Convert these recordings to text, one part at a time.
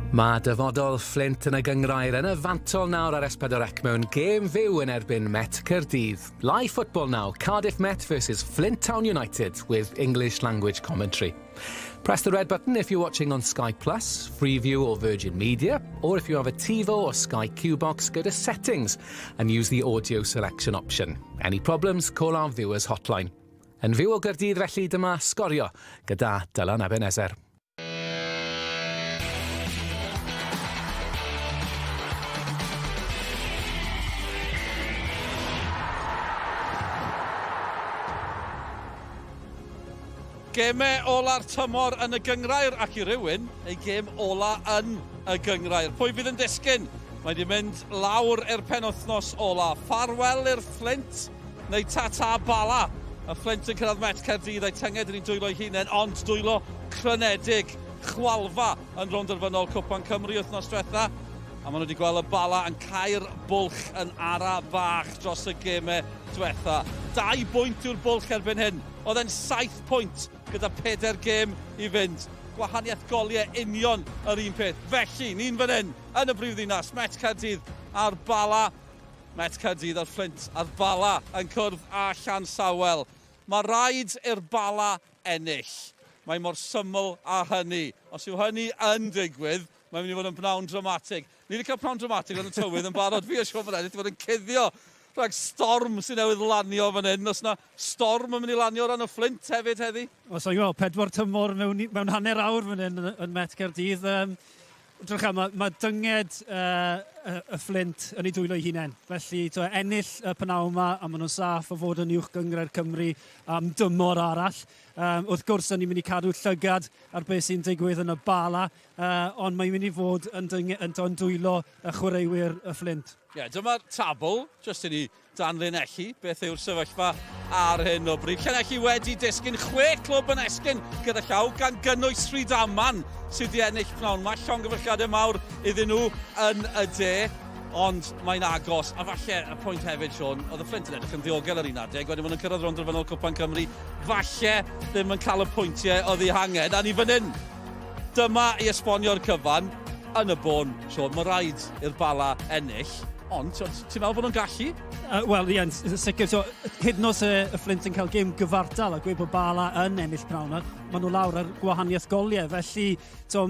Mae dyfodol Fflint yn y gynghrair yn y fantol nawr ar S4C mewn gêm fyw yn erbyn Met Caerdydd. Live football now, Cardiff Met versus Flint Town United with English language commentary. Press the red button if you're watching on Sky Plus, Freeview or Virgin Media, or if you have a TiVo or Sky Q box, go to Settings and use the audio selection option. Any problems, call our viewers hotline. Yn fyw o Gaerdydd felly, dyma Sgorio gyda Dylan Ebenezer. Gemau ola'r tymor yn y gynghrair ac i rywun, ei gêm ola yn y gynghrair. Pwy fydd yn disgyn? Mae wedi mynd lawr i'r penwythnos ola. Ffarwel i'r Fflint neu ta-ta Bala. Y Fflint yn cyrraedd Met Caerdydd a'i tynged yn ei dwylo ei hunain, ond dwylo crynedig. Chwalfa yn rownd derfynol Cwpan Cymru wythnos diwetha. A maen nhw wedi gweld y Bala yn cau'r bwlch yn ara bach dros y gemau diwetha. 2 bwynt yw'r bwlch erbyn hyn. Oedd e'n 7 pwynt gyda peder gêm i fynd. Gwahaniaeth goliau union yr un peth. Felly, ni'n fan hyn, yn y brifddinas, Met Caerdydd a'r Bala. Met Caerdydd a'r Fflint a'r Bala yn cwrdd â Llansawel. Mae rhaid i'r Bala ennill. Mae mor syml â hynny. Os yw hynny yn digwydd, mae'n mynd i fod yn bnawn dramatig. Ni wedi cael pnawn dramatig yn y tywydd yn barod. Fi a Siôn Meredith wedi bod yn cuddio rhag storm sy'n newydd lanio fan hyn. Os na storm yn mynd i lanio ran y Fflint hefyd heddi? Wel, so, well, pedwar tymor mewn, mewn hanner awr fan hyn yn, yn Met Caerdydd. Um, Drycha, mae, mae dynged uh, y, y Fflint yn ei dwylo ei hunain. Felly, to, ennill y pnawn yma, a maen nhw'n saff o fod yn uwch gynghrair Cymru am dymor arall. Um, wrth gwrs, ni'n mynd i cadw llygad ar beth sy'n digwydd yn y Bala, uh, ond mae'n mynd i fod yn, dyng, yn, yn dwylo y chwaraewyr y Fflint. Ie, yeah, dyma'r tabl, jyst i ni danlinellu beth yw'r sefyllfa ar hyn o bryd. Llanelli wedi disgyn chwe clwb yn esgyn gyda llaw, gan gynnwys Rhydaman sydd wedi ennill pnawn yma. Llongyfarchiadau mawr iddyn nhw yn y de, ond mae'n agos. A falle y pwynt hefyd, Sean, oedd y Fflint yn edrych yn ddiogel ar un adeg, wedyn maen nhw'n cyrraedd rownd derfynol Cwpan Cymru, falle ddim yn cael y pwyntiau oedd eu hangen, a ni fan hyn. Dyma i esbonio'r cyfan, yn y bôn, Siôn, mae rhaid i'r Bala ennill, ond ti'n meddwl bod nhw'n gallu? Uh, Wel, ie, yn sicr. So, hyd yn oed y, y Fflint yn cael gêm gyfartal a gweud bod Bala yn ennill pnawn yma, maen nhw lawr ar gwahaniaeth goliau. Felly, so,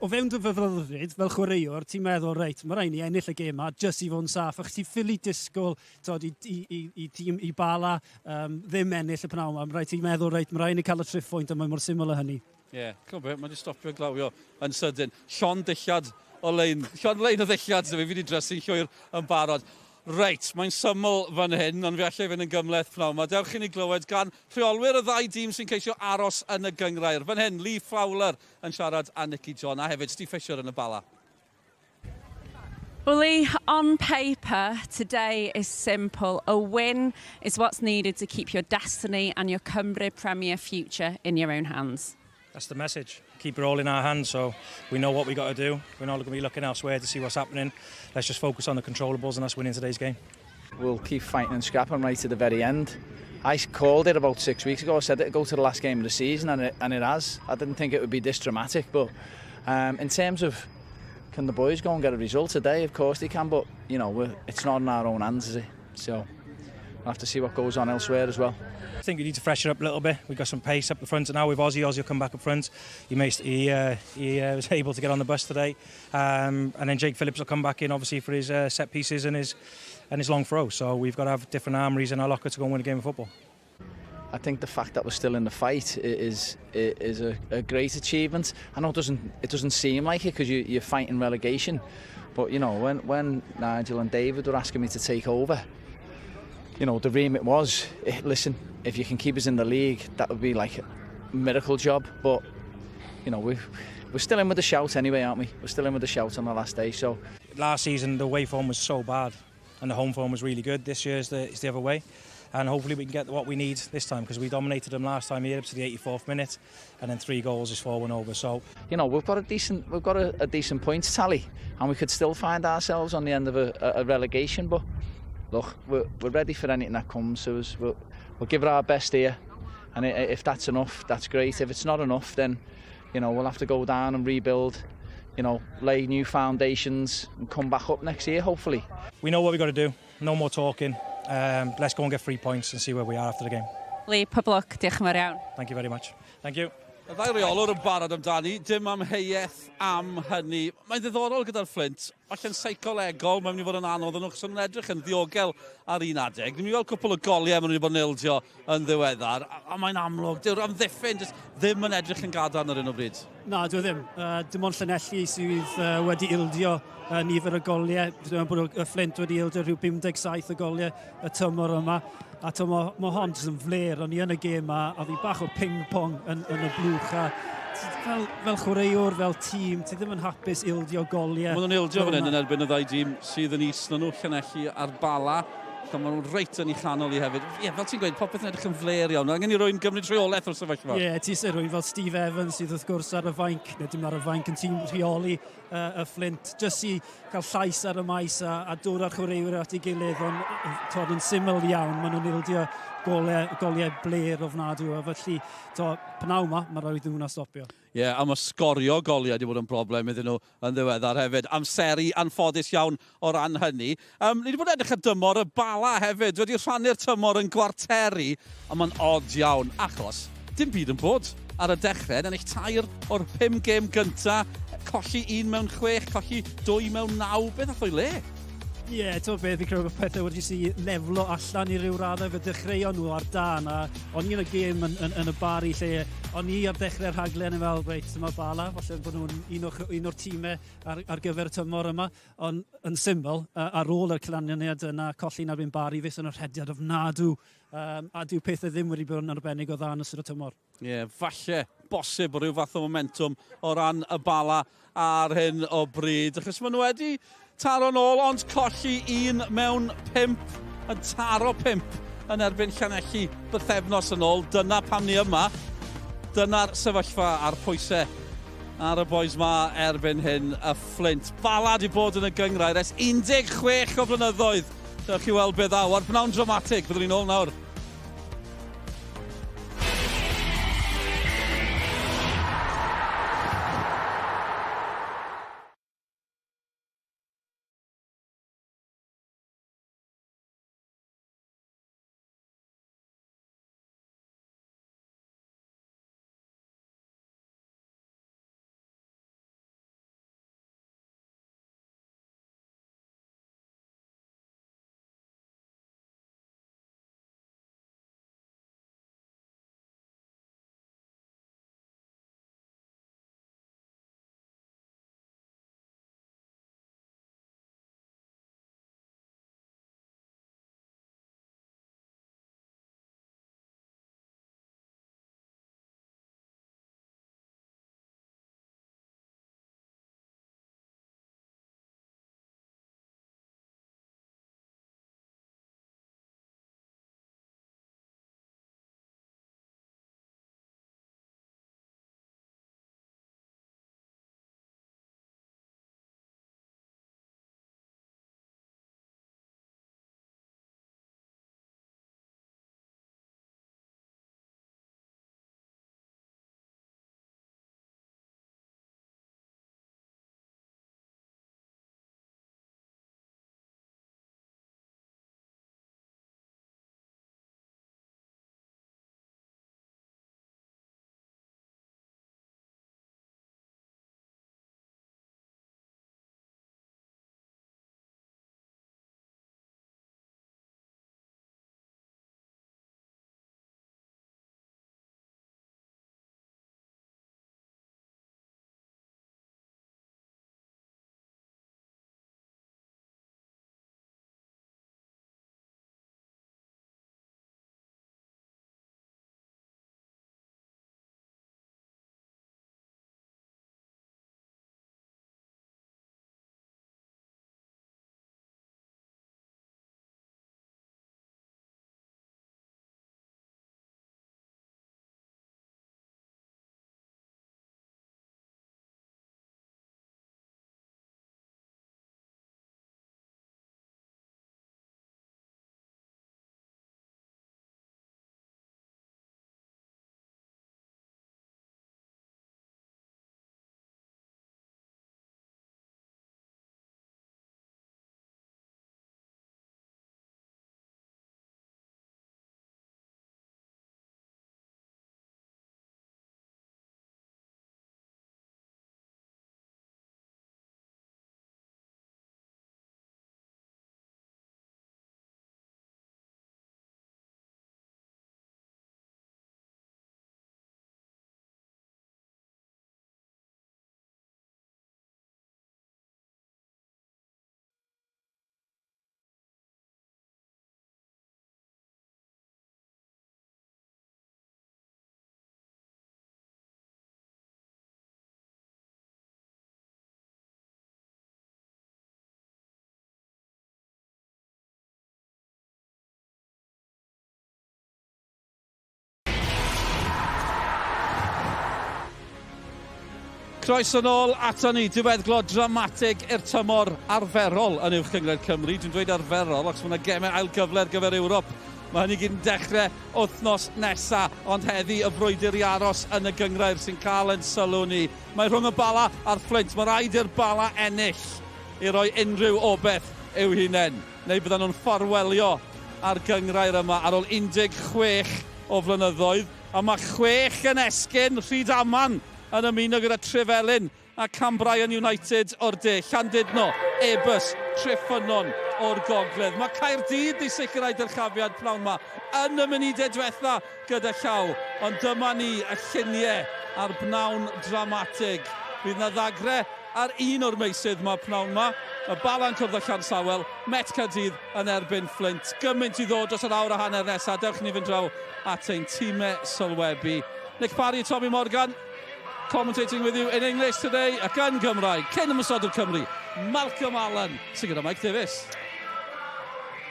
o fewn dy fyfyrddyd, fel chwaraewr, ti'n meddwl, reit, mae rhaid ni ennill y gêm yma, jyst i fod yn saff. Achos ti'n ffili disgwyl tod, i, i, i, i tîm i Bala um, ddim ennill y pnawn yma. Mae rhaid ti'n meddwl, reit, mae rhaid ni cael y triphwynt a mae mor syml â hynny. Ie, yeah, clwb beth, mae wedi stopio glawio yn sydyn. Llond dillad o lein, llond lein o ddillad, so fi wedi drysu'n llwyr yn barod. Reit, mae'n syml fan hyn, ond fe allai fynd yn gymhleth pnawn 'ma. Dewch i ni glywed gan rheolwyr y ddau dîm sy'n ceisio aros yn y gynghrair. Fan hyn, Lee Fowler yn siarad â Nicky John a hefyd Steve Fisher yn y Bala. Well, Lee, on paper, today is simple. A win is what's needed to keep your destiny and your Cymru Premier future in your own hands. That's the message. Keep it all in our hands, so we know what we got to do. We're not going to be looking elsewhere to see what's happening. Let's just focus on the controllables, and that's winning today's game. We'll keep fighting and scrapping right to the very end. I called it about 6 weeks ago. I said it'd go to the last game of the season, and it has. I didn't think it would be this dramatic, but in terms of can the boys go and get a result today? Of course they can, but you know, it's not in our own hands, is it? So we'll have to see what goes on elsewhere as well. I think we need to freshen up a little bit. We've got some pace up the front now with Ozzy. Ozzy will come back up front. He was able to get on the bus today. And then Jake Phillips will come back in, obviously, for his set pieces and his long throw. So we've got to have different armories in our locker to go and win a game of football. I think the fact that we're still in the fight is a great achievement. I know it doesn't seem like it because you're fighting relegation, but when Nigel and David were asking me to take over, the remit was, listen, if you can keep us in the league, that would be like a miracle job. But we're still in with the shout anyway, aren't we? We're still in with the shout on the last day. So Last season, the away form was so bad and the home form was really good. This year's the, it's the other way. And hopefully we can get what we need this time because we dominated them last time here up to the 84th minute and then three goals is 4-1 over. So we've got a decent points tally and we could still find ourselves on the end of a relegation. But look, we're ready for anything that comes to us. We'll give it our best here, and if that's enough, that's great. If it's not enough, then we'll have to go down and rebuild. you know, lay new foundations and come back up next year, hopefully. We know what we've got to do. No more talking. Let's go and get 3 points and see where we are after the game. Lee, pob lwc, diolch yn fawr iawn. Thank you very much. Thank you. Y ddau reolwr yn barod amdani, dim amheuaeth am hynny. Mae'n ddiddorol gyda'r Flint, falle'n seicolegol, mae'n mynd i fod yn anodd yn nhw, achos nhw'n edrych yn ddiogel ar un adeg. Ni'n weld cwpl o goliau maen nhw wedi bod yn ildio yn ddiweddar, a mae'n amlwg, dyw'r amddiffyn jyst ddim yn edrych yn gadarn ar hyn o bryd. Na, dwi ddim. Dim ond Llanelli sydd wedi ildio nifer y goliau. Dwi'n meddwl bod y Flint wedi ildio rhyw 57 o goliau y tymor yma. A to, mae hon jyst yn flêr. O'n i yn y gêm a oedd hi bach o ping-pong yn y blwch. A fel chwaraewr, fel tîm, ti ddim yn hapus ildio goliau. Maen nhw'n ildio fan hyn yn erbyn y ddau dîm sydd yn is na nhw, Llanelli a'r Bala. Lle maen nhw'n reit yn ei chanol i hefyd. Ie, fel ti'n gweud, popeth yn edrych yn flêr iawn. Angen i rywun gymryd rheolaeth o'r sefyllfa. Ie, yeah, ti eisiau rhywun fel Steve Evans sydd wrth gwrs ar y fainc, neu dim ar y fainc, yn tîm rheoli y Flint, jyst i cael llais ar y maes a dod â'r chwaraewyr at ei gilydd, ond twod, yn syml iawn, maen nhw'n ildio goliau blêr ofnadw, a felly, to, pnawn ma, mae rhaid hwnna stopio. Ie, yeah, a mae sgorio goliau wedi bod yn broblem iddyn nhw yn ddiweddar hefyd. Amseru anffodus iawn o ran hynny. Ni wedi bod yn edrych ar dymor y Bala hefyd. Wedi rhannu'r tymor yn gwarteri, a mae'n od iawn, achos dim byd yn bod ar y dechrau. Ennill tair o'r pum gêm gynta, colli un mewn chwech, colli dwy mewn naw. Beth ath o'i le? Ie, yeah, ti'n beth, fi'n credu bod pethau wedi si leflo allan i ryw raddau, fe dechreuon nhw ar dan, a o'n i yn y gêm yn y Bari lle o'n i ar dechrau'r rhaglen yn fel, reit, dyma Bala, falle bod nhw'n un o'r tîmau ar gyfer y tymor yma, ond yn syml, ar ôl y canlyniad yna, colli yn erbyn Bari, fe sy'n rhediad ofnadw, a dyw pethau ddim wedi bod yn arbennig o dda yn ystod y tymor. Ie, yeah, falle bosib o ryw fath o momentum o ran y Bala ar hyn o bryd. Achos maen nhw wedi taro nôl, ond colli un mewn pump, yn taro pump yn erbyn Llanelli bythefnos yn ôl. Dyna pam ni yma. Dyna'r sefyllfa a'r pwysau ar y boys ma erbyn hyn, y Flint. Bala di bod yn y gynghrair ers 16 o flynyddoedd. Dewch chi weld beth ddaw. Ar bnawn dramatig, byddwn ni'n ôl nawr. Croeso nôl ato ni, diweddglo dramatig i'r tymor arferol yn Uwch Gynghrair Cymru. Dwi'n dweud arferol, achos mae yna gemau ail gyfle ar gyfer Ewrop. Mae hynny gyd yn dechrau wythnos nesa, ond heddi y frwydr i aros yn y gynghrair sy'n cael ein sylw ni. Mae rhwng y Bala a'r Fflint. Mae rhaid i'r Bala ennill i roi unrhyw obeth i'w hunain, neu byddan nhw'n ffarwelio â'r gynghrair yma ar ôl 16 o flynyddoedd. A mae chwech yn esgyn, Rhydaman yn ymuno gyda Trefelin a Cambrian United o'r de, Llandudno, Airbus, Treffynnon o'r gogledd. Mae Caerdydd di sicrhau dyrchafiad pnawn ma yn y munudau diwetha gyda llaw, ond dyma ni y lluniau a'r bnawn dramatig. Bydd na ddagre ar un o'r meysydd ma pnawn ma. Y Bala'n cwrdd â Llansawel, Met Caerdydd yn erbyn Fflint. Gymaint i ddod dros yr awr a hanner nesaf. Dewch ni fynd draw at ein tîmau sylwebu. Nick Parry, Tommy Morgan, commentating with you in English today ac yn Gymraeg, cyn ymosodwr Cymru, Malcolm Allen, sy'n gyda Mike Davies.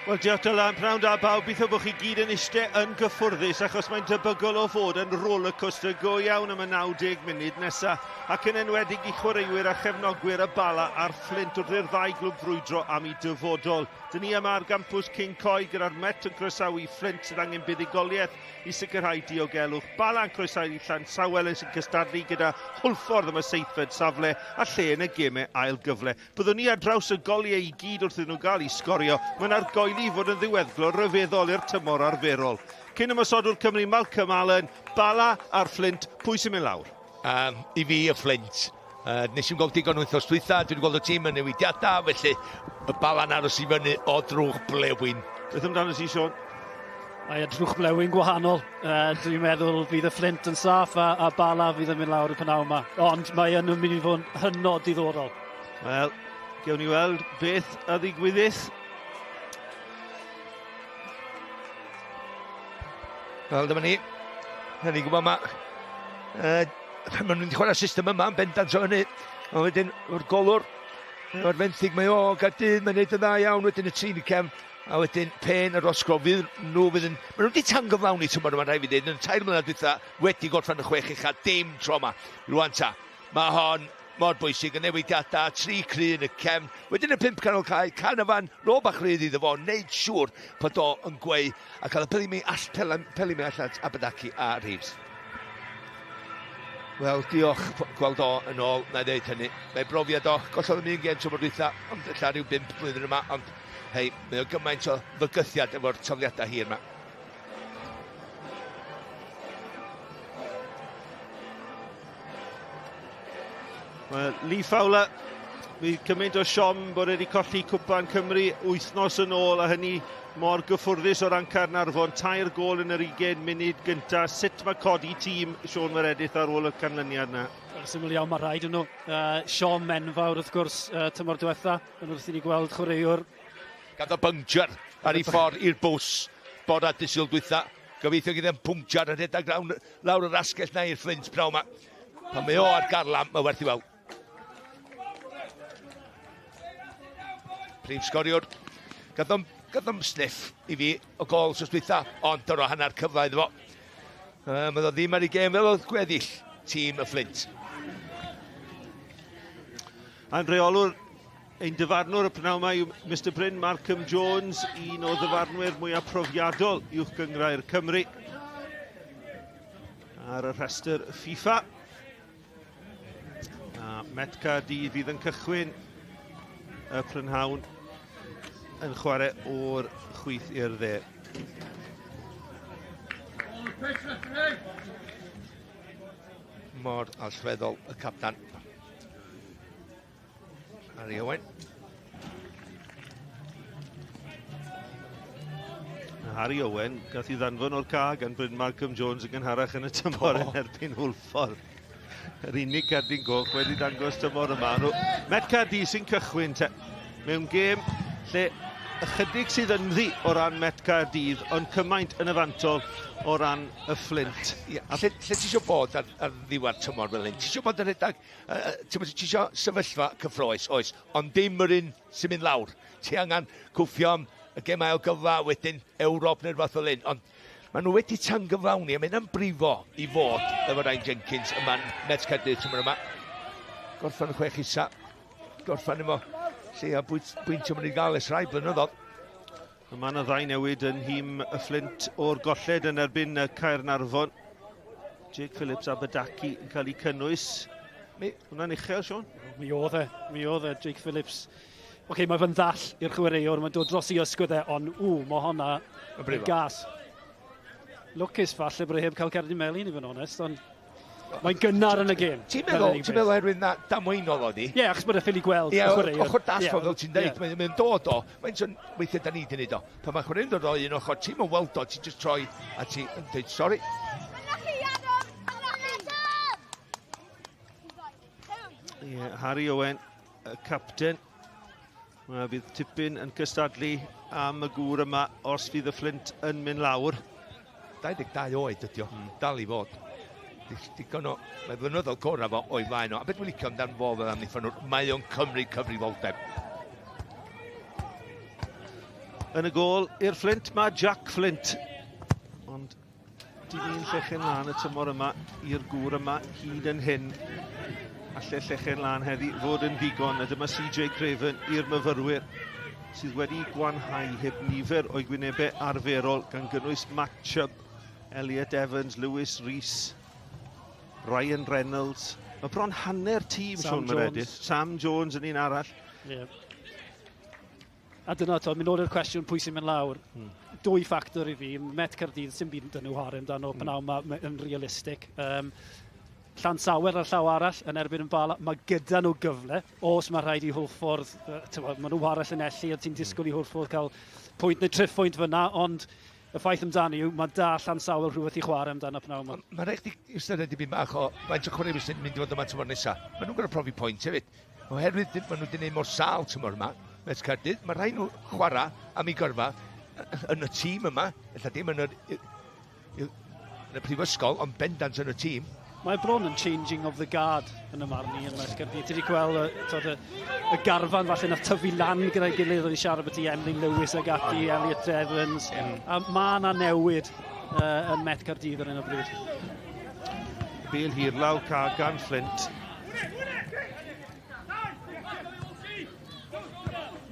Wel, diolch Dylan, pnawn da bawb. Gobeithio bod chi gyd yn eistedd yn gyffwrddus achos mae'n debygol o fod yn roller coaster go iawn am y 90 munud nesaf ac yn enwedig i chwaraewyr a chefnogwyr y Bala a'r Fflint wrth i'r ddau glwb frwydro am eu dyfodol. Dyn ni yma ar gampws King Coed gyda'r Met yn croesawu Fflint sydd angen buddugoliaeth i sicrhau diogelwch. Bala'n croesawu Llansawel sy'n cystadlu gyda Hwlffordd am y seithfed safle a lle yn y gemau ail gyfle. Byddwn ni ar draws y goliau i gyd wrth iddyn nhw gael eu sgorio. Mae'n argoeli i fod yn ddiweddglo ryfeddol i'r tymor arferol. Cyn ymosodwr Cymru Malcolm Allen, Bala a'r Fflint, pwy sy'n mynd lawr? Um, I fi, y Fflint. Uh, nes i'n gweld digon wythnos dwytha, dwi wedi gweld y tîm yn newidiadau, felly y Bala'n aros i fyny o drwch blewyn. Beth amdano ti, Sean? Mae y drwch blewyn gwahanol. Uh, dwi'n meddwl fydd y Fflint yn saff a, a Bala fydd yn mynd lawr y pnawn yma. Ond mae yn mynd i fod yn hynod diddorol. Wel, gewn ni weld beth a ddigwyddith. Wel, dyma ni. Na ni'n gwybod ma... Uh, maen nhw'n chwarae system yma yn bendant o hynny. Ond wedyn, o'r golwr, o'r fenthyg mae o, Gaerdydd, mae'n neud yn dda iawn, wedyn y trin y cefn, a wedyn Pen a Roscrow, fydd nhw fydd yn... Maen nhw wedi tangyflawni tymor yma, rhaid fi dweud, yn tair mlynedd dwytha, wedi gorffen y chwech ucha, dim tro yma. Rwan ta, mae hon mor bwysig, y newidiadau, tri cry yn y cefn, wedyn y pump canol cae, Canavan, rôl bach rhydd iddo fo, wneud siŵr bod o yn gweu, a cael y peli mi all, peli mi allan at Abadaki a Reeves. Wel, diolch gweld o yn ôl, na i ddeud hynny. Mae brofiad o, gollodd am un gêm tymor dwytha, ond ella rhyw bump blwyddyn yma, ond hei, mae o gymaint o fygythiad efo'r tafliadau hir yma. Mae Lee Fowler, mi cymaint o siom bod wedi colli Cwpan Cymru wythnos yn ôl a hynny mor gyffwrddus o ran Caernarfon. Tair gôl yn yr 20 munud gyntaf. Sut mae codi tîm Siôn Meredith ar ôl y canlyniad yna? Yn syml iawn, mae rhaid yn nhw. Uh, siom enfawr wrth gwrs uh, tymor diwetha, yn wrth i ni gweld chwaraewr. Gath o byngjar ar ei ffordd i'r bws bore dydd Sul dwytha. Gobeithio gyda'n pwngjar yn rhedeg lawr yr asgell na i'r Fflint pnawn ma. Pan mae o ar garlam, mae werth i weld. Prif sgoriwr. Gath o'm, gath o'm sniff i fi o gol sos dwytha, ond dyro hanner cyfle iddo fo. Um, oedd o ddim ar ei gêm fel oedd gweddill tîm y Fflint. A'n rheolwr ein dyfarnwr y pnawn yma yw Mr Bryn Markham Jones, un o ddyfarnwyr mwyaf profiadol uwch gynghrair Cymru ar y rhestr FIFA. A Met Caerdydd fydd yn cychwyn y prynhawn yn chwarae o'r chwith i'r dde. Mor allweddol y captan. Harry Owen. Harry Owen gath ei ddanfon o'r ca gan Bryn Malcolm Jones yn gynharach yn y tymor oh. yn erbyn Hwlffordd. Yr unig cerdyn goch wedi dangos tymor yma. Nhw, Met Caerdydd sy'n cychwyn te, mewn gêm lle ychydig sydd ynddi o ran Met Caerdydd, ond cymaint yn y fantol o ran y Fflint. Ia, lle, lle ti eisiau bod ar, ar ddiwedd tymor fel hyn? Ti eisiau bod yn rhedeg Ti'n ti eisiau sefyllfa cyffroes, oes, ond dim yr un sy'n mynd lawr. Ti angen cwffio am y gemau o gyfla, wedyn Ewrop neu'r fath fel hyn, ond maen nhw wedi tangyflawni a mynd yn brifo i fod efo Ryan Jenkins yma'n Met Caerdydd tymor yma. Gorffan y chwech isa. Gorffan efo lleia bwyntio maen nhw wedi gael ers rhai blynyddoedd. Mae yna ddau newid yn nhîm y Fflint o'r golled yn erbyn Caernarfon. Jake Phillips a Badaki yn cael eu cynnwys. Mi... Hwna'n uchel, Sean? Mi oedd e, mi oedd e, Jake Phillips. Oce, okay, mae fe'n ddall i'r chwaraewr, mae'n dod dros i ysgwydd e, ond ww, mae hwnna yn gas. Lwcus falle bod e heb cael cerdyn melyn i fod yn onest, ond Mae'n gynnar yn y gêm. Ti'n meddwl, ti'n meddwl oherwydd na damwaenol oedd hi? Ie, yeah, achos bod e ffili gweld yeah, y chwaraewr. Ochr dashboard, yeah, fel ti'n dweud, yeah. mae'n dod o, mae'n sôn, weithiau da ni wedi gwneud o. Pan mae chwaraewr yn dod o un ochr, ti'n mynd weld o, ti'n just troi a ti'n dweud sori. Yeah, Harry Owen, y capten. Mae fydd tipyn yn cystadlu am y gŵr yma os fydd y Fflint yn mynd lawr. 22 oed ydi o, dal i fod. Digon o, mae flynyddoedd gorau fo o'i flaen o. A beth dwi'n licio amdano fo fel amddiffynnwr, mae o'n cymryd cyfrifoldeb. Yn y gôl i'r Fflint mae Jack Flint. Ond Dim un llechen lân y tymor yma i'r gŵr yma hyd yn hyn. Alle llechen lân heddi fod yn ddigon, a dyma CJ Craven i'r myfyrwyr sydd wedi gwanhau heb nifer o'i gwynebau arferol gan gynnwys Matt Chubb, Elliot Evans, Lewis Rees, Ryan Reynolds. Mae bron hanner tîm, Sam Sean Meredith. Sam Jones yn un arall. Yeah. A dyna, to, mynd nôl i'r cwestiwn pwy sy'n mynd lawr. Dwy ffactor i fi, Met Caerdydd, sy'n byd dyn nhw chwarae amdano mm. pnawn ma, yn realistig. Um, Llansawer ar llaw arall yn erbyn yn Bala, mae gyda nhw gyfle, os mae rhaid i Hwlffordd, mae nhw chwarae Llanelli, a ti'n hmm. disgwyl i Hwlffordd cael pwynt neu triphwynt fyna, ond y ffaith amdani yw, mae da Llansawer rhywbeth i chwarae amdano pnawn yma. Mae rhaid chdi ystyried dipyn bach o faint o chwaraewyr sy'n mynd i fod yma tymor nesaf. Maen nhw'n gorfod profi pwynt hefyd. Oherwydd maen nhw wedi gwneud mor sâl tymor yma, Met Caerdydd, mae rhaid nhw chwarae am eu gyrfa yn y tîm yma, ella dim yn y, yn y prifysgol, ond bendant yn y tîm. Mae bron yn changing of the guard yn y marn i yn Met Caerdydd. Ti wedi gweld y, tod, y, y garfan falle na tyfu lan gyda'i gilydd, o'n i siarad beth i Emlyn Lewis ag ati, Elliot Evans. A mae yna newid uh, yn Met Caerdydd ar hyn o bryd. Bel hir lawr ca gan Flint.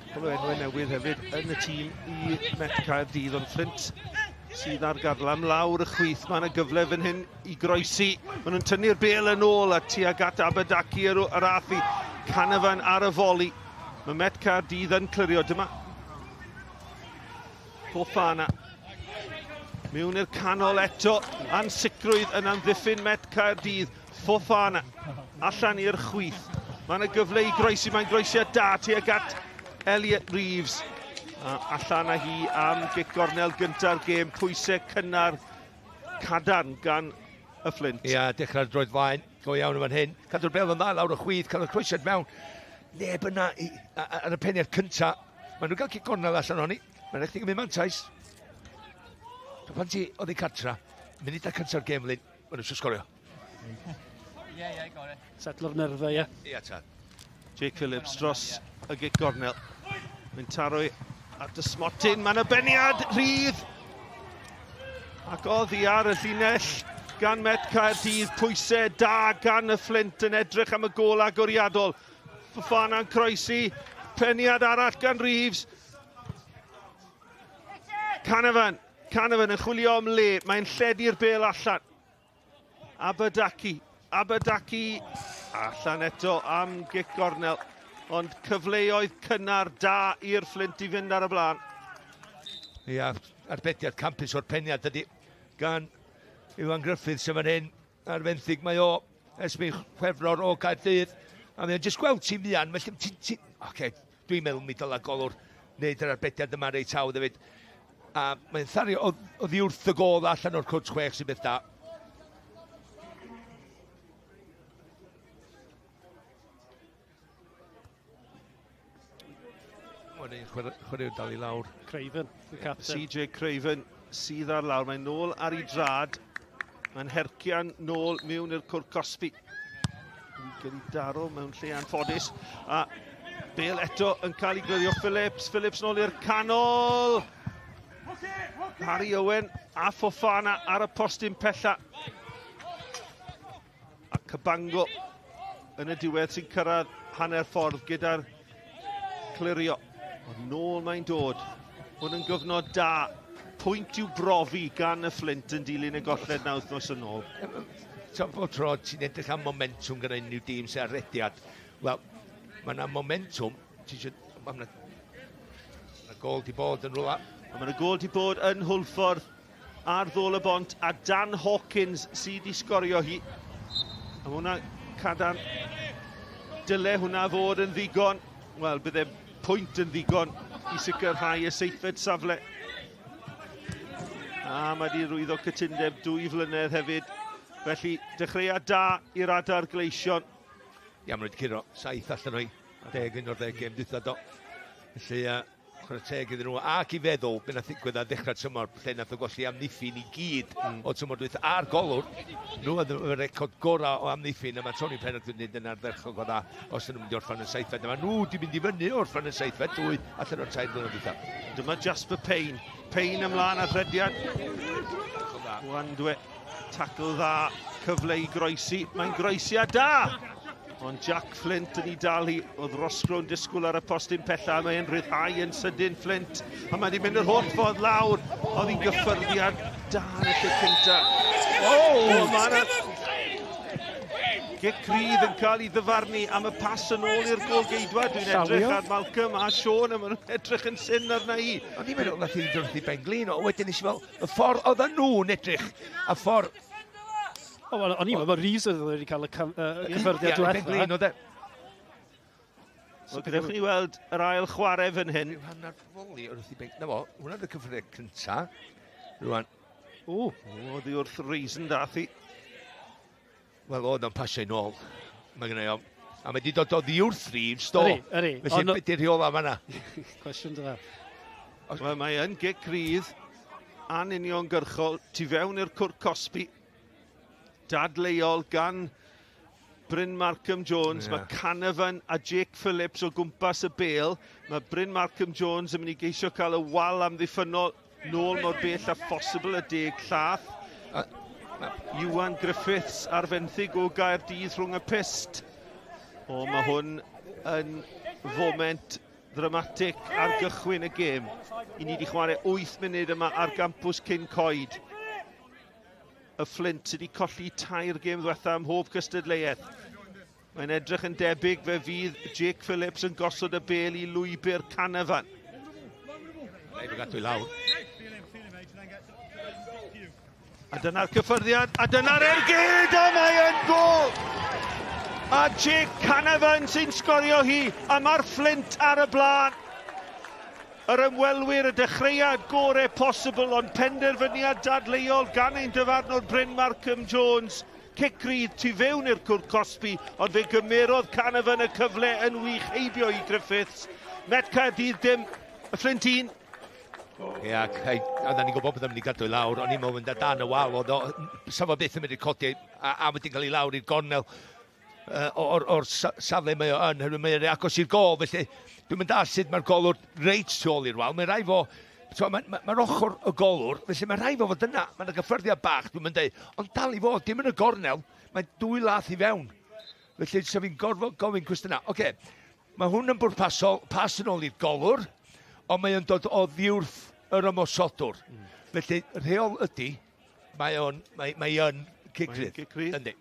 Cwpl o enwau newydd hefyd yn y tîm i Met Caerdydd, ond Flint sydd ar garlam lawr y chwith. Mae yna gyfle fan hyn i groesi. Maen nhw'n tynnu'r bel yn ôl a tuag at Aberdaki yr, yr athi. Canavan ar y foli. Mae Met Caerdydd yn clirio. Dyma Fofana. Mewn i'r canol eto. Ansicrwydd yn amddiffyn Met Caerdydd. Fofana allan i'r chwith. Mae yna gyfle i groesi, mae'n groesiad da tuag at Elliot Reeves. A allan â hi am gic gornel gynta'r gêm, pwysau cynnar cadarn gan y Fflint. Ia, dechrau'r droed flaen, go iawn yn fan hyn. Cadw'r bel yn dda lawr y chwith, cael y croesiad mewn. Neb yna i, ar y peniad cynta. Maen nhw'n cael cic gornel allan ohoni. Mae'n rhaid chdi gymryd mantais. Pan ti oddi cartra, munudau cynta'r gêm, Lyn, maen nhw'n sgorio. Setlo'r nerfau, ie. Ia, ta. Jake Phillips dros y gic gornel. Mae'n taro at y smotyn. Mae'n y beniad rhydd. Ac oddi ar y llinell gan Met Caerdydd. Pwysau da gan y Fflint yn edrych am y gôl agoriadol. Fofana'n croesi. Peniad arall gan Reeves. Canavan. Canavan yn chwilio am le. Mae'n lledu'r bel allan. Aberdaki, Aberdaki allan eto am gic gornel, ond cyfleoedd cynnar da i'r Fflint i fynd ar y blaen. Ia, arbediad campus o'r peniad ydy gan Iwan Griffiths sy'n fan hyn ar fenthyg mae o ers mi Chwefror o Gaerdydd a mae o'n jyst gweld ti'n fuan felly ti'n ti, oce, dwi'n meddwl mi dylai golwr wneud yr arbediad yma reit hawdd hefyd. A mae'n thario oddi wrth y gôl allan o'r cwrt chwech sy'n beth da. Mae'n un chwaraewr dal i lawr. Craven, the captain. CJ Craven sydd ar lawr. Mae'n nôl ar ei drad. Mae'n hercian nôl mewn i'r cwrt cosbi. Wedi cael ei daro mewn lle anffodus. A Bale eto yn cael ei glirio. Phillips, Phillips nôl i'r canol. Harry Owen a Fofana ar y postyn pella. A Cabango. yn y diwedd sy'n cyrraedd hanner ffordd gyda'r clirio. Ond nôl mae'n dod. Hwn yn gyfnod da. Pwynt i'w brofi gan y Fflint yn dilyn y golled na wythnos yn ôl. So, bob tro ti'n edrych am momentwm gyda unrhyw dîm sy'n ar rediad. Wel, mae yna momentwm. Ti eisiau... Mae yna ma gol di bod yn rhywle. Mae yna gol di bod yn Hwlffordd ar ddôl y bont a Dan Hawkins sydd wedi sgorio hi. A mae hwnna cadarn. Dyle hwnna fod yn ddigon. Wel, bydde pwynt yn ddigon i sicrhau y seithfed safle. A mae wedi rwyddo cytundeb dwy flynedd hefyd. Felly, dechreuad da i'r adar gleision. Ia, maen nhw wedi curo saith allan o'i 11 gêm dwytha do. Felly, uh, Chwarae teg iddyn nhw, ac i feddwl be nath ddigwydd ar ddechrau'r tymor, lle nath o golli amddiffyn i gyd mm. o tymor dwytha a'r golwr. Nhw oedd y record gorau o amddiffyn, a mae Tony Pennock wedi gwneud yn ardderchog o dda os ydyn nhw'n mynd i orffan yn seithfed. A mae nhw wedi mynd i fyny orffan yn seithfed, dwy allan o'r tair blynedd dwytha. Dyma Jasper Payne. Payne ymlaen ar rhediad. Wandwe, tacl dda, cyfle i groesi. Mae'n groesi a da! Ond Jack Flint yn ei dal hi, oedd Roscrow yn disgwyl ar y postyn pella, mae'n rhyddhau yn sydyn Flint, a mae wedi mynd yr holl ffordd lawr, oedd hi'n gyffyrddiad da yn y lle cynta. Oh! Mae yna gic rydd yn cael ei ddyfarnu am y pas yn ôl i'r gôl-geidwad. Dwi'n edrych ar Malcolm a Sean a maen nhw'n edrych yn syn arna i. O'n i'n meddwl nath hi ddod wrth i Ben Glin, o wedyn nes i fel, y ffordd oedden nhw'n edrych, a ffordd O, wel, o'n i'n meddwl bod Rees oedd wedi cael y cyffyrddiad diwetha. Ie, Ben oedd e. Wel, gadewch ni weld yr ail chwarae fan hyn. Rhyw hanner foli wrth i Ben... Na fo, hwnna oedd y cyffyrddiad cynta. Rwan. O, oddi wrth Reason dath hi. Wel, oedd o'n pasio nôl. Mae gennau o. A mae wedi dod oddi wrth Reeves, do. Ydy, ydy. Felly, beth di'r rheola fanna? Cwestiwn dda. Wel, mae yn gic rydd anuniongyrchol tu fewn i'r cwrt cosbi. Dadleuol gan Bryn Markham Jones. Yeah. Mae Canavan a Jake Phillips o gwmpas y bel. Mae Bryn Markham Jones yn mynd i geisio cael y wal amddiffynnol nôl mor bell a phosibl y deg llath. Iwan Griffiths ar fenthyg o Gaerdydd rhwng y pyst. O, mae hwn yn foment ddramatig ar gychwyn y gêm. I ni wedi chwarae 8 munud yma ar gampws Cyn Coed. Y Fflint sydd wedi colli tair gêm ddiwetha ym mhob cystadleuaeth. Mae'n edrych yn debyg fe fydd Jake Phillips yn gosod y bel i lwybr Canavan. Rhaid i gadw i lawr. A dyna'r cyffyrddiad, a dyna'r ergyd, a mae yn gol! A Jake Canavan sy'n sgorio hi, a mae'r Fflint ar y blaen. Yr ymwelwyr y dechreuad gore posibl, ond penderfyniad dadleuol gan ein dyfarnwr Bryn Markham Jones. Cic rydd tu fewn i'r cwrt cosbi, ond fe gymerodd Canavan y cyfle yn wych heibio i Griffiths. Met Caerdydd dim, y Fflint un. Ia, oedden ni'n gwybod bod o'n mynd i gadw i lawr, o'n i'n meddwl mynd dan y wal, oedd o, sa fo byth yn mynd i codi a, a wedi cael ei lawr i'r gornel uh, o'r, or safle mae o yn, herwydd mae'n agos i'r gol, felly dwi'n mynd all sut mae'r golwr reit tu ôl i'r wal, mae'n rhaid fo, mae'r ma, ma ochr y golwr, felly mae'n rhaid fo fod yna, mae'n gyffyrddiad bach, dwi'n mynd dweud, ond dal i fod, dim yn y gornel, mae dwy lath i fewn. Felly, sef fi'n gorfod gofyn cwestiynau. Oce, okay, Mae hwn yn bwrpasol, pas yn ôl i'r golwr, ond mae o'n dod oddiwrth yr ymosodwr. Mm. Felly, rheol ydy, mae o'n, mae, mae yn cic rydd. Cic rydd. Yndi.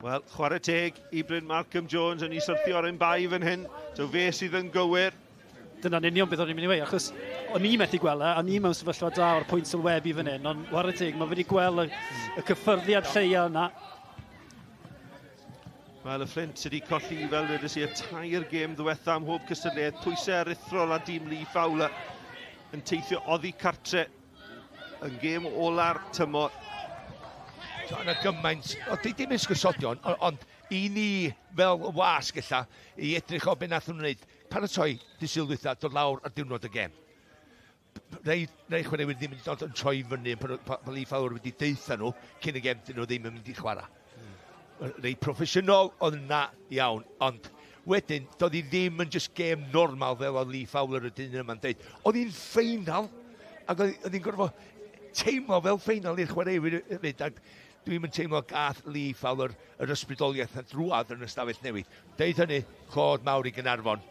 Wel, chwarae teg i Bryn Malcolm Jones yn ei syrthio ar ein bai fan hyn. So fe sydd yn gywir. Dyna'n union beth o'n i'n mynd i weud, achos o'n i methu gweld e, o'n i mewn sefyllfa da o'r pwynt sylwebu fan hyn, ond whare teg, mae wedi gweld y, y cyffyrddiad lleia yna. Wel, y Fflint sydd wedi colli, fel dwedes i, y tair gêm ddiwetha am mhob cystadleuaeth. Pwysau aruthrol a dîm Lee Fowler yn teithio oddi cartre yn gêm ola'r tymor. So, yna gymaint, o, dim esgusodion, ond i ni fel y wasg ella, i edrych o beth nath nhw'n wneud, paratoi dydd Sul dwytha, dod lawr ar diwrnod y gêm. Rei, rei chwaraewyr ddim yn dod yn troi fyny, pan, pan Lee Fowler wedi deutha nhw cyn y gem, dyn nhw ddim yn mynd i chwarae. Mm. Rei proffesiynol oedd yna iawn, ond wedyn, doedd hi ddim yn just gêm normal fel oedd Lee Fowler y dyn yma'n deud. Oedd hi'n ffeinal, ac oedd hi'n gorfod teimlo fel ffeinal i'r chwaraewyr hefyd. Ac Dwi'm yn teimlo gath Lee Fowler yr ysbrydoliaeth na drwadd yn y stafell newid. Deud hynny, clod mawr i Gaernarfon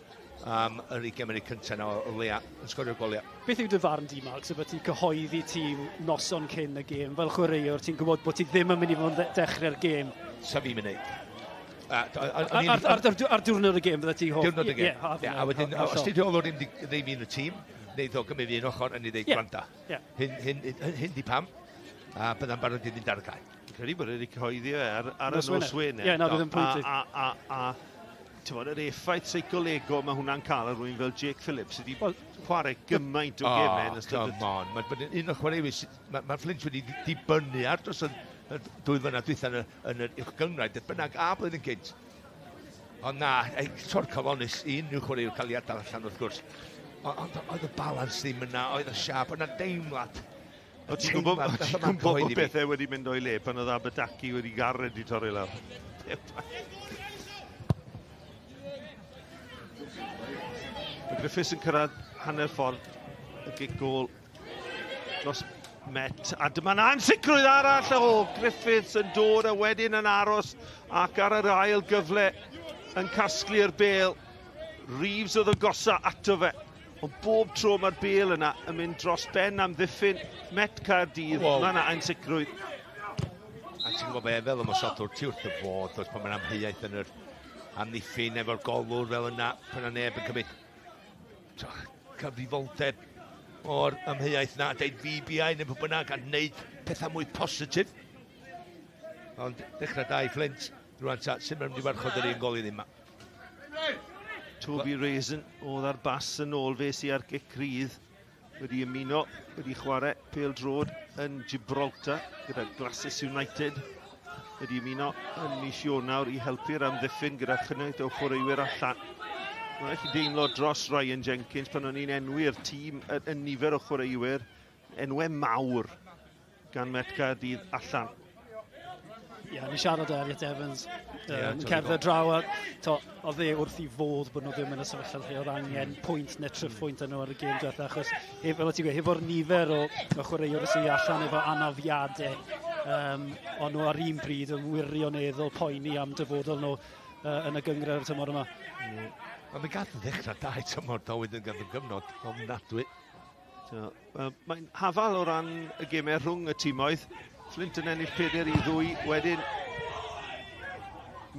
am yr 20 munud cyntaf yna o leia yn sgorio goliau. Beth yw dy farn di, Mark, sef bod ti'n cyhoeddi tîm noson cyn y gêm? Fel chwaraewr, ti'n gwybod bod ti ddim yn mynd i fod yn dechrau'r gêm. Sa fi'n mynd neud. Ar diwrnod y gêm, fydda ti hoff. Diwrnod y gêm. Ie, a wedyn, os ti rheolwr ddim wedi fi yn y tîm, wneud o gymryd fi un ochr a ni ddeud, gwranda. Hyn, hyn, hyn, hyn di pam, a bydda'n barod i fynd ar y cae. Fi'n credu bod e wedi cyhoeddi e ar, ar y nos Wener. Ie, na, bydd yn pwynt. A, a, a, a ti'n yr effaith seicolegol mae hwnna'n cael ar rwy'n fel Jake Phillips sydd wedi well, chwarae gymaint o oh, gemau yn ystod... Come on, mae'n ma un o'r chwaraewyr, mae ma Flint wedi dibynnu ar dros y dwy flynedd dwytha yn, yn yr uwch gynghrair, beth bynnag, a blwyddyn gynt. Ond na, tor calonus i unrhyw chwaraewr cael ei adael allan wrth gwrs. Ond oedd y balans ddim yna, oedd y siap, oedd yna deimlad. O ti'n gwybod, o ti'n gwybod bod bethau wedi mynd o'i le pan oedd Aberdaki wedi gared i torri lawr. Mae Griffiths yn cyrraedd hanner ffordd y gic gôl dros Met. A dyma'n ansicrwydd arall o Griffiths yn dod a wedyn yn aros ac ar yr ail gyfle yn casglu'r bel. Reeves oedd y gosa ato fe. Ond bob tro mae'r bel yna yn mynd dros ben am ddiffyn Met Caerdydd. Wow. Mae yna ansicrwydd. A ti'n gwybod be, fel ymosodwr, ti wrth y fodd, does pan mae'n amheuaeth yn yr amddiffyn efo'r golwr fel yna, pan yna neb yn cymryd cyfrifoldeb o'r amheuaeth na, deud VBI neu pwy bynnag, a wneud pethau mwy positif. Ond dechrau da i Flint, rwan ta, sut mae'n mynd i warchod yr un gol i ddim ma. Toby Raisin oedd ar bas yn ôl fe sy ar gic rydd wedi ymuno, wedi chwarae pêl drod yn Gibraltar gyda Glacis United wedi ymuno yn mis Ionawr i helpu'r amddiffyn gyda chynnwyd o chwaraewyr allan. Mae'n rhaid i deimlo dros Ryan Jenkins pan o'n i'n enwi'r tîm yn nifer o chwaraewyr, enwau mawr gan Met Caerdydd allan. Ie, yeah, ni siarad â Elliot Evans, yeah, cerdded draw, a to, oedd e wrth i fod bod nhw ddim yn y sefyllfa lle oedd angen pwynt neu tryphwynt mm. nhw ar y gêm diwetha, achos hef, fel ti'n gweud, hefo'r nifer o, o chwaraewr sy'n allan efo anafiadau, um, ond nhw ar un bryd yn wirioneddol poeni am dyfodol nhw uh, yn y gynghrair y tymor yma. Yeah. Ond mi gath ddechrau dau tymor dawyd yn gyfnod ofnadwy. So, mae'n hafal o ran y gemau rhwng y timoedd. Flint yn ennill 4 i 2, wedyn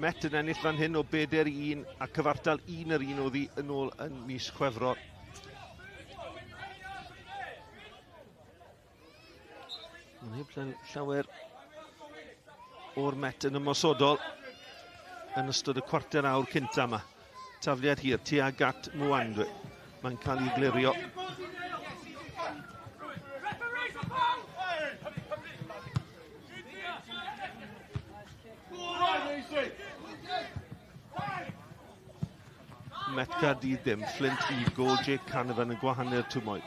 Met yn ennill fan hyn o 4 i 1 a cyfartal 1 yr 1 oddi yn ôl yn mis Chwefror. Mae'n heb llawer o'r Met yn ymosodol yn ystod y cwarter awr cynta yma. Tafliad hir tuag at Mwandwe. Mae'n cael ei glirio. Met Caerdydd ddim, Flint i gol Jake Canavan yn gwahanu'r twymoedd.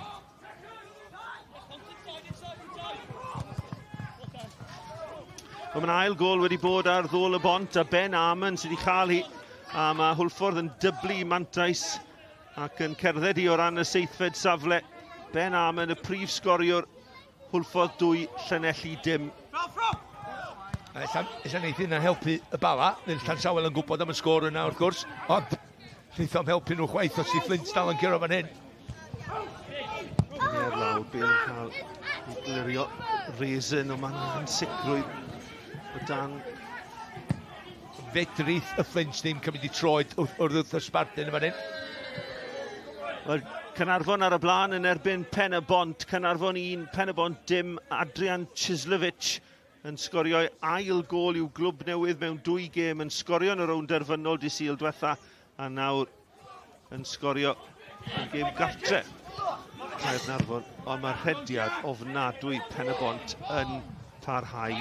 Wel, mae'n ail gol wedi bod ar ddôl y bont a Ben Armand sydd wedi chael hi. A mae Hwlffordd yn dyblu mantais ac yn cerdded hi o ran y seithfed safle. Ben Armand, y prif sgoriwr, Hwlffordd 2, Llanelli dim. Ella, ella wneith hynna helpu y Bala. Fydd Llansawel yn gwybod am y sgôr yna wrth gwrs. Ond wneith o'm helpu nhw chwaith os di Flint dal yn curo fan hyn. Cymer lawr, Bale yn cael ei glirio. Raisin, ond mae'n ansicrwydd o dan. Fedrith y Flint ddim cymryd i troed wrth, wrth y sbardun yn fan hyn. Wel, Caernarfon ar y blaen yn erbyn Pen y Bont. Caernarfon 1, Pen y Bont dim. Adrian Chislovich yn sgorio'i ail gôl i'w glwb newydd mewn dwy gêm, yn sgorio yn y rownd derfynol di Sul diwetha, a nawr yn sgorio yn gêm gartre. Caernarfon, ond mae'r rhediad ofnadwy Pen y Bont yn parhau.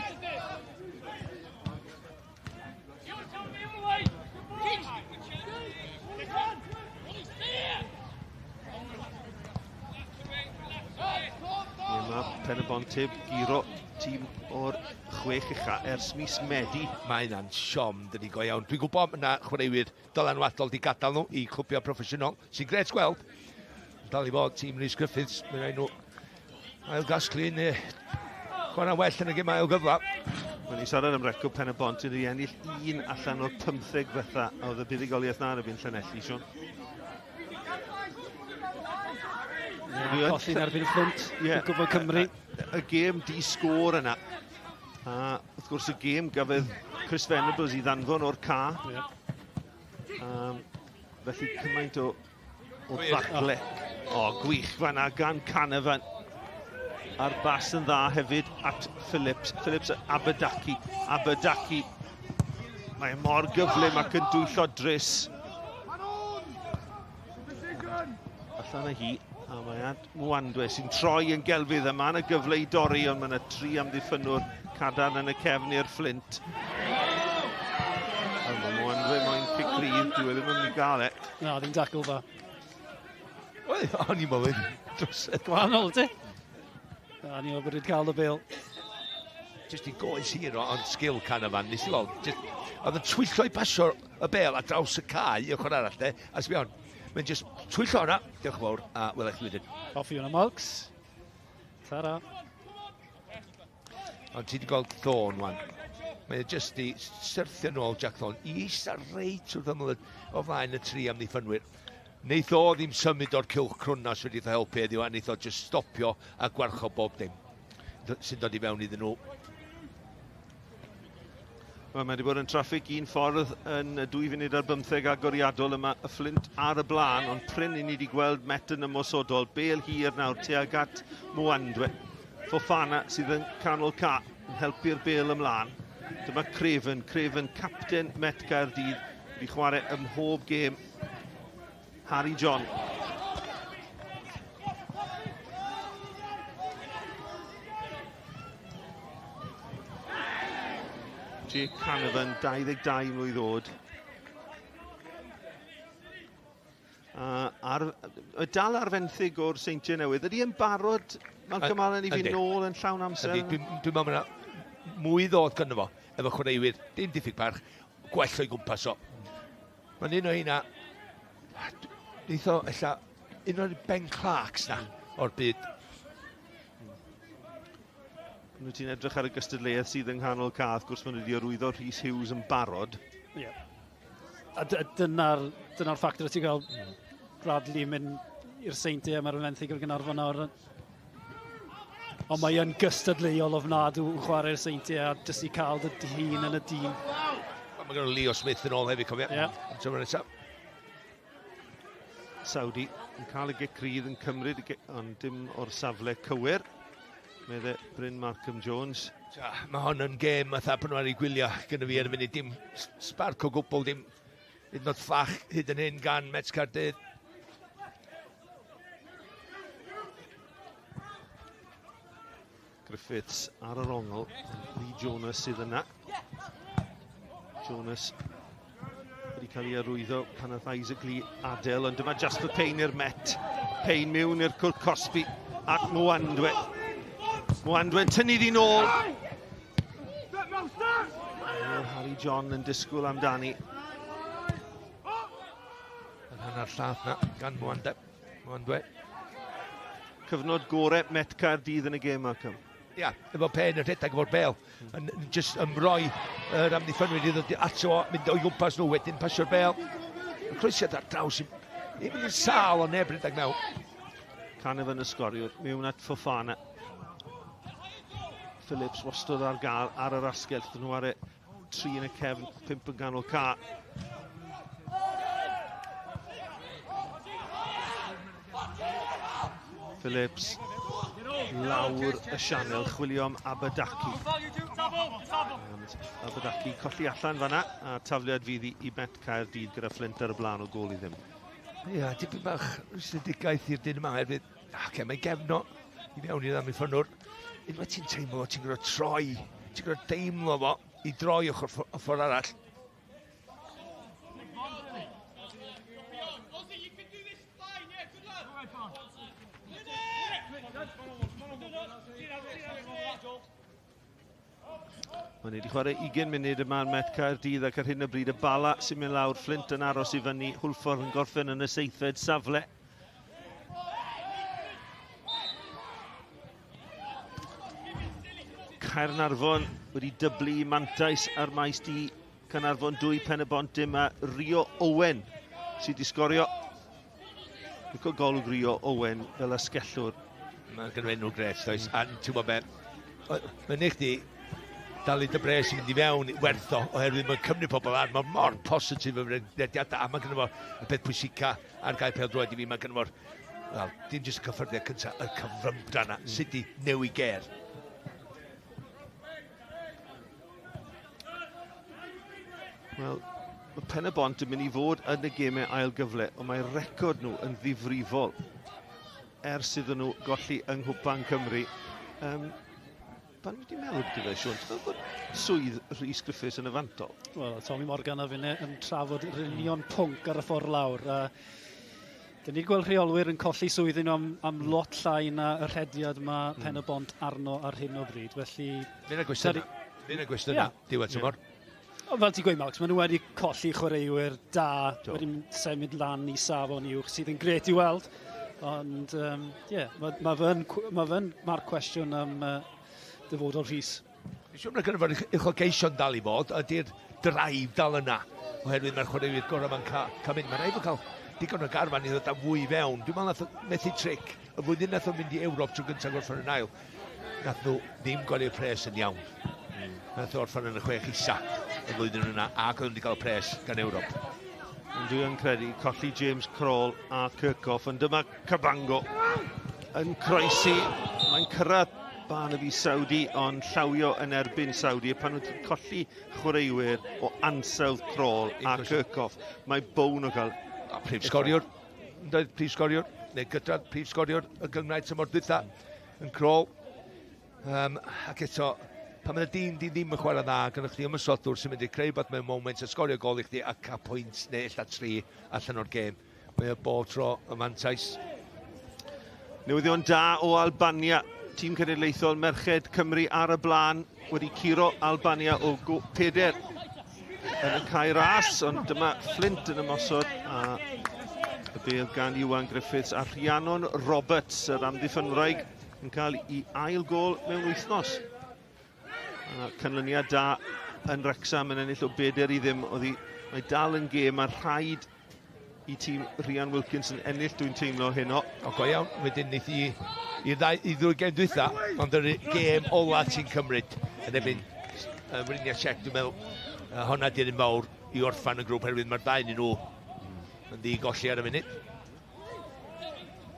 Mae Pen y Bont heb guro tîm o'r chwech ucha ers mis Medi. Mae hynna'n siom, dydy go iawn. Dwi'n gwybod yna chwaraewyr dylanwadol di gadael nhw i clwbiau proffesiynol, sy'n gret gweld. Dal i fod tîm Rhys Griffiths, mae'n rhaid nhw ail gasglu neu chwarae well yn y gym ail gyfle. Mae'n ni siarad am record Pen y Bont, yn ei ennill un allan o'r 15 fetha a oedd y buddugoliaeth na yn erbyn Llanelli, Sean. Yeah, colli'n erbyn Fflint, yeah, gwybod Cymru. Y, y gêm di sgôr yna. A wrth gwrs y gêm gafodd Chris Venables i ddanfon o'r ca. Yeah. Um, felly cymaint o, o ddagle. O, gwych fanna gan Canavan. A'r bas yn dda hefyd at Phillips. Phillips Aberdaki. Aberdaki. Mae e mor gyflym ac yn dwyllo drys. Allan â hi, a mae at Mwandwe sy'n troi yn gelfydd. A mae yna gyfle i dorri, ond mae yna tri amddiffynwr cadarn yn y cefn i'r Fflint. A mae Mwandwe moyn cic rydd, dyw e ddim yn mynd i gael e. Na, ddim dacl dda. Wel, o'n i'n meddwl drosedd. Gwahanol, ti? Na, ni'n meddwl bod wedi cael y bel. Just i goes hir o, ond sgil Canavan, nes i weld, just, oedd yn twyllo i pasio y bel ar draws y cae i ochr arall, de, a sbio hwn, mae'n just twyllo hwnna, diolch yn fawr, a welai chi wedyn. Hoffi hwnna, Molks. Tara. Ond ti wedi gweld Thorne, wan. Mae e jyst di syrthio nôl Jack Thorne i eista reit wrth ymyl o flaen y tri amddiffynwyr. Neith o ddim symud o'r cylch crwn na sydd wedi helpu heddiw, a neith o jyst stopio a gwarchod bob dim sy'n dod i fewn iddyn nhw. Wel, mae wedi bod yn traffig un ffordd yn y 2 funud ar 15 agoriadol yma, y Fflint ar y blaen, ond prin i ni wedi gweld Met yn ymosodol. Bel hir nawr tuag at Mwandwe. Fofana sydd yn canol ca, yn helpu'r bel ymlaen. Dyma Craven, Craven, capten Met Gaerdydd, wedi chwarae ym mhob gêm. Harry John. Jake Canavan, 22 mlwydd oed. A ar, y dal ar fenthyg o'r Seintiau Newydd. Ydy e'n barod, Malcolm Allen, i fynd nôl yn llawn amser? Ydy, dwi'n dwi meddwl mae mwy ddod gynno fo efo chwaraewyr, dim diffyg parch, gwell o'i gwmpas o. Mae'n un o heina, neith o ella, un o'r Ben Clarks na o'r byd. Pan wyt ti'n edrych ar y gystadleuaeth sydd yng nghanol ca, wrth gwrs maen nhw wedi arwyddo Rhys Hughes yn barod. Ie. Yeah. A dyna'r dyna ffactor ti'n gael Bradley mynd i'r Seintiau, mae'r fenthyg o'r Gaernarfon nawr. Ond mae yn gystadleuol ofnadw yn chwarae'r Seintiau a jyst i cael dy hun yn y dîm. Mae gen Leo Smith yn ôl hefyd, cofio. Ie. Yeah. Tymor nesaf. Saudi yn cael y gic rydd yn cymryd, ond dim o'r safle cywir. Medde Bryn Markham Jones. Mae hon yn gêm fatha pan nhw ar ei gwylio gyda fi ar y funud. Dim sbarc o gwbl, dim hyd yn oed fflach hyd yn hyn gan Mets Caerdydd. Griffiths ar yr ongl. Lee Jonas sydd yna. Jonas wedi cael ei arwyddo pan oedd Isaac Lee adael, ond dyma Jasper Payne i'r Met. Payne mewn i'r cwr cosbi at Mwandwe. Mwandwe yn tynnu ddi nôl. Harry John yn disgwyl amdani. Yn hanner llath na gan Mwande. Mwandwe. Cyfnod gore Met Caerdydd yn y gêm, Malcolm. Ia, efo pen yn rhedeg efo'r bel, yn, yn just ymroi yr amddiffynwyr i ddod ato fo, mynd o'i gwmpas nhw wedyn, pasio'r bel. Y croesiad ar draws, ddim yn sâl o neb rhedeg mewn. Canavan y sgoriwr, mewn at Fofana. Phillips wastad ar gael ar yr asgell, dyn nhw ar e 3 yn y cefn, 5 yn ganol ca. Phillips lawr y sianel, chwilio am Abadaki. And Abadaki colli allan fanna, a tafliad fydd i, i Bet Caerdydd gyda Flint ar y blaen o gôl i ddim. Ia, dipyn bach rwystredigaeth i'r dyn yma hefyd. Ac mae gefno i mewn i'r amddiffynnwr. Unwaith ti'n teimlo, ti'n gwrdd troi, ti'n gwrdd deimlo fo i droi ochr ffordd arall. Mae'n wedi chwarae 20 munud yma yn Met Caerdydd ac ar hyn o bryd y Bala sy'n mynd lawr, Flint yn aros i fyny, Hwlffordd yn gorffen yn y seithfed safle. Caernarfon wedi dyblu mantais ar maes di Caernarfon 2 Pen-y-bont dim a Rio Owen sydd wedi sgorio. Lico golwg Rio Owen fel asgellwr. Mae gen enw gret, does? A ti'n gwybod be, mae'n eich di dalu dy bres i fynd i fewn i werth o, oherwydd mae'n cymryd pobl ar, mae'n mor positif y rediadau, a mae gen fo y peth pwysica ar gael pêl-droed i fi, mae gen fo'r, wel, dim jyst y cyffyrddiad cyntaf, y cyfrymdra yna, sut i newid ger. Wel, mae Pen y Bont yn mynd i fod yn y gemau ail gyfle, ond mae record nhw yn ddifrifol ers iddyn nhw golli yng Nghwpan Cymru. Pan wedi meddwl beth i fe, Siôn, ti'n meddwl bod swydd Rhys Griffiths yn y fantol? Wel, Tommy Morgan a finne yn trafod yr union pwnc ar y ffordd lawr. Dyn ni'n gweld rheolwyr yn colli swyddi nhw am lot llai na y rhediad mae Pen y Bont arno ar hyn o bryd. Felly... Fy'n y gwestiwn Fy'n y gwestiwn yeah. Diwedd tymor. Yeah. Fel ti'n gweud, Max, maen nhw wedi colli chwaraewyr da, wedi symud lan i safon uwch, sydd yn gret i weld. Ond, ie, yeah, mae fe'n ma fe marc cwestiwn am dyfodol Rhys. Dwi'n siŵr mae gynno fo'r uchelgeision dal i fod, ydy'r drive dal yna, oherwydd mae'r chwaraewyr gorau ma'n cael mynd. Mae'n rhaid bod cael digon o garfan i ddod â fwy i fewn. Dwi'n meddwl nath methu tric. Y flwyddyn nath o mynd i Ewrop tro gyntaf gorffen yn ail, nath nhw ddim gwario'r pres yn iawn. Nath o orffen yn y 6 isa y flwyddyn yna, ac oedd wedi cael pres gan Ewrop. Ond dwi yn credu colli James Kroll a Kirchhoff, ond dyma Cabango yn croesi. Mae'n cyrraedd Barnaby Saudi, ond llawio yn erbyn Saudi. A pan nhw'n colli chwaraewyr o ansawdd Kroll a Kirchhoff, mae bown o gael... A prif sgoriwr, doedd prif sgoriwr, neu gydradd prif sgoriwr y gynghrair tymor dwytha yn Kroll. Ac eto, pan mae dyn di ddim yn chwarae dda, gynnwch chdi ymosodwr sy'n mynd i creu beth mewn moment a sgorio gol i chdi a cael pwynt neu ella 3 allan o'r gêm. Mae o bob tro y mantais. Newyddion da o Albania. Tîm cenedlaethol Merched Cymru ar y blaen wedi curo Albania o 4 yn y Cae Ras, ond dyma Flint yn ymosod a y bêl gan Iwan Griffiths a Rhiannon Roberts, yr amddiffynwraig, yn cael ei ail gol mewn wythnos. A canlyniad da yn Wrexham yn ennill o 4-0. Oedd hi, mae dal yn gêm, mae rhaid i tîm Rhian Wilkinson ennill, dwi'n teimlo heno. O, go iawn, wedyn wnaeth i i'r ddau, i ddwy gêm dwytha, ond yr gêm ola ti'n cymryd yn erbyn Weriniaeth Czech, dwi'n meddwl, honna di'r un fawr i orffan y grŵp, herwydd mae'r ddau yn nhw yn ddi golli ar y funud.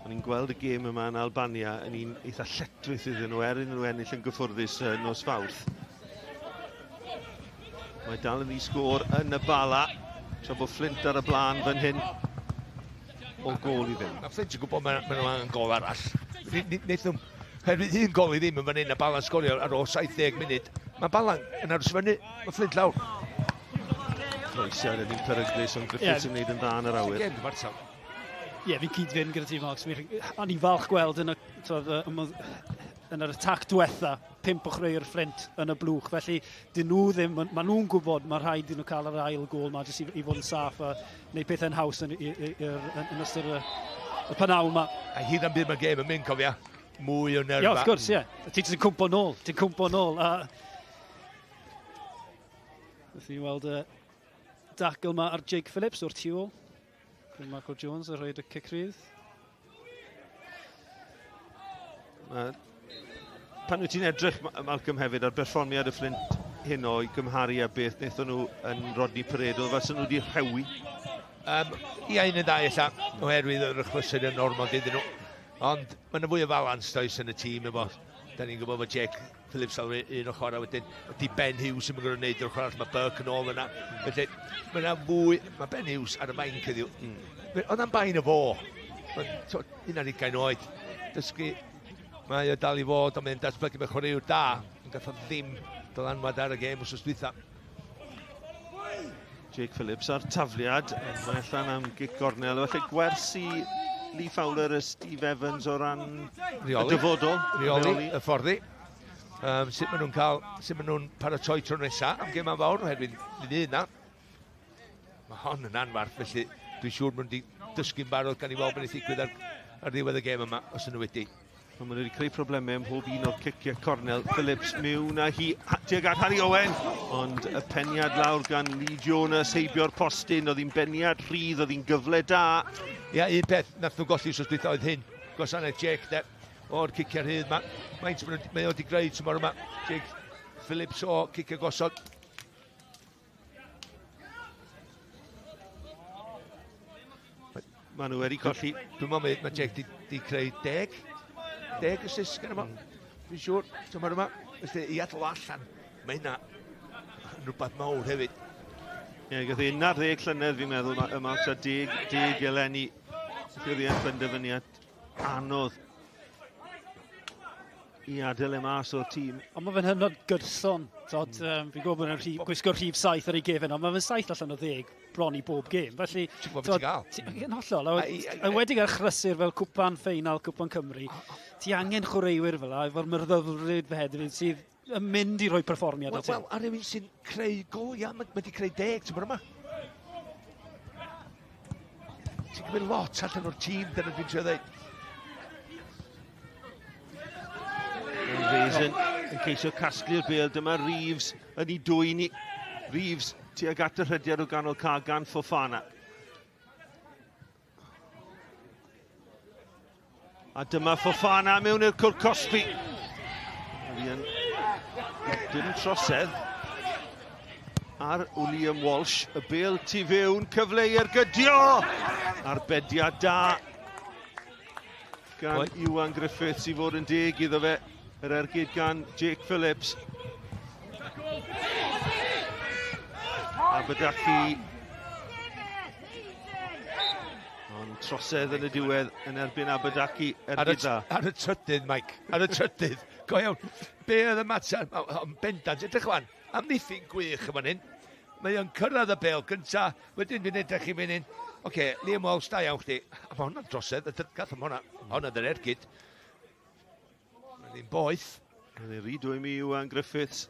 O'n i'n gweld y gêm yma yn Albania yn un eitha lletchwith iddyn nhw, er iddyn nhw ennill yn gyffwrddus nos Fawrth. Mae dal yn ddi-sgôr yn y Bala, tra bod Flint ar y blaen fan hyn o gôl i ddim. Mae Flint yn gwybod mae nhw angen gol arall. Wnaeth nhw, herwydd un gol i ddim yn fan hyn, a Bala'n sgorio ar ôl 70 munud. Mae Bala'n yn aros fyny, mae Flint lawr. Croesiad yn un peryglus, ond Griffiths yn gwneud yn dda yn yr awyr. Gêm gyfartal. Ie, fi'n cyd-fynd gyda ti, Mark. O'n i'n falch gweld yn y, yn yr atac diwetha, 5 o chwaraewyr Flint yn y blwch. Felly, dyn nhw ddim, maen nhw'n gwybod mae rhaid iddyn nhw cael yr ail gôl ma jyst i fod yn saff a gwneud pethau'n haws yn ystod y pnawn ma. A hyd am byd mae'r gêm yn mynd, cofia, mwy o nerfa. Ie, wrth gwrs, ie. Ti jyst yn cwmpo nôl, ti'n cwmpo nôl. A wrth i ni weld y dacl ma ar Jake Phillips o'r tu ôl. Bryn Michael Jones yn rhoi y cic rydd. Pan wyt ti'n edrych, Malcolm, hefyd ar berfformiad y Flint heno i gymharu â beth wnaethon nhw yn Rodney Parade, oedd fel nhw wedi rhewi? Ia, un yn ddau ella, oherwydd yr achlysur yn ormod iddyn nhw. Ond mae yna fwy o falans does yn y tîm efo. Da ni'n gwybod bod Jake Phillips ar un ochr a wedyn ydy Ben Hughes yn mynd gwneud yr ochr arall, mae Burke yn ôl yna. Felly mae yna fwy, mae Ben Hughes ar y fainc heddiw. Oedd am bain y fo. Mae'n 21 oed. Dysgu, mae o dal i fod, ond mae'n datblygu mewn chwaraewr da. Ond gath o ddim dylanwad ar y gêm wsos dwytha. Jake Phillips ar tafliad, mae allan am gic gornel. Felly gwers i Lee Fowler a Steve Evans o ran y dyfodol. Reoli, y fforddi. Sut maen nhw'n cael, sut maen nhw'n paratoi tro nesaf am gemau fawr, oherwydd fydd un na. Mae hon yn anfarth, felly dwi'n siŵr maen nhw wedi dysgu'n barod gan i weld beth ddigwydd ar ddiwedd y gêm yma, os ydyn nhw wedi. Ond maen nhw wedi creu problemau ym mhob un o'r ciciau cornel. Phillips mewn â hi tuag at Harry Owen. Ond y peniad lawr gan Lee Jonas heibio'r postyn. Oedd hi'n beniad rhydd, oedd hi'n gyfle da. Ia, un peth nath nhw golli wsos dwytha oedd hyn. Gwasanaeth Jake de, o'r ciciau rhydd yma. Maint mae o wedi greu tymor yma. Jake Phillips o cicio gosod. Maen nhw wedi colli. Dwi'n meddwl mae Jake di, di creu 10, 10 assist gyda fo. Dwi'n siŵr, tymor yma. Felly, i adael o allan, mae hynna yn rhywbeth mawr hefyd. Ie, yeah, gath ei 11 llynedd fi'n meddwl, yma tua 10, 10 eleni. Felly oedd e'n benderfyniad anodd i adael e mas o'r tîm. Ond mae fe'n hynod gyson. Tod, fi'n gwybod bod e'n rhif, gwisgo rhif 7 ar ei gefen, ond mae fe'n 7 allan o 10 bron i bob gêm. Felly, Ti'n gwybod beth ti'n gael? Yn hollol. A wedi ar chrysur fel cwpan ffeinal, cwpan Cymru, ti angen chwaraewyr fel la, efo'r myrddyrfryd fe hefyd, sydd yn mynd i roi perfformiad Wel, o ti. wel, a rhywun sy'n creu goliau, mae wedi creu 10, ti'n bod yma. Ti'n cymryd lot allan o'r tîm, dyna dwi'n trio dweud. Raisin yn ceisio casglu'r bêl. Dyma Reeves yn ei dwyn i. Reeves tuag at y rhediad o ganol ca gan Fofana. A dyma Fofana mewn i'r cwrt cosbi. Yn dim trosedd ar William Walsh. Y bêl tu fewn, cyfle i ergydio! Arbediad da gan Oi. Iwan Griffiths i fod yn deg iddo fe. Yr ergyd gan Jake Phillips. A Byddachi. Ond trosedd yn y diwedd yn erbyn Aberdaki ergyd da. Ar y trydydd, Mike. Ar y trydydd. Go iawn. Be oedd y mater? Ond bendant, edrych wan. Amddiffyn gwych yma hyn. Mae o'n cyrraedd y bêl gynta, wedyn fi'n edrych i fynd hyn. Oce, Liam Walsh, da iawn chdi. A mae hwnna'n drosedd, gath am hwnna. Hwnna dy'r ergyd. Mae'n un boeth. Mae'n ei rydw i mi Iwan Griffiths.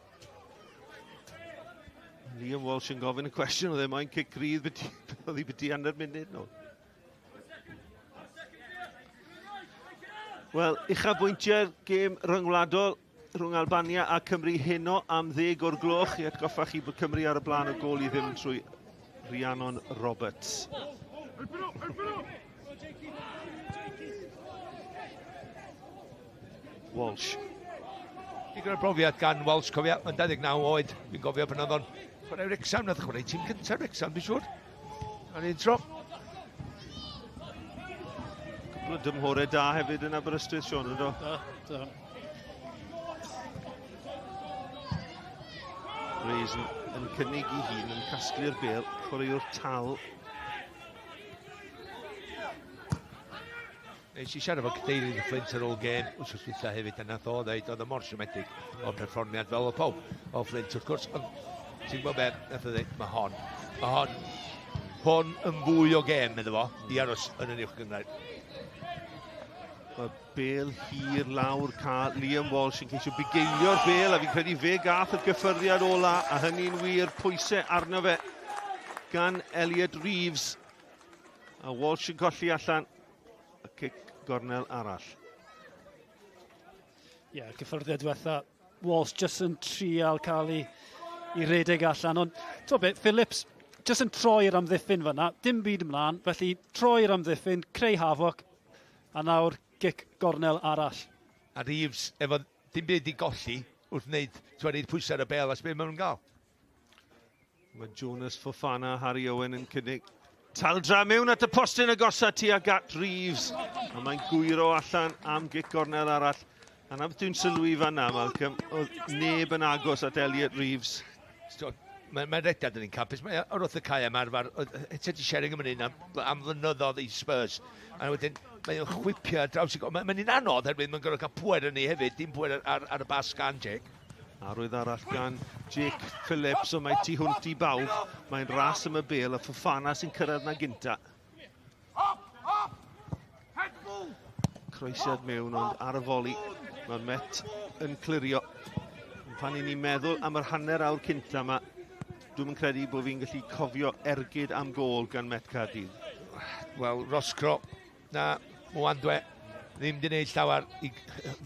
Liam Walsh yn gofyn y cwestiwn, oedd e moyn cic rydd, oedd hi byti hanner munud nôl. Wel, uchafbwyntiau'r gêm ryngwladol rhwng Albania a Cymru heno am 10 o'r gloch i atgoffa chi bod Cymru ar y blaen o gôl i ddim trwy Rhiannon Roberts. Walsh. Digon o brofiad gan Walsh, cofia, mae'n 29 oed, fi'n gofio pan oedd o'n chwarae Wrexham, nath chwarae tîm cyntaf Wrexham, dwi'n siŵr. Ar un tro. Cwpl o dymhorau da hefyd yn Aberystwyth, Sean, ynddo? Da, da. Raisin yn cynnig i hun yn casglu'r bêl, chwaraewr tal. Nes i siarad efo cadeirydd y Flint ar ôl gêm wrth dwytha hefyd, a nath o ddeud oedd o mor siomedig o'r perfformiad fel o pawb o Flint wrth gwrs, ond ti'n gwybod beth, nath o ddeud, mae hon, mae hon, hon yn fwy o gêm iddo fo i aros yn yr uwch gynghrair. Mae bêl hir lawr ca Liam Walsh yn ceisio bugeilio'r bêl, a fi'n credu fe gath y gyffyrddiad ola, a hynny'n wir, pwysau arno fe gan Elliot Reeves. A Walsh yn colli allan y cic gornel arall. Ie, yeah, cyffyrddiad diwetha. Walsh jyst yn trial cael ei redeg allan. Ond, ti'n beth, Phillips jyst yn troi'r amddiffyn fyna, dim byd ymlaen, felly troi'r amddiffyn, creu hafoc, a nawr gic gornel arall. A Reeves, efo dim byd i golli wrth wneud, ti'n rhaid pwysau ar y bêl, a sbeth maen nhw'n gael. Mae Jonas Fofana, Harry Owen yn cynnig taldra mewn at y postyn agosa tuag at Reeves. A mae'n gwyro allan am gic gornel arall. A na beth dwi'n sylwi fanna, Malcolm, oedd neb yn agos at Elliot Reeves. So, Mae'n mae rediad yn un campus. Mae o'r wrth y cae am arfer, Teddy Sheringham yn un am flynyddoedd i Spurs. A wedyn, mae'n chwipio ar draws i... Mae'n ma un anodd herwydd mae'n gorfod cael pwer yn ei hefyd, dim pwer ar y bas gan Jake. Arwydd arall gan Jake Phillips, ond mae tu hwnt i bawb. Mae'n ras am y bêl, a Fofana sy'n cyrraedd na gynta. Croesiad mewn, ond ar y foli, mae'r Met yn clirio. Pan i ni'n meddwl am yr hanner awr cynta yma, dwi'm yn credu bod fi'n gallu cofio ergyd am gôl gan Met Caerdydd. Wel, Roscro, na, Mwandwe. Ddim di wneud llawer i,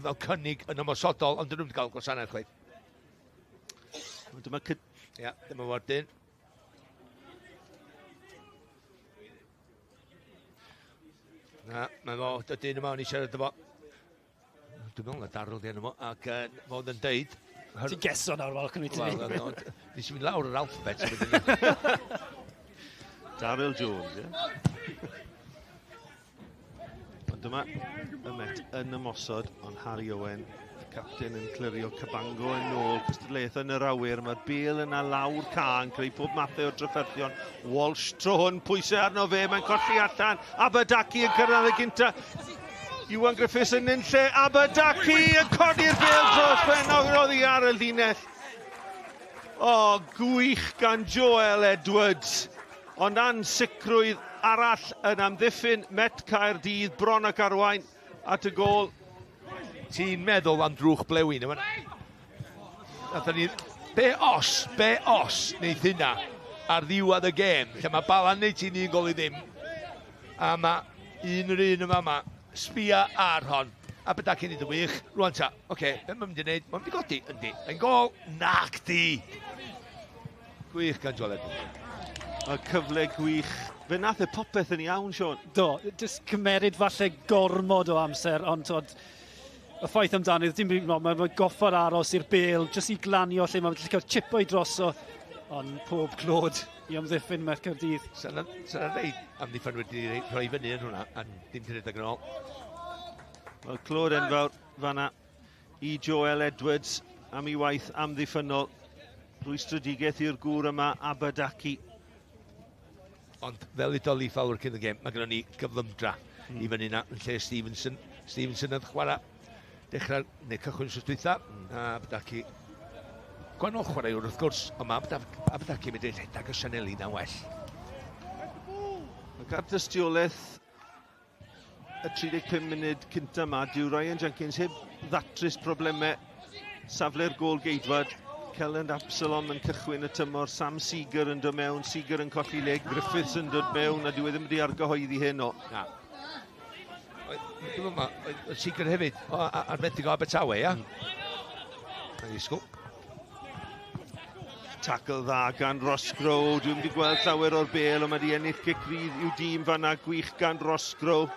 fel cynnig yn ymosodol, ond dyn nhw'n cael gwasanaeth chwaith. Dyma Ia, dyma Wardyn. Na, mae fo, dydyn yma, o'n i siarad efo. Dwi'n meddwl na Daryl di enw fo, ac fo oedd yn deud. Ti'n geso nawr, Malcolm, i ti. Wel, nes i fynd lawr yr alphabet. Daryl Jones, ie. Ond dyma y Met yn ymosod, ond Harry Owen, y captain, yn clirio. Cabango yn ôl, cystadleuaeth yn yr awyr, mae'r bel yna lawr ca yn creu pob mathau o drafferthion. Walsh tro hwn, pwysau arno fe, mae'n colli allan. Abadaki yn cyrraedd y gynta. Iwan Griffiths yn unlle, Abadaki yn codi'r bel dros ben oddi ar y linell. O, gwych gan Joel Edwards. Ond ansicrwydd arall yn amddiffyn Met Caerdydd, bron ac arwain at y gol. Ti'n meddwl am drwch blewyn yma. Nathon ni. Be os wneith hynna ar ddiwedd y gêm, lle mae Bala'n neud ti'n 1 gol i ddim, a mae un yr un yma yma, sbia ar hon, a bydda cyn i dy wych, rwan ta, oce, okay, be mae'n mynd i wneud? Mae'n mynd i godi, yndi, yn gol, nac di! Gwych gan Joel Edwards. Y cyfle gwych. Fe nath e popeth yn iawn, Sean. Do, jyst cymeryd falle gormod o amser, ond tod, y ffaith amdano, dim byd, mae'n ma goffod aros i'r bel, jyst i glanio lle mae'n cael chipo i droso, ond pob clod i amddiffyn Met Caerdydd. Sa'n sa ddeud amddiffyn wedi rhoi fyny yn hwnna, a dim di rhedeg yn ôl. Wel, clod enfawr fanna i Joel Edwards am ei waith amddiffynnol. Rwystredigaeth i'r gŵr yma, Abadaki. Ond fel i Lee Fowler cyn y gêm, mae gennym ni gyflymdra i fyny na yn lle Stevenson. Stevenson yn chwarae dechrau neu cychwyn wrth dwytha, a Abadaki gwahanol chwaraewr wrth gwrs, ond mae Abadaki yn mynd i rhedeg y sianeli na'n well. Ac ar dystiolaeth y 35 munud cynta yma, dyw Ryan Jenkins heb ddatrys problemau safle'r gôl geidwad. Kellen Absalom yn cychwyn y tymor, Sam Seeger yn dod mewn, Seeger yn colli le, Griffiths yn dod mewn, a dyw e ddim wedi argyhoeddi hyn o. Na. Dwi'n meddwl, oedd Seeger hefyd, ar fenthyg o Abertawe, ia? Mae'n ddisgwyl. Tackle dda gan Roscrow. Dwi'n wedi gweld llawer o'r bel, ond mae wedi ennill cic rydd i'w dîm fanna. Gwych gan Roscrow.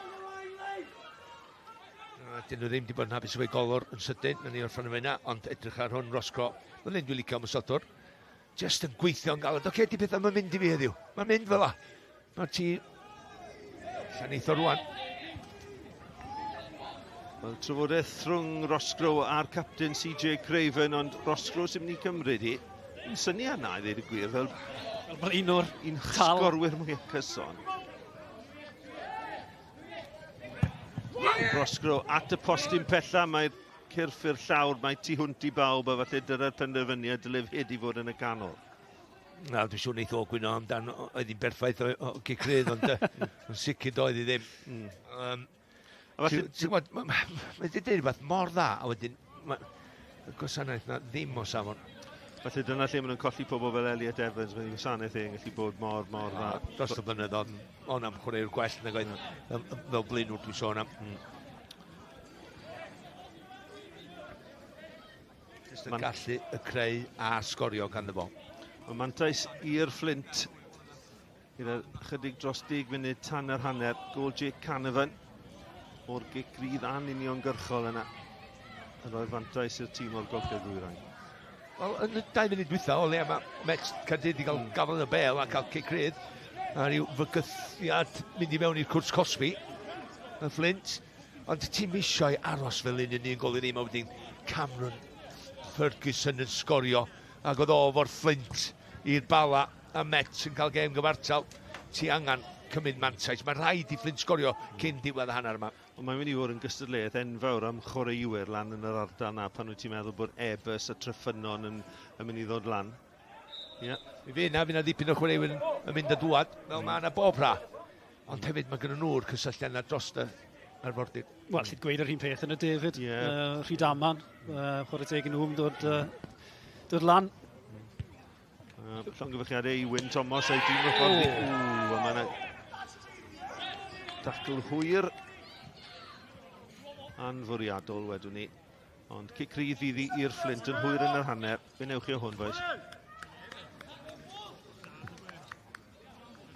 Dyn nhw ddim wedi bod yn hapus efo'i golwr yn sydyn, na ni orffan yma, ond edrych ar hwn, Roscrow. Mae'n un dwi'n licio ymosodwr. Just yn gweithio'n galed. Oce, di pethau mae'n mynd i fi heddiw. Mae'n mynd fel la. Mae'r ti. Llanitho rwan. Wel, trafodaeth rhwng Roscrow a'r captain CJ Craven, ond Roscrow sy'n mynd i cymryd hi. Yn syniad na, i ddweud y gwir, fel Fel blaenwr un tal. Sgorwyr mwy cyson. Roscrow at y postyn pella, mae'r cyrff i'r llawr, mae tu hwnt i bawb, a falle dyna'r penderfyniad dylai fyd i fod yn y canol. Na, dwi'n siŵr wneith o gwyno amdan, oedd hi'n berffaith o gic rydd, ond yn sicr doedd hi ddim. A falle, Ti'n gwybod, mae ma, ma wedi dweud rhywbeth mor dda, a wedyn, y gwasanaeth na ddim o safon. Falle dyna lle maen nhw'n colli pobl fel Elliot Evans, mae'n gwasanaeth e'n gallu bod mor, mor dda. Dros y blynyddoedd, o'n am chwaraewr gwell nag oedd fel blaenwr dwi'n sôn am. Jyst yn gallu y creu a sgorio ganddo fo. Mae mantais i'r Fflint gyda chydig dros 10 munud tan yr hanner. Gôl Jake Canavan o'r gic rydd anuniongyrchol yna. Yn rhoi'r fantais i'r tîm o'r Gogledd Ddwyrain. Wel, yn y 2 munud dwytha, o leia mae Met Caerdydd wedi cael gafel yn y bel a cael cic rydd. A rhyw fygythiad mynd i mewn i'r cwrt cosbi yn Flint. Ond ti'n misio i aros fel un yn 1 gol i ddim, a wedyn Cameron Ferguson yn sgorio. Ac oedd o fo'r Flint i'r Bala a Met yn cael gêm gyfartal. Ti angen cymryd mantais. Mae rhaid i Flint sgorio cyn diwedd y hanner yma. Ond mae'n mynd i fod yn gystadleuaeth enfawr am chwaraewyr lan yn yr ardal na pan wyt ti'n meddwl bod Ebus a Treffynon yn mynd i ddod lan. Ie. Yeah. Mi fydd na ddipyn o chwaraewyr yn mynd a dŵad, fel mae yna bob rha. Ond hefyd mae gen nhw'r cysylltiad yna dros y arfordir. Wel, allai gweud yr un peth yn y David. Rhydaman, chwarae teg i nhw yn dod lan. Llongyfarchiadau i Wyn Thomas a'i dîm y ffordd. Oh. A mae yna dacl hwyr. Anfwriadol, wedwn ni. Ond cic rydd fydd hi i'r Fflint yn hwyr yn yr hanner. Fe newch chi o hwn, boys.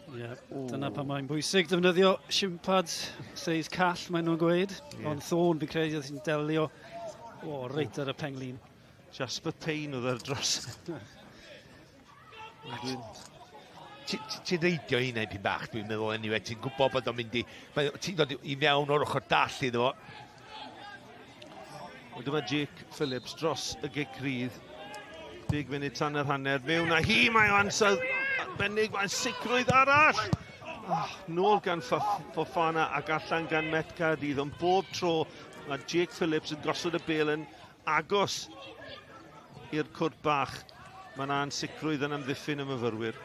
Ie, yeah, dyna pan mae'n bwysig defnyddio shimpad seis call, maen nhw'n gweud. Yeah. Ond Thorne, fi'n credu, oedd hi'n delio o, reit ar y penglin. Jasper Payne oedd ar dros. Ti'n reidio hynna i bach, dwi'n meddwl, anyway. Ti'n gwybod bod o'n mynd i... Ti'n dod i mewn o'r ochr dall iddo fo. Wel, dyma Jake Phillips dros y gic rydd. 10 munud tan yr hanner. Mewn a hi, mae o ansawdd arbennig, mae'n sicrwydd arall! Oh, nôl gan Fofana ac allan gan Met Caerdydd, ond bob tro mae Jake Phillips yn gosod y bel yn agos i'r cwrt bach. Mae yna ansicrwydd yn amddiffyn y myfyrwyr.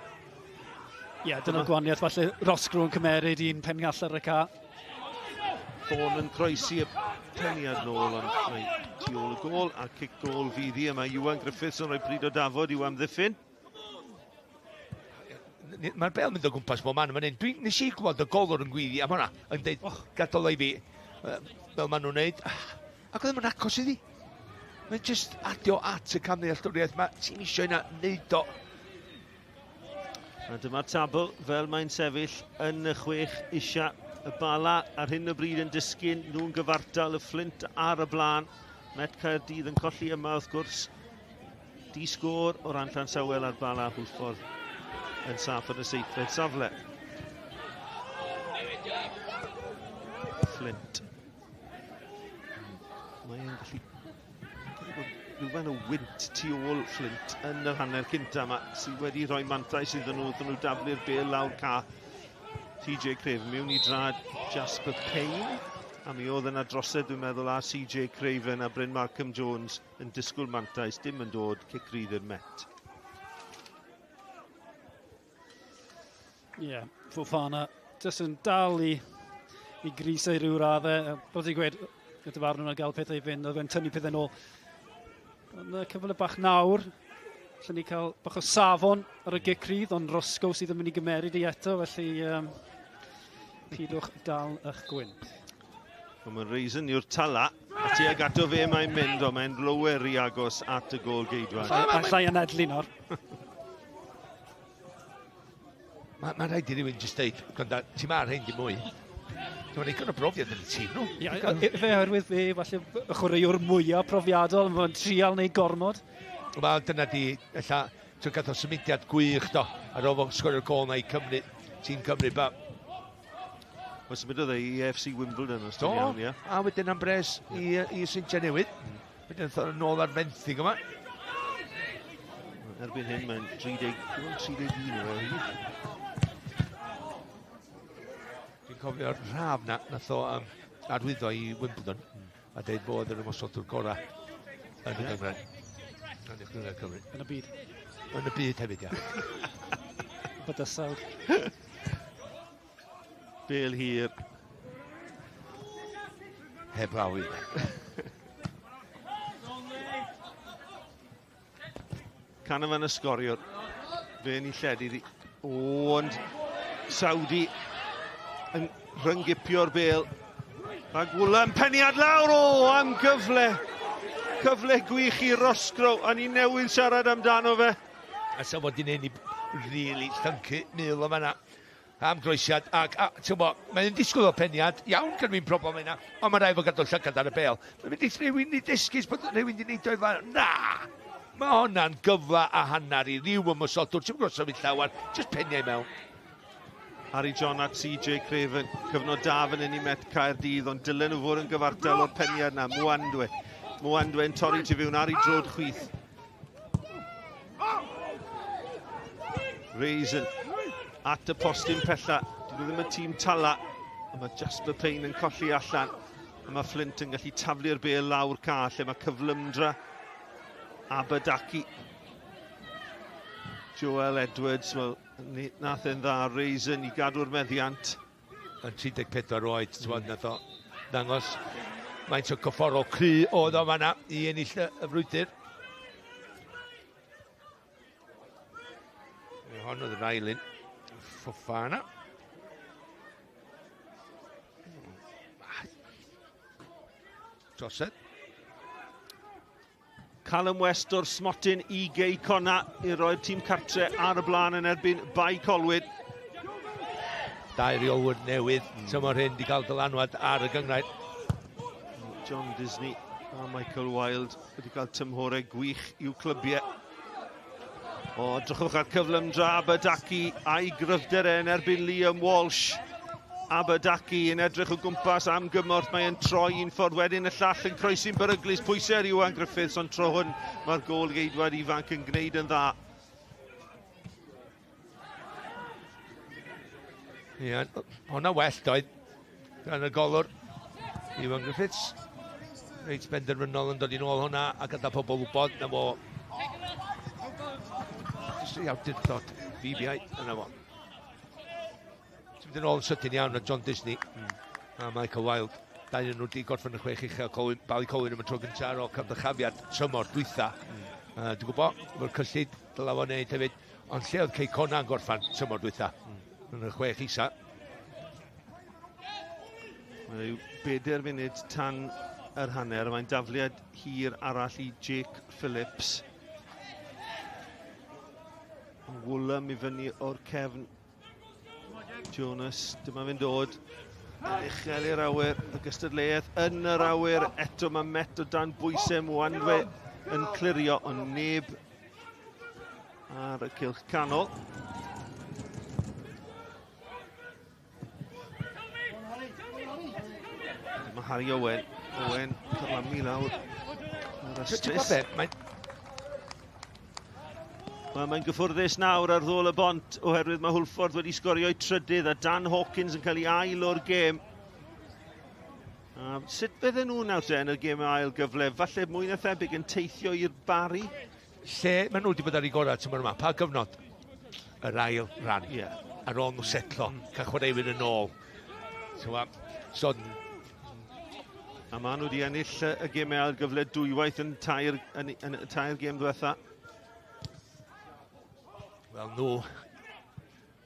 Ie, yeah, dyna'r gwahaniaeth. Falle Roscrow yn cymeryd un pengall ar y ca. Thorne yn croesi y peniad nôl, ond mae tu ôl y gôl a cic gôl fydd hi. A mae Iwan Griffiths yn rhoi pryd o dafod i'w amddiffyn. Mae'r bel mynd o gwmpas bob man yn fan hyn. Dwi'n nes i gweld y golwr yn gwyddi am hwnna, yn dweud, oh, gadael o i fi, fel maen nhw'n neud. Ac oedd ddim yn agos iddi. Mae'n just adio at y camddealltwriaeth. Mae ti'n isio yna neud o. A dyma'r tabl fel mae'n sefyll yn y chwech isha. Y Bala ar hyn o bryd yn disgyn, nhw'n gyfartal, y Fflint ar y blaen. Met Caerdydd yn colli yma wrth gwrs. Di sgôr o ran Llansawel a'r Bala Hwlffordd yn saff yn y seithfed safle. Fflint. Mae'n gallu bod rhywfaint o wynt tu ôl Flint yn yr hanner cynta yma sydd wedi rhoi mantais iddyn nhw wrth nhw daflu'r bel lawr ca. TJ Craven mewn i drad Jasper Payne a mi oedd yna drosedd dwi'n meddwl a CJ Craven a Bryn Markham Jones yn disgwyl mantais dim yn dod cic rydd i'r Met. Ie, yeah, Fofana jyst yn dal i, i grisau rhyw raddau. Fel ti'n gweud, y dyfarnwr yna gael pethau i fynd, oedd e'n tynnu pethau nôl. Ond y cyfle bach nawr, lle ni cael bach o safon ar y gic rydd, ond Roscoe sydd yn mynd i gymeryd i eto, felly pidwch dal eich gwynt. Ond mae Raisin yw'r tala, a tuag ato fe mae'n mynd, ond mae'n lower i agos at y gôl geidwad. Allai anadlu nawr. Mae'n ma rhaid i rywun jyst deud, gwranda, ti ma'r hyn dim mwy. Ti'n ddigon o brofiad yn y tîm nhw. Ia, fe oherwydd fe, falle, y chwaraewr mwyaf profiadol, mae'n trial neu gormod. Wel, dyna di, ella, ti'n gath o symudiad gwych, do, ar ôl fo sgorio'r gol na i Cymru, tîm Cymru, ba. Wel, symudodd e i AFC Wimbledon, os dwi'n iawn, ia. A wedyn am bres i, i Seintiau Newydd. Wedyn ddoth nôl ar fenthyg yma. Erbyn hyn mae'n 30, 31 o hyd. Dwi'n cofio'r rhaf na, nath o um, arwyddo i Wimbledon a dweud bod yr ymosodwr gorau yn y Gymru. Yn y Gymru Cymru. Yn y byd. Yn y byd hefyd, ia. Bydysawd. Bel hir. Heb law i. Canavan y sgoriwr. Fe ni lledu iddi. O, ond Saudi yn rhyngipio'r bel. Rhag Woolam, peniad lawr, o, am gyfle. Cyfle gwych i Roscrow, a ni newydd siarad amdano fe. A sa fod i'n ei really llyncu mil o fanna am groesiad ac a ti'n gwybod, mae'n disgwyl o peniad, iawn gen fi'n problem yna, ond mae rhaid fod gadw llygad ar y bel. Mae'n mynd i rhywun i ddysgu bod rhywun wedi neud o'i flaen. Na! Mae hwnna'n gyfle a hanner i ryw ymosodwr, ti'n gwybod symud llawer, jyst peniau mewn. Harry John at CJ Craven, cyfnod da fan hyn i Met Caerdydd, ond dylen nhw fod yn gyfartal o'r peniad na, Mwandwe. Mwandwe yn torri tu fewn ar ei drod chwith. Raisin at y postyn pella. Dyn nhw ddim y tîm tala. A mae Jasper Payne yn colli allan. A mae Flint yn gallu taflu'r bel lawr ca lle mae cyflymdra Abadaki. Joel Edwards, wel, nath e'n dda. Raisin i gadw'r meddiant. Yn 34 oed, ti'n mm. nath o ddangos faint o cyfforol cry oedd o fanna i ennill y, y frwydr. Hon oedd yr ail un. Fofana. Trosedd. Callum West o'r smotyn i Gei Conna i roi'r tîm cartre ar y blaen yn erbyn Bae Colwyn. Dau reolwyr newydd tymor hyn wedi cael dylanwad ar y gynghrair. John Disney a Michael Wilde wedi cael tymhorau gwych i'w clybiau. O, drychwch ar cyflymdra Abadaki a'i gryfder e yn erbyn Liam Walsh. Abadaki yn edrych o gwmpas am gymorth, mae'n troi un ffordd wedyn y llall yn croesi'n beryglus. Pwysau ar Iwan Griffiths, ond tro hwn mae'r gôl geidwad ifanc yn gwneud yn dda. Ie, hwnna well doedd gan y golwr Iwan Griffiths. Reit benderfynol yn dod i nôl hwnna a gyda pobl wybod na fo. Jyst ei awdurdod BBI yna fo. Ti'n mynd yn ôl yn sydyn iawn o John Disney a Michael Wilde. Dau nhw wedi gorffen y chwech uchel Colwyn, Bali Colwyn am y tro gyntaf ar ôl cael dyrchafiad tymor dwytha. Dwi'n gwybod, efo'r cyllid, dyla fo wneud hefyd. Ond lle oedd Cei Connah yn gorffan tymor dwytha? Yn y chwech isa. Mae rhyw bedair munud tan yr hanner. Mae'n dafliad hir arall i Jake Phillips. Woolam i fyny o'r cefn. Jonas, dyma fe'n dod. Yn uchel i'r awyr, y gystadleuaeth yn yr awyr. Eto mae Met o dan bwysau Mwanwe yn clirio, ond neb ar y cylch canol. Mae Harry Owen. Owen cyflamu lawr. Yr ystlys. Mae'n Mae'n gyffwrddus nawr ar ddôl y bont oherwydd mae Hwlffordd wedi sgorio'i trydydd a Dan Hawkins yn cael ei ail o'r gêm. A sut fydden nhw nawr te yn y gêm ail gyfle? Falle mwy na thebyg yn teithio i'r Barri? Lle maen nhw wedi bod ar eu gorau tymor yma? Pa gyfnod? Yr ail ran. Yeah. Ar ôl nhw setlo, cael chwaraewyr yn ôl. So, so A maen nhw wedi ennill y gemau ail gyfle dwywaith yn tair, yn, yn, yn tair gêm ddiwetha. Wel, nhw,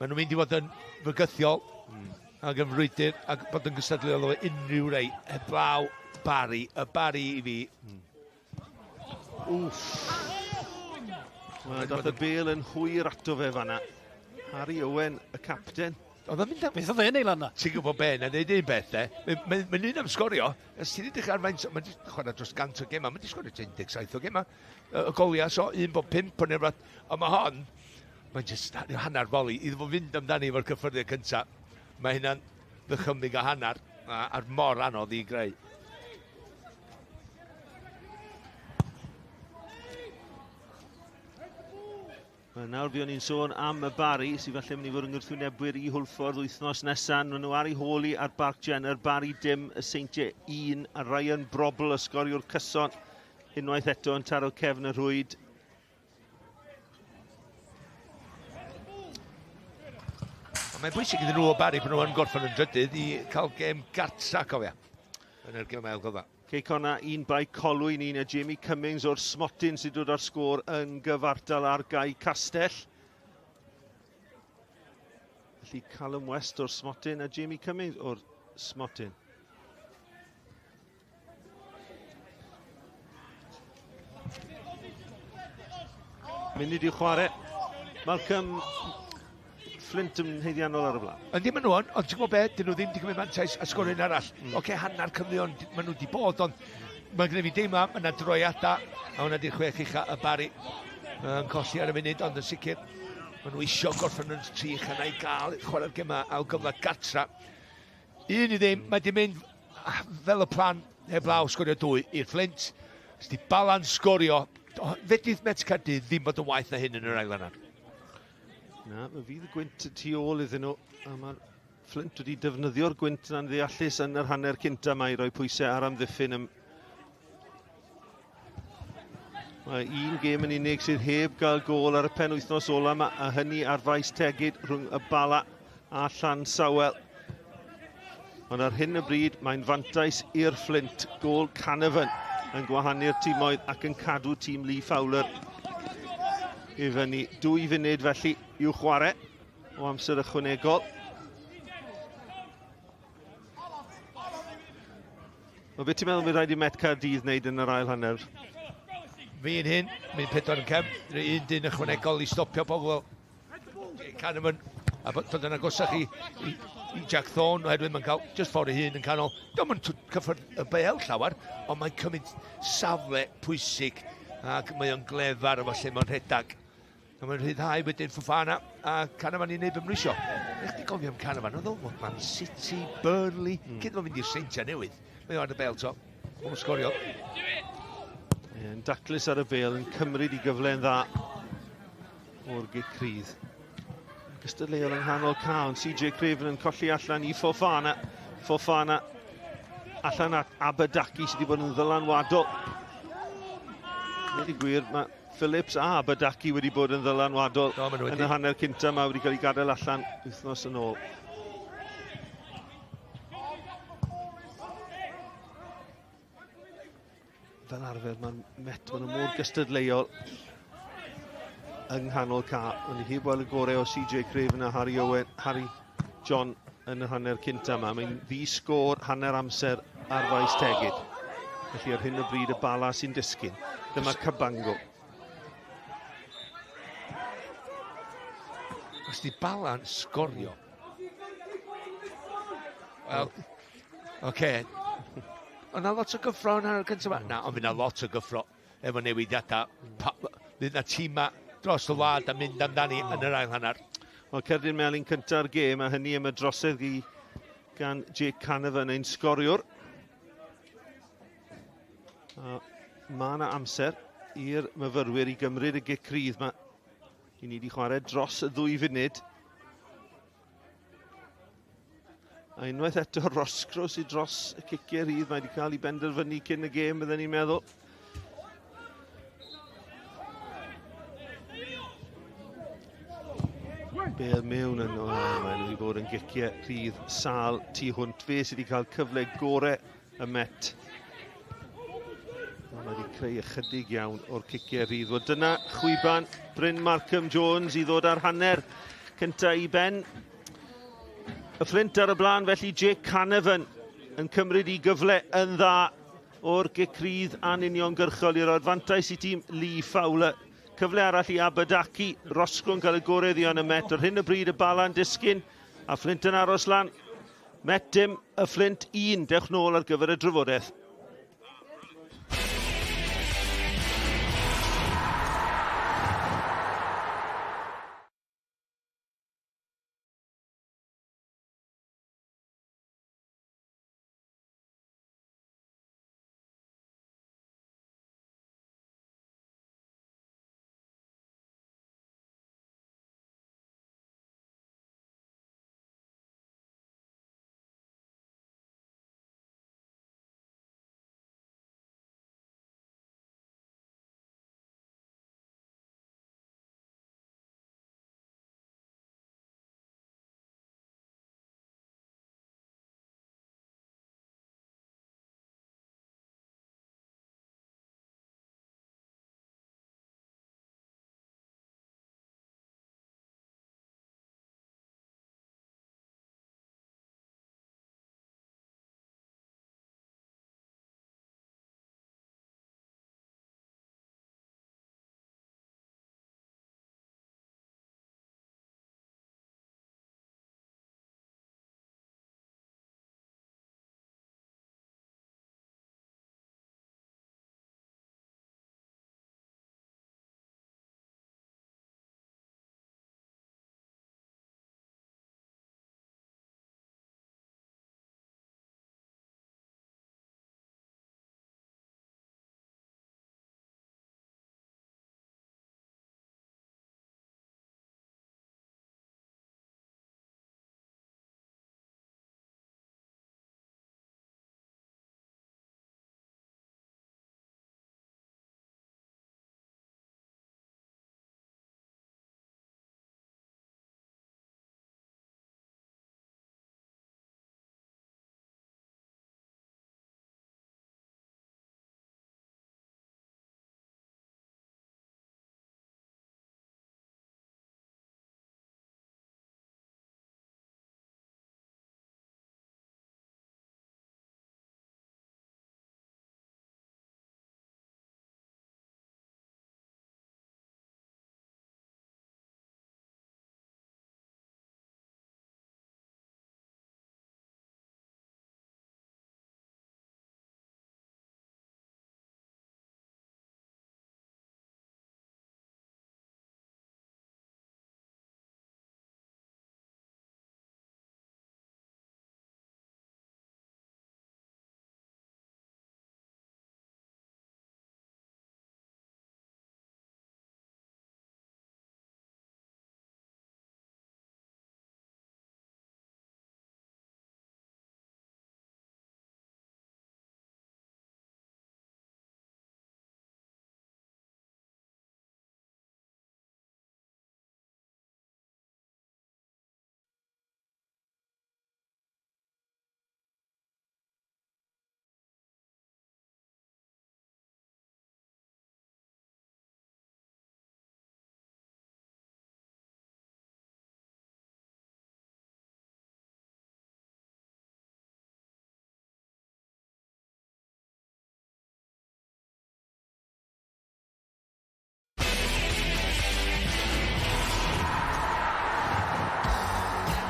maen nhw'n mynd i fod yn fygythiol ac yn frwydr ac bod yn gystadleuol efo unrhyw rei heblaw Barry. Y Barry i fi. Wff. Wel, dath y bel yn hwyr ato fe fanna. Harry Owen, y capten. Oedd o'n mynd am... Beth oedd e'n ei lan na? Ti'n gwybod be, na neud un beth de. Mae'n ma, un am sgorio. Os ti'n edrych ar faint, mae'n chwarae dros 100 o gemau, mae'n di sgorio 17 o gemau. Y goliau, so 1.5 o'n rhywbeth. Ond mae hon, mae'n just rhyw hanner foli. Iddo fo fynd amdani efo'r cyffyrddiad cyntaf. Mae hynna'n ddychymyg a hanner, a'r mor anodd i greu. Wel, nawr fuon ni'n sôn am y Barri, sydd falle mynd i fod yn gwrthwynebwyr i Hwlffordd wythnos nesaf. Maen nhw ar eu hôl i ar Barc Jenner, Barri dim, y Seintiau 1, a Ryan Brobl, y sgoriwr cyson, unwaith eto yn taro cefn y rhwyd. Mae'n bwysig iddyn nhw o Barri pan nhw yn gorffen yn drydydd i cael gêm gartra, cofia, yn yr gêm ail gyfle. Cei Connah un Bae Colwyn un a Jamie Cummings o'r smotyn sydd dod ar sgôr yn gyfartal ar Gai Castell. Felly Callum West o'r smotyn a Jamie Cummings o'r smotyn. Munud i'w chwarae. Malcolm Flint yn haeddiannol ar y blaen. Yndi, maen nhw yn, ond ti'n gwybod be, dyn nhw ddim wedi cymryd mantais a sgorio un arall. Oce, hanner cyfleon maen nhw wedi bod, ond mae gen i fi deimlad, mae yna droiadau, a hwnna di'r chwech ucha y Barri yn colli ar y funud, ond yn sicr, maen nhw isio gorffen yn tri yna i gael chwarae'r gemau ail gyfle gartra. 1-0, mae di mynd fel y plan heblaw sgorio dwy i'r Flint. Os di Balan sgorio, fedrith Met Caerdydd ddim bod yn waeth na hyn yn yr ail hanner. Na, fe fydd y gwynt tu ôl iddyn nhw, a mae'r Flint wedi defnyddio'r gwynt yna'n ddeallus yn yr hanner cynta yma i roi pwysau ar amddiffyn. Mae un gêm yn unig sydd heb gael gôl ar y penwythnos ola yma, a hynny ar faes Tegid rhwng y Bala a Llansawel. Ond ar hyn o bryd, mae'n fantais i'r Flint. Gôl Canavan yn gwahanu'r timoedd ac yn cadw tîm Lee Fowler i fyny. 2 funud felly i'w chwarae o amser ychwanegol. Wel, beth ti'n meddwl mae'n rhaid i Met Caerdydd wneud yn yr ail hanner? Fi'n hyn, mynd pedwar yn cefn, rhoi un dyn ychwanegol i stopio pobl fel Canavan a dod yn agosach i Jack Thorne, oherwydd mae'n cael just ffordd ei hun yn canol. Dio'm yn cyffwrdd y bêl llawer, ond mae'n cymryd safle pwysig ac mae o'n glefar efo lle mae'n rhedeg. A mae'n rhyddhau wedyn Fofana a Canavan i wneud ymrwysio. Ych chi gofio am Canavan, oedd o'n Man City, Burnley, cyn o'n mynd i'r Seintiau Newydd. Mae o ar y bêl to, o'n sgorio. Yn daclus ar y bêl, yn cymryd i gyfle'n dda o'r gic rydd. Gystadleuol yng nghanol cae, ond CJ Craven yn colli allan i Fofana. Fofana allan at Abadaki sydd wedi bod yn ddylanwadol. Wedi gwir, mae Phillips a Abadaki wedi bod yn ddylanwadol Do, maen nhw yn wedi. y hanner cynta yma, wedi cael ei gadael allan wythnos yn ôl. Fel arfer, mae'n Met, maen nhw mor gystadleuol yng nghanol cae. Ond i heb weld y gorau o CJ Craven a Harry Owen, Harry John yn y hanner cynta yma. Mae'n ddi sgôr hanner amser ar Faes Tegid. Felly ar hyn o bryd y Bala sy'n disgyn. Dyma Cabango. Os di Bala'n sgorio. Wel, oce. Okay. O'na lot o gyffro yn hanner cyntaf yma? Na, ond fydd 'na lot o gyffro efo newidiadau. Fydd 'na tîma dros y wlad a mynd amdani yn yr ail hanner. Wel, cerdyn melyn cynta'r gêm, a hynny am y drosedd i gan Jake Canavan, ein sgoriwr. A mae yna amser i'r myfyrwyr i gymryd y gic rydd yma. I ni wedi chwarae dros y 2 funud. A unwaith eto Roscrow sydd dros y ciciau rhydd. Mae wedi cael ei benderfynu cyn y gêm, bydden ni'n meddwl. Bêl mewn yn... O, mae'n wedi bod yn giciau rhydd sal tu hwnt. Fe sydd wedi cael cyfle gore y Met. Mae wedi creu ychydig iawn o'r ciciau rhydd. Wel, dyna chwiban Bryn Markham Jones i ddod ar hanner cyntaf i ben. Y Fflint ar y blaen, felly Jake Canavan yn cymryd i gyfle yn dda o'r gic rydd anuniongyrchol i roi'r fantais i tîm Lee Fowler. Cyfle arall i Abadaki, Roscoe yn cael y gorau iddi yn y Met. Ar hyn o bryd y Bala'n disgyn a Fflint yn aros lan. Met dim, y Fflint 1. Dewch nôl ar gyfer y drafodaeth.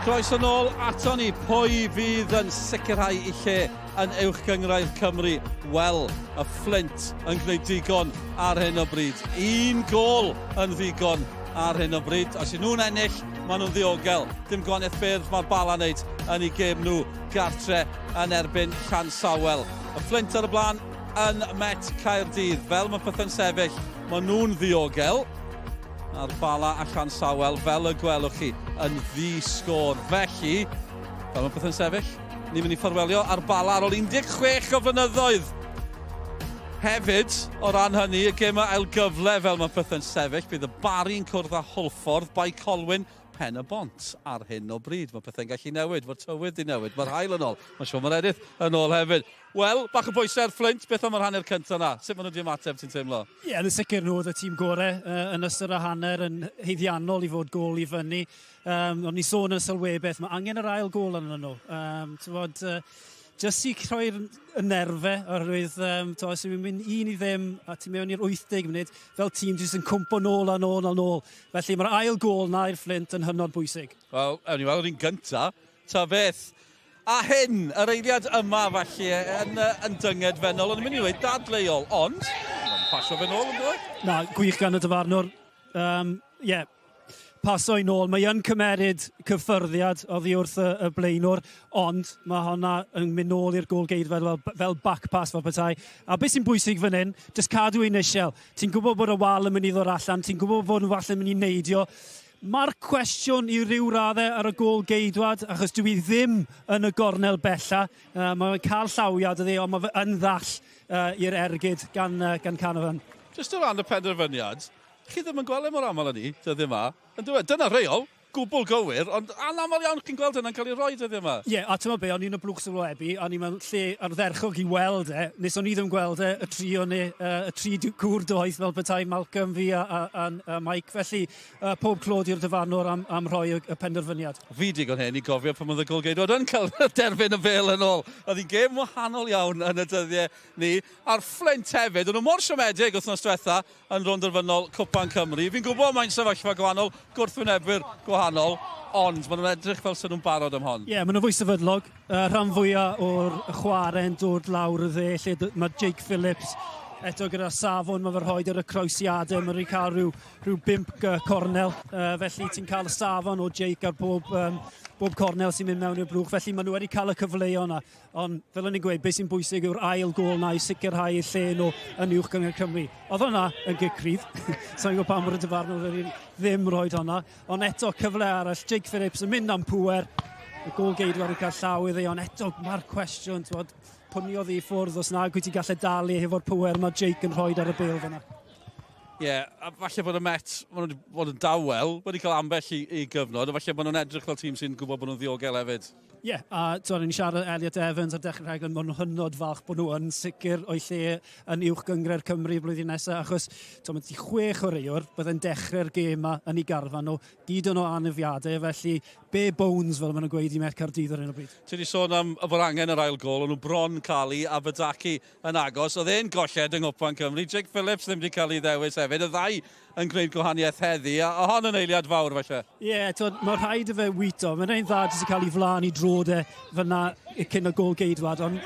Croeso nôl ato ni. Pwy fydd yn sicrhau i lle yn Uwch Gynghrair Cymru? Wel, y Fflint yn gwneud digon ar hyn o bryd. Un gôl yn ddigon ar hyn o bryd. Os ydyn nhw'n ennill, maen nhw'n ddiogel. Dim gwahaniaeth beth mae'r Bala wneud yn ei gêm nhw gartre yn erbyn Llansawel. Y Fflint ar y blaen yn Met Caerdydd. Fel mae pethau'n sefyll, maen nhw'n ddiogel. A'r Bala a Llansawel, fel y gwelwch chi, yn ddi-sgôr. Felly, fel mae pethau'n sefyll, ni'n mynd i ffarwelio ar Bala ar ôl 16 o flynyddoedd. Hefyd, o ran hynny, y gêm ail gyfle fel mae pethau'n sefyll, bydd y Barri'n cwrdd â Hwlffordd, Bae Colwyn, Pen y Bont ar hyn o bryd. Mae pethau'n gallu newid, mae'r tywydd di newid, mae'r haul yn ôl, mae Siôn Meredith yn ôl hefyd. Wel, bach o bwysau ar Fflint, beth am yr hanner cyntaf 'na? Sut maen nhw wedi ymateb, ti'n teimlo? Ie, yn sicr nhw oedd y tîm gorau yn ystod y hanner, yn haeddiannol i fod gôl i fyny. O'n i'n sôn yn y sylwebaeth, mae angen yr ail gôl arnyn nhw. T'mod, jyst i rhoi'r y nerfau, oherwydd t'mo, os yw'n mynd 1-0 a ti mewn i'r 80 munud, fel tîm jyst yn cwmpo nôl a nôl a nôl. Felly mae'r ail gôl 'na i'r Fflint yn hynod bwysig. Wel, ewn ni weld yr un gynta, ta beth. A hyn, yr eiliad yma falle, yn, yn dyngedfennol, o'n i'n mynd i ddweud dadleuol, ond mae'n pasio fe nôl yn dweud? Na, gwych gan y dyfarnwr. Um, yeah, paso i nôl. Mae yn cymeryd cyffyrddiad oddi wrth y, y blaenwr, ond mae honna yn mynd nôl i'r gôl geidwad fel, fel back pass fel petai. A beth sy'n bwysig fan hyn, jyst cadw un isiel. Ti'n gwybod bod y wal yn mynd i ddod allan, ti'n gwybod bod y wal yn mynd i neidio. Mae'r cwestiwn i ryw raddau ar y gôl geidwad, achos dwi ddim yn y gornel bella. Mae'n cael llawiad yddi, ond mae fe yn ddall i'r ergyd gan, gan Canavan. Jyst o ran y penderfyniad, chi ddim yn gweld e mor aml â ni, dyddiau yma. Yn dweud, dyna rheol, gwbl gywir, ond anaml iawn chi'n gweld hynna'n cael ei roi dyddiau yma. Ie, yeah, a ti'n be, o'n i'n y blwch sylwebu, o'n i'n mewn lle ardderchog i weld e, nes o'n i ddim gweld e, y tri o'n i, y tri gŵr doeth fel petai Malcolm, fi a, a, a, a Mike, felly pob clod i'r dyfarnwr am, am rhoi y, y penderfyniad. Fi digon hen i gofio pan oedd y golgeidwad yn cael derfyn y bêl yn ôl. Oedd hi'n gêm wahanol iawn yn y dyddiau ni. A'r Fflint hefyd, o'n nhw mor siomedig wythnos diwetha yn rownd derfynol Cwpan Cymru. Fi'n gwybod mae'n sefyllfa gwahanol, gwrthwynebwyr gwahanol, ond maen nhw'n edrych fel sy'n nhw'n barod am hon. Ie, yeah, maen nhw'n fwy sefydlog. Rhan fwyaf o'r chwarae'n dod lawr y dde, lle mae Jake Phillips eto gyda safon, mae fe rhoi ar y croesiadau, mae'n rhaid cael rhyw, rhyw bump cornel, felly ti'n cael y safon o Jake ar bob, bob cornel sy'n mynd mewn i'r blwch, felly maen nhw wedi cael y cyfleoedd yna. Ond fel o'n i'n gweud, beth sy'n bwysig yw'r ail gôl na i sicrhau lle nhw yn Uwch Gynghrair Cymru. Oedd hwnna yn gic cryf. Sa'n gwybod pam bod y dyfarnwr wedi ddim rhoi hwnna. Ond eto, cyfle arall, Jake Phillips yn mynd am pŵer. Y gôl geidwad yn cael llaw iddi, ond eto mae'r cwestiwn, t'mod, pwniodd i ffwrdd os nag wyt ti'n gallu dalu hefo'r pŵer mae Jake yn rhoi ar y bêl fyna. Ie, yeah, a falle bod y Met, maen nhw wedi bod yn dawel, wedi cael ambell i, i gyfnod, a falle bod nhw'n edrych fel tîm sy'n gwybod bod nhw'n ddiogel hefyd. Ie, yeah, a ti'n ni'n siarad Elliot Evans ar dechrau'r rhaglen, maen nhw'n hynod falch bod nhw yn sicr o'i lle yn uwch gynghrair Cymru blwyddyn nesaf, achos t'mo, mae ti chwech chwaraewr, byddai'n dechrau'r gêm yma yn ei garfan nhw, gyd o'n o anafiadau, felly bare bones, fel maen nhw'n gweud i Met Caerdydd ar hyn o bryd. Ti wedi sôn am fod angen yr ail gôl, o'n nhw bron cael i Aberdaki yn agos, oedd e'n golled yng Nghwpan Cymru, Jake Phillips ddim wedi cael ei ddewis hefyd, y ddau yn gwneud gwahaniaeth heddi, a hon yn eiliad fawr falle. Ie, yeah, mae rhaid i fe wito. Mae'n ein dda jyst i cael ei flaen i drod e fyna cyn y gôl geidwad, ond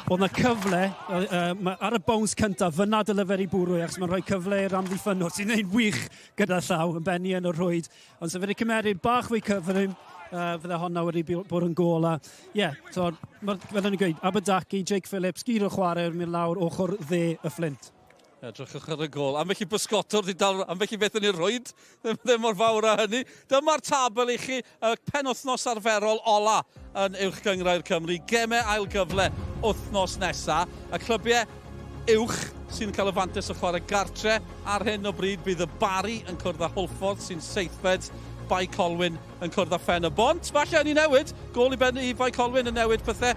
oedd na cyfle uh, ar y bounce cyntaf, fyna dyle fe i bwrw, achos mae'n rhoi cyfle i'r amddiffynnwr sy'n neud wych gyda llaw, yn benni yn y rhwyd. Ond se fe wedi cymeryd bach fwy cyflym, fydde honna wedi bod yn gôl. A ie, yeah, so, fel o'n i'n gweud, Aberdaki, Jake Phillips, gyd o'r chwarae yn mynd lawr ochr dde y Fflint. Edrychwch ar y gôl. Ambell i bysgotwr wedi dal ambell i beth yn ei rwyd. Ddim, ddim mor fawr â hynny. Dyma'r tabl i chi, y penwythnos arferol ola yn Uwch Gynghrair Cymru. Gemau ail gyfle wythnos nesa. Y clybiau uwch sy'n cael y fantes o chwarae gartre ar hyn o bryd. Bydd y Barri yn cwrdd â Hwlffordd sy'n seithfed. Bae Colwyn yn cwrdd â Phen y Bont. Falle yn ei newid. Gôl i ben i Bae Colwyn yn newid pethau.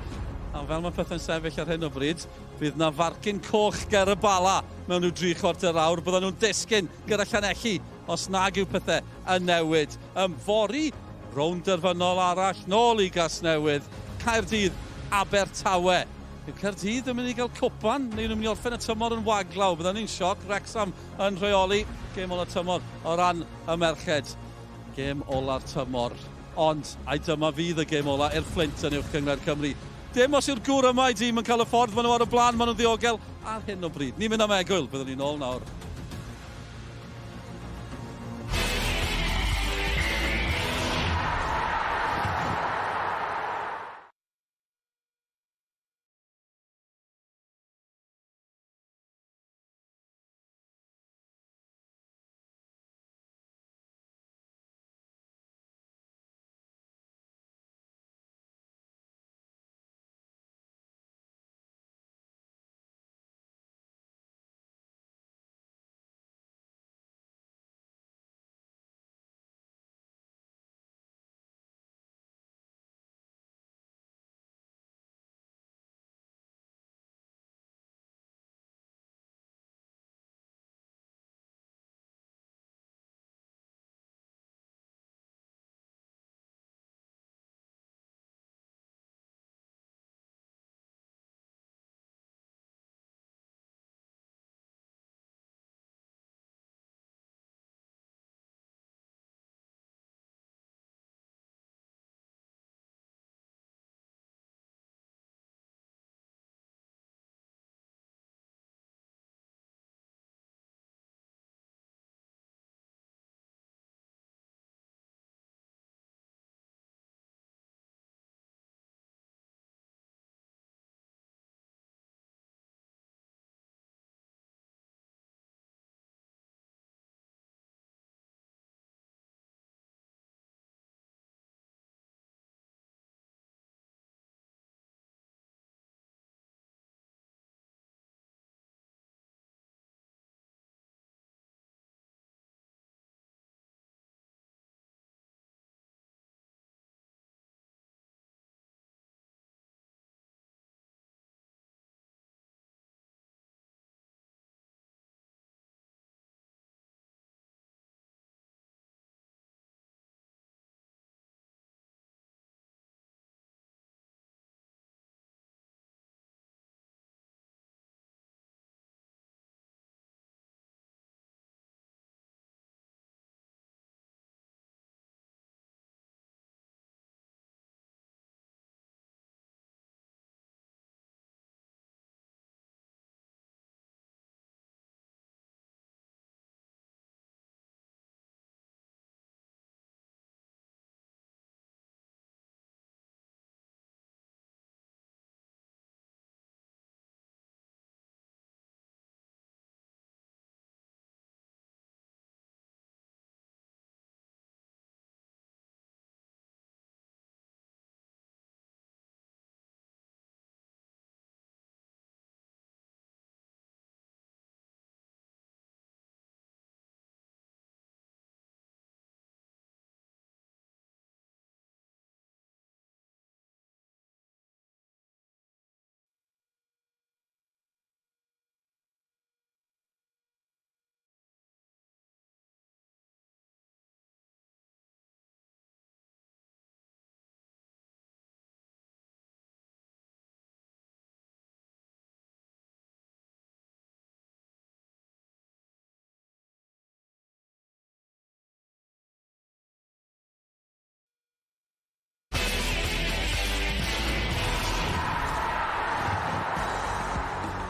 A fel mae pethau'n sefyll ar hyn o bryd, Bydd 'na farcyn coch ger y Bala mewn rhyw dri chwarter awr. Byddan nhw'n disgyn gyda Llanelli os nag yw pethau yn newid. Ym fory, rownd derfynol arall, nôl i Gasnewydd, Caerdydd, Abertawe. Yw Caerdydd yn mynd i gael cwpan neu nhw'n mynd i orffen y tymor yn waglaw? Byddan ni'n sioc. Wrexham yn rheoli gêm ola'r tymor o ran y merched. Gêm ola'r tymor. Ond, ai dyma fydd y gêm ola i'r Fflint yn Uwch Gynghrair Cymru? Dim os yw'r gŵr yma i dîm yn cael y ffordd, maen nhw ar y blaen, maen nhw'n ddiogel ar hyn o bryd. Ni'n mynd am egwyl, byddwn ni'n ôl nawr.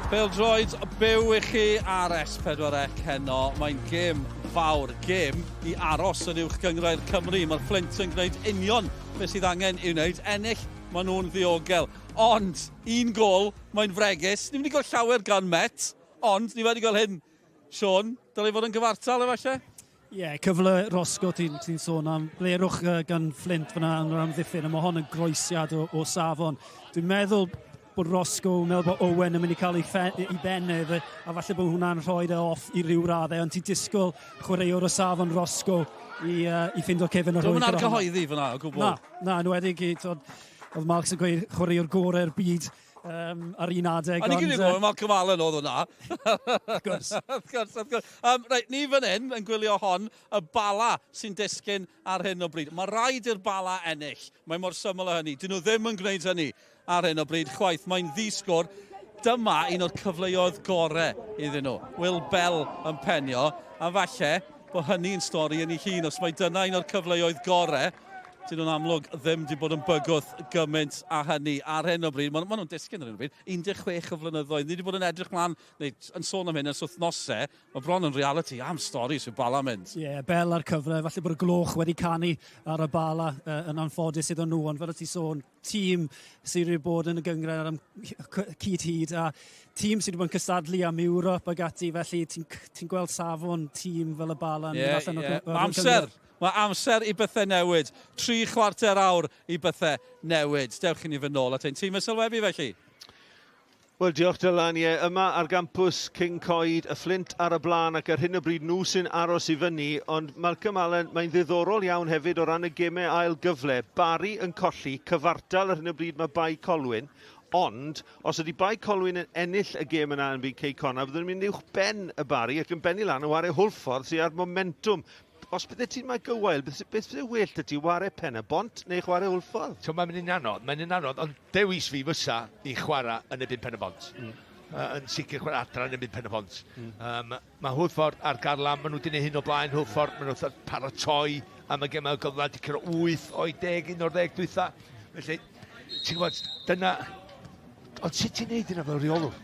Pêl-droed byw i chi ar S4C heno. Mae'n gêm fawr, gêm i aros yn uwch gynghrair Cymru. Mae'r Fflint yn gwneud union beth sydd angen i'w wneud. Ennill, maen nhw'n ddiogel. Ond, un gol, mae'n fregus. Ni'n mynd i gael llawer gan Met, ond ni wedi gweld hyn. Sean, dylai fod yn gyfartal efallai? Ie, yeah, cyfle Roscoe ti'n ti sôn am. Blerwch gan Flint fyna yn yr amddiffyn, a mae hon yn groesiad o, o safon. Dwi'n meddwl bod Roscoe, meddwl bod Owen yn mynd i cael ei, fe, ei ben e, a falle bod hwnna'n rhoi e off i ryw raddau, ond ti'n disgwyl chwaraewr o safon Roscoe i, i ffindo cefn y rhwyd. Dwi'n argyhoeddi fyna o gwbl. Na, na, yn wedi, oedd Marks yn gweud chwaraewr gorau'r byd ar un adeg. A ni gyd yn gwybod, Malcolm Allen oedd hwnna. Wrth gwrs. Wrth gwrs, wrth gwrs. Um, reit, ni fan hyn yn gwylio hon, y Bala sy'n disgyn ar hyn o bryd. Mae rhaid i'r Bala ennill. Mae mor syml â hynny. Dyn nhw ddim yn gwneud hynny ar hyn o bryd chwaith. Mae'n ddisgwr. Dyma un o'r cyfleoedd gorau iddyn nhw. Will Bell yn penio, a falle bod hynny'n stori yn ei hun. Os mae dyna un o'r cyfleoedd gorau, Dyn nhw'n amlwg ddim wedi bod yn bygwth gymaint a hynny ar hyn o bryd. Maen ma nhw'n disgyn ar hyn o bryd. 16 o flynyddoedd. Ni wedi bod yn edrych mlaen, neu yn sôn am hyn ers wythnosau. Mae bron yn reality am stori sy'n Bala mynd. Ie, yeah, Bel ar cyfle. Falle bod y gloch wedi canu ar y Bala yn anffodus iddyn nhw, ond fel y ti sôn, tîm sydd wedi bod yn y gynghrair am cyd hyd a tîm sydd wedi bod yn cystadlu am Ewrop ag ati, felly ti'n ti gweld safon tîm fel y Bala yn yeah, allan yeah. o'r amser, mae amser i bethau newid. 3/4 awr i bethau newid. Dewch i ni fynd nôl at ein tîm y sylwebu felly. Wel, diolch Dylan. Ie, yma ar gampws Cyncoed, y Fflint ar y blaen ac ar hyn o bryd nhw sy'n aros i fyny. Ond Malcolm Allen, mae'n ddiddorol iawn hefyd o ran y gemau ail gyfle. Barry yn colli, cyfartal ar hyn o bryd mae Bae Colwyn. Ond, os ydy Bae Colwyn yn ennill y gêm yna yn byd Cei Connah, byddwn nhw'n mynd uwch ben y Barry ac yn bennu lan yn ware Hwlffordd sydd ar momentum. Os bydde ti'n mae gywael, beth, beth bydde well dy ti, ware Pen y Bont neu chwarae Hwlffordd? So mae'n mynd yn anodd, mae'n yn anodd, ond dewis fi fysa i chwarae yn erbyn Pen y Bont. Yn sicr chwarae adra yn erbyn Pen y Bont. Mae Hwlffordd ar garlam, maen nhw wedi gwneud hyn o blaen Hwlffordd, maen nhw'n paratoi am y gemau gyfle, wedi curo 8 o'i 10, 11 dwytha. Felly, ti'n gwybod, dyna... Ond sut ti'n neud hynna fel rheolwr?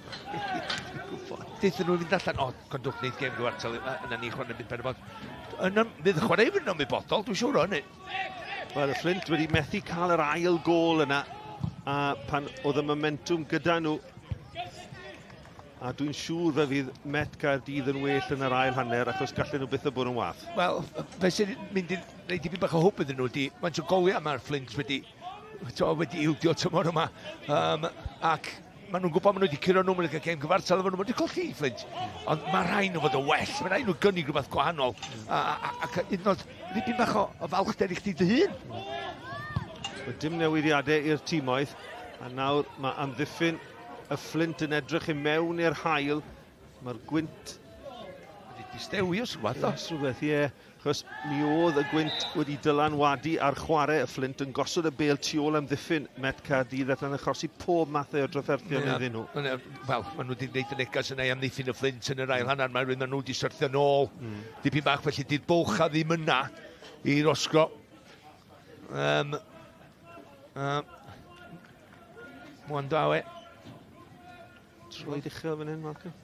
Deuthon nhw i fynd allan, o, gwrandwch, wneud gêm gyfartal, yna ni chwarae yn Pen y Bont. Yna, fydd y chwaraewyr yn ymwybodol, dwi'n siŵr o hynny. Wel, y Fflint wedi methu cael yr ail gôl yna, a pan oedd y momentum gyda nhw, a dwi'n siŵr fe fydd Met Caerdydd yn well yn yr ail hanner, achos gallen nhw byth o bod yn wath. Wel, fe sy'n mynd i wneud dipyn bach o hwb iddyn nhw, di, faint o goliau mae'r Fflint wedi to, wedi ildio tymor yma. Ac maen nhw'n gwybod maen nhw wedi curo nhw, maen nhw'n cael gêm gyfartal efo nhw, maen nhw wedi colli i Fflint. Ond mae rhaid nhw fod yn well, mae rhaid nhw gynnig rhywbeth gwahanol. Ac hyd yn oed dipyn bach o, o falchder i chdi dy hun. Wel, dim newidiadau i'r timoedd, a nawr mae amddiffyn y Fflint yn edrych i mewn i'r haul. Mae'r gwynt... Wedi distewi os rhywbeth, do? Os rhywbeth, ie. Achos mi oedd y gwynt wedi dylanwadu ar chwarae y Fflint yn gosod y bêl tu ôl amddiffyn Met Caerdydd ac yn achosi pob mathau o drafferthion yeah. iddyn nhw. Wel, maen nhw wedi gwneud y neges yna i amddiffyn y Fflint yn yr ail hanner. Mae'n rhywun maen nhw wedi syrthio nôl. Dipyn bach, felly di'r bwlch a ddim yna i Roscro. Mwandawe. Troed uchel fan hyn, Malcolm.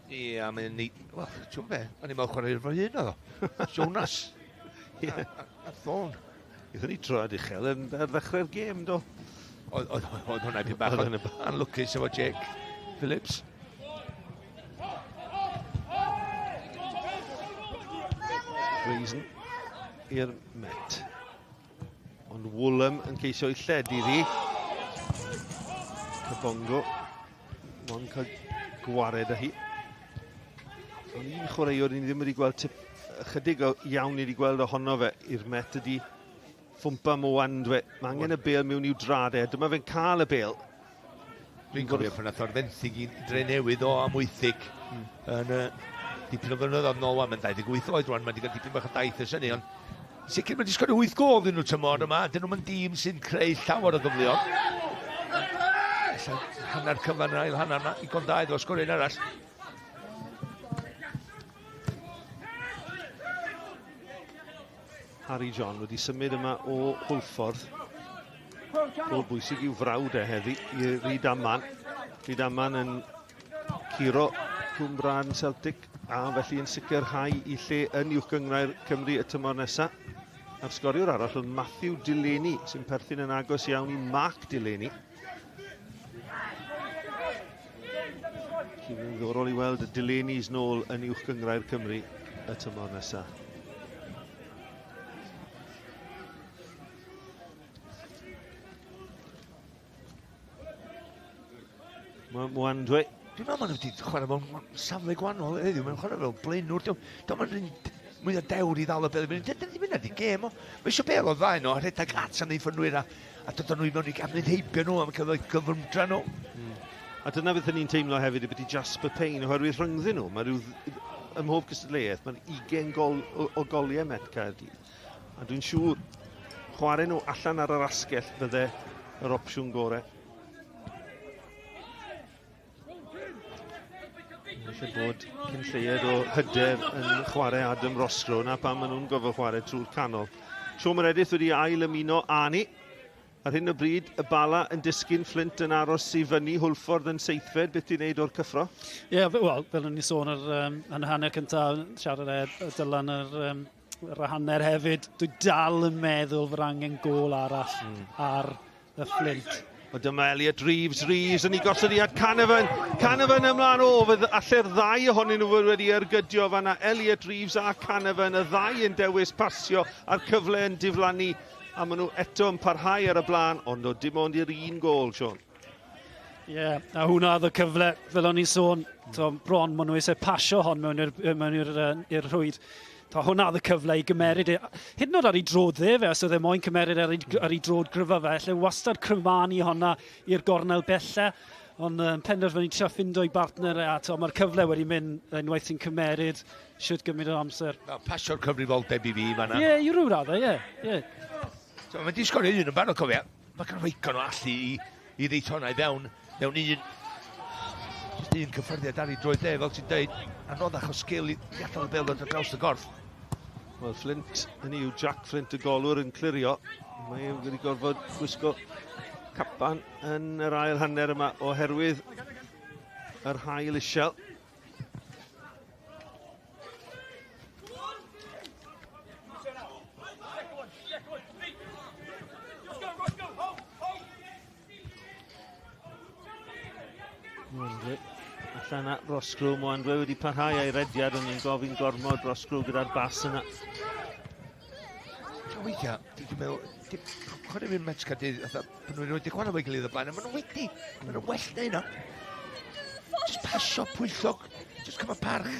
Ie, yeah, mae'n neud... Wel, ti'n be? O'n i'n meddwl chwarae fy hun oedd o. Jonas. Ie. A Thorn. Gaethon ni troed uchel yn, ar ddechrau'r gêm, do? Oedd hwnna ipyn bach yn anlwcus efo Jake Phillips. Reason i'r Met. Ond Woolham yn ceisio i lledu ddi. Kabongo. Mo'n cael gwared â hi. Ond un chwaraewr ni ddim wedi gweld tip ychydig o iawn ni wedi gweld ohono fe i'r Met ydy Ffwmpa Mwandwe. Mae angen y bêl mewn i'w drad e. Dyma fe'n cael y bêl. Dwi'n cofio pan nath o'r fenthyg i Dre Newydd o Amwythig yn dipyn o flynyddoedd nôl wan, mae'n 28 oed rwan, mae'n wedi cael dipyn bach o daith ers hynny, ond sicr mae wedi sgorio 8 gôl iddyn nhw tymor yma, dyn nhw'n dîm sy'n creu llawer o gyfleoedd. Ella hanner cyfan yr ail hanner yma, igon da iddo sgorio un arall. Harry John wedi symud yma o Hwlffordd. Gol bwysig i'w frawd e heddi, i Rydaman. Rydaman yn curo Cwmbrân Celtic a felly yn sicrhau i lle yn Uwch Gynghrair Cymru y tymor nesaf. A'r sgoriwr arall oedd Matthew Delaney, sy'n perthyn yn agos iawn i Mark Delaney. Felly mae'n ddiddorol i weld y Delaney's nôl yn Uwch Gynghrair Cymru y tymor nesaf. Mwandwe. Dwi'n meddwl maen nhw wedi chwarae mewn safle gwahanol heddiw. Maen nhw'n chwarae fel blaenwr. Dwi'n meddwl mwy o dewr i ddal y bel. Dyn ddim yna di gêm o. Mae eisiau bel o ddau nhw a rhedeg at am ddiffynwyr a, a dod â nhw i mewn i am heibio nhw am cael eu gyflymdra nhw. A dyna beth ni'n teimlo hefyd y byti Jasper Payne, oherwydd rhyngddyn nhw, mae rhyw, ym mhob cystadleuaeth, mae'n 20 gol, o, o goliau Met Caerdydd. A dwi'n siŵr, chwarae nhw allan ar yr asgell fydde yr opsiwn gorau. Felly bod cyn lleied o hyder yn chwarae Adam Roscrow, na pam maen nhw'n gofio chwarae trwy'r canol. Siôn Meredith wedi ail ymuno â ni. Ar hyn o bryd, y Bala yn disgyn, Flint yn aros i fyny, Hwlffordd yn seithfed. Beth ti'n neud o'r cyffro? Ie, yeah, wel, fel o'n i sôn ar, yn hanner cyntaf, siarad e Dylan ar, ar hanner hefyd, dwi dal yn meddwl fod angen gôl arall ar y Flint. O dyma Elliot Reeves, Reeves yn ei gosodiad Canavan, Canavan ymlaen, o, fydd allu'r ddau ohonyn nhw fod wedi ergydio fanna, Elliot Reeves a Canavan, y ddau yn dewis pasio a'r cyfle yn diflannu, a maen nhw eto yn parhau ar y blaen, ond o dim ond i'r un gôl, Sean. Ie, yeah, a hwnna oedd y cyfle, fel o'n i'n sôn, to, bron, maen nhw eisiau pasio hon mewn i'r rhwyd. To, hwnna oedd y cyfle i gymeryd e. Hyd yn oed ar ei drod dde fe, os oedd e moyn cymeryd ar ei drod gryfa fe, lle wastad cryfanu honna i'r gornel bella, ond penderfynu trio ffindo i bartner e, a to, mae'r cyfle wedi mynd unwaith ti'n cymeryd shwt gymaint o amser. Well, pasio'r cyfrifoldeb i fi fan'na. Ie, i ryw raddau, ie. Yeah. So, mae di sgorio un yn barod, cofia. Mae gan ddigon o allu i ddeith honna i fewn mewn un just un cyffyrddiad ar ei droed e, fel ti'n deud, anoddach o sgil i adael y bêl ddod ar draws y gorff. Wel, Flint, hynny yw Jack Flint y golwr yn clirio. Mae e wedi gorfod gwisgo capan yn yr ail hanner yma oherwydd yr haul isiel. Mwandwe allan at Roscrow. Mwandwe wedi parhau a'i rediad, ond yn gofyn gormod Roscrow gyda'r bas yna. Weithiau, dwi'n meddwl, chwarae fi'n Mets Caerdydd, fatha, pan nhw'n wedi chwarae fo'i gilydd o blaen, a maen nhw wedi, maen nhw'n well na hynna. Just pasio pwyllog, just cymryd parch,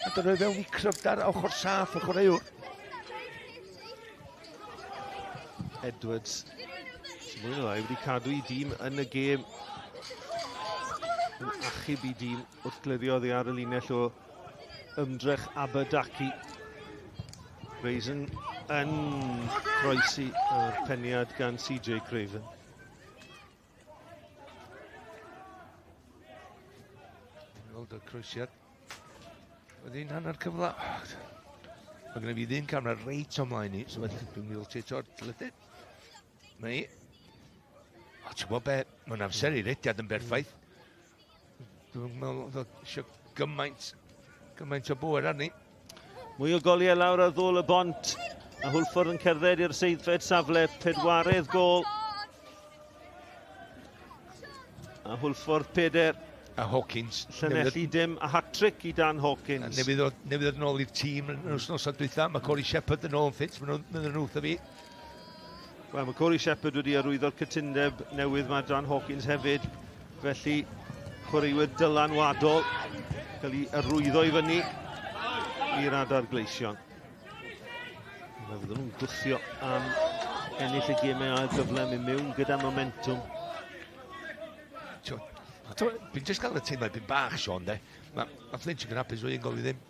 a dod o'i fewn i cryfdar a ochr saff y chwaraewr. Edwards, sy'n mwy na lai, wedi cadw i dîm yn y gêm. Yn achub i dîm wrth glirio oddi ar y linell o ymdrech Aberdaki. Raisin yn croesi yr peniad gan CJ Craven. Weld y croesiad. Oedd hi'n hanner cyfle. Mae gen i fi ddyn camera reit o mlaen i, so felly dwi'n meddwl ti eto'r teledu. Mae hi. O, ti'n gwybod be? Mae'n amser i rediad yn berffaith. Dwi'n meddwl oedd o eisiau gymaint, gymaint o bwer arni. Mwy o goliau lawr ar ddôl y bont. A Hwlffordd yn cerdded i'r seithfed safle, pedwaredd gol. A Hwlffordd 4. A Hawkins. Llanelli dim, a hat-trick i Dan Hawkins. Newydd ddod, newydd ddod yn ôl i'r tîm yn yr wythnos dwytha. Mae Corey Shepherd yn ôl yn ffit, maen nhw'n nhw wrtho fi. Wel, mae Corey Shepherd wedi arwyddo'r cytundeb newydd, mae Dan Hawkins hefyd. Felly, chwaraewyr dylanwadol cael ei arwyddo i fyny i'r adar gleision. Fe fydden nhw'n gwthio am ennill y gemau ail gyfle, mynd mewn gyda momentum. Dwi'n just cael y teimlad byn bach, Sean, de. Mae ma Flint yn hapus o un gol i ddim.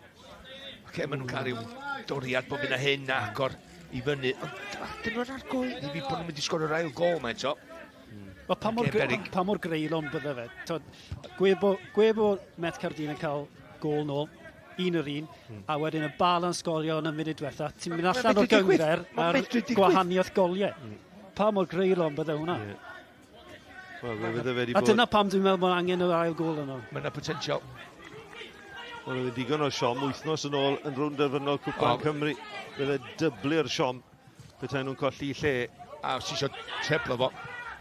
Oce, maen nhw'n cael rhyw doriad bob un a hyn a agor i fyny. Ond dyn nhw'n argoel i fi bod nhw'n mynd i sgorio'r ail gol ma eto. Wel, pa mor, pa mor greulon bydde fe? Twod, gwe bo, gwe bo Met Caerdydd yn cael gôl nôl, un yr un, a wedyn y bal yn sgorio yn y munud diwetha, ti'n mynd allan o'r gyngres ar gwahaniaeth goliau. Pa mor greulon bydde hwnna? Yeah. Wel, fe fydde fe wedi bod... A dyna pam dwi'n meddwl bod angen yr ail gôl yno. Mae yna potensial. Wel, oedd digon o siom wythnos yn ôl yn rownd derfynol Cwpan oh. Cymru. Bydde dyblu'r siom petai nhw'n colli lle. A os ti eisiau treblo fo,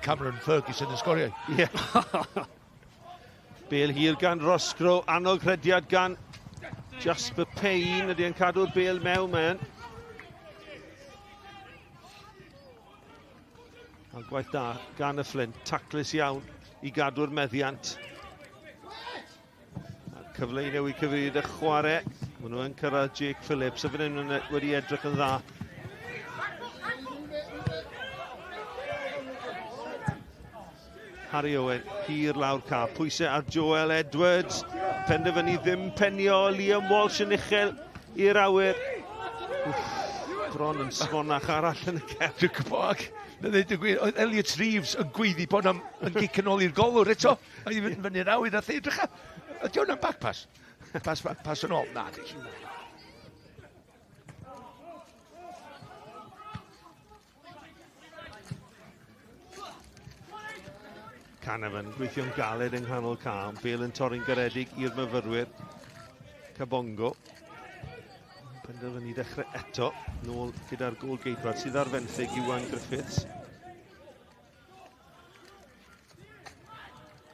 Cameron Ferguson yn sgorio. Ie. Yeah. Bel hir gan Roscrow, annog rhediad gan Jasper Payne, ydy yn cadw'r bel mewn, mae'n. A gwaith da gan y Flint, taclus iawn i gadw'r meddiant. A cyfle i newid cyfeiriad y chwarae. Maen nhw yn cyrraedd Jake Phillips, a fan hyn wedi edrych yn dda. Harry Owen, hir lawr ca. Pwysau ar Joel Edwards. Penderfynu ddim penio. Liam Walsh yn uchel i'r awyr. Wff, bron yn smonach arall yn y cefn. Dwi'n gwybod, na ddeud y gwir, oedd Elliot Reeves yn gweiddi bod am yn gic yn ôl i'r golwr eto. A i fynd fyny'r awyr a ddeud, drycha, ydy hwnna'n back pass? Pass, pass yn ôl? Na, di. Canavan gweithio'n galed yng nghanol cae, bêl yn torri'n garedig i'r myfyrwyr. Kabongo. Penderfynu dechrau eto, nôl gyda'r gôl geidwad sydd ar fenthyg Iwan Griffiths.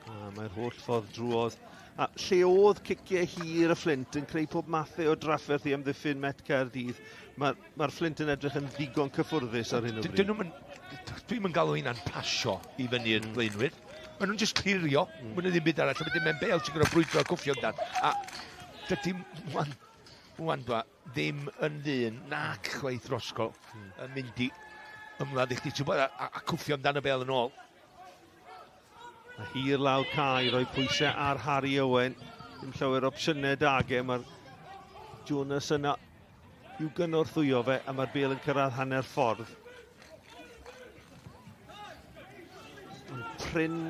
A mae'r holl ffordd drwodd. A lle oedd ciciau hir y Fflint yn creu pob mathau o drafferth i amddiffyn Met Caerdydd, mae'r mae Fflint yn edrych yn ddigon cyffwrddus ar hyn o bryd. Dwi'n mynd galw hynna'n pasio i fyny'r blaenwyr. Maen nhw'n just clirio, maen nhw ddim byd arall. Wedyn mae'n bêl ti'n gorfod brwydro a cwffio amdan. A dydy Mwandwa ddim yn ddyn nac chwaith Roscoe yn mynd i ymladd i chdi, ti'n gwybod, a cwffio amdan y bêl yn ôl. A hir lawr cae i roi pwysau ar Harry Owen. Dim llawer opsiynau da ge, mae'r Jonas yna i'w gynorthwyo fe, a mae'r bêl yn cyrraedd hanner ffordd. Ond prin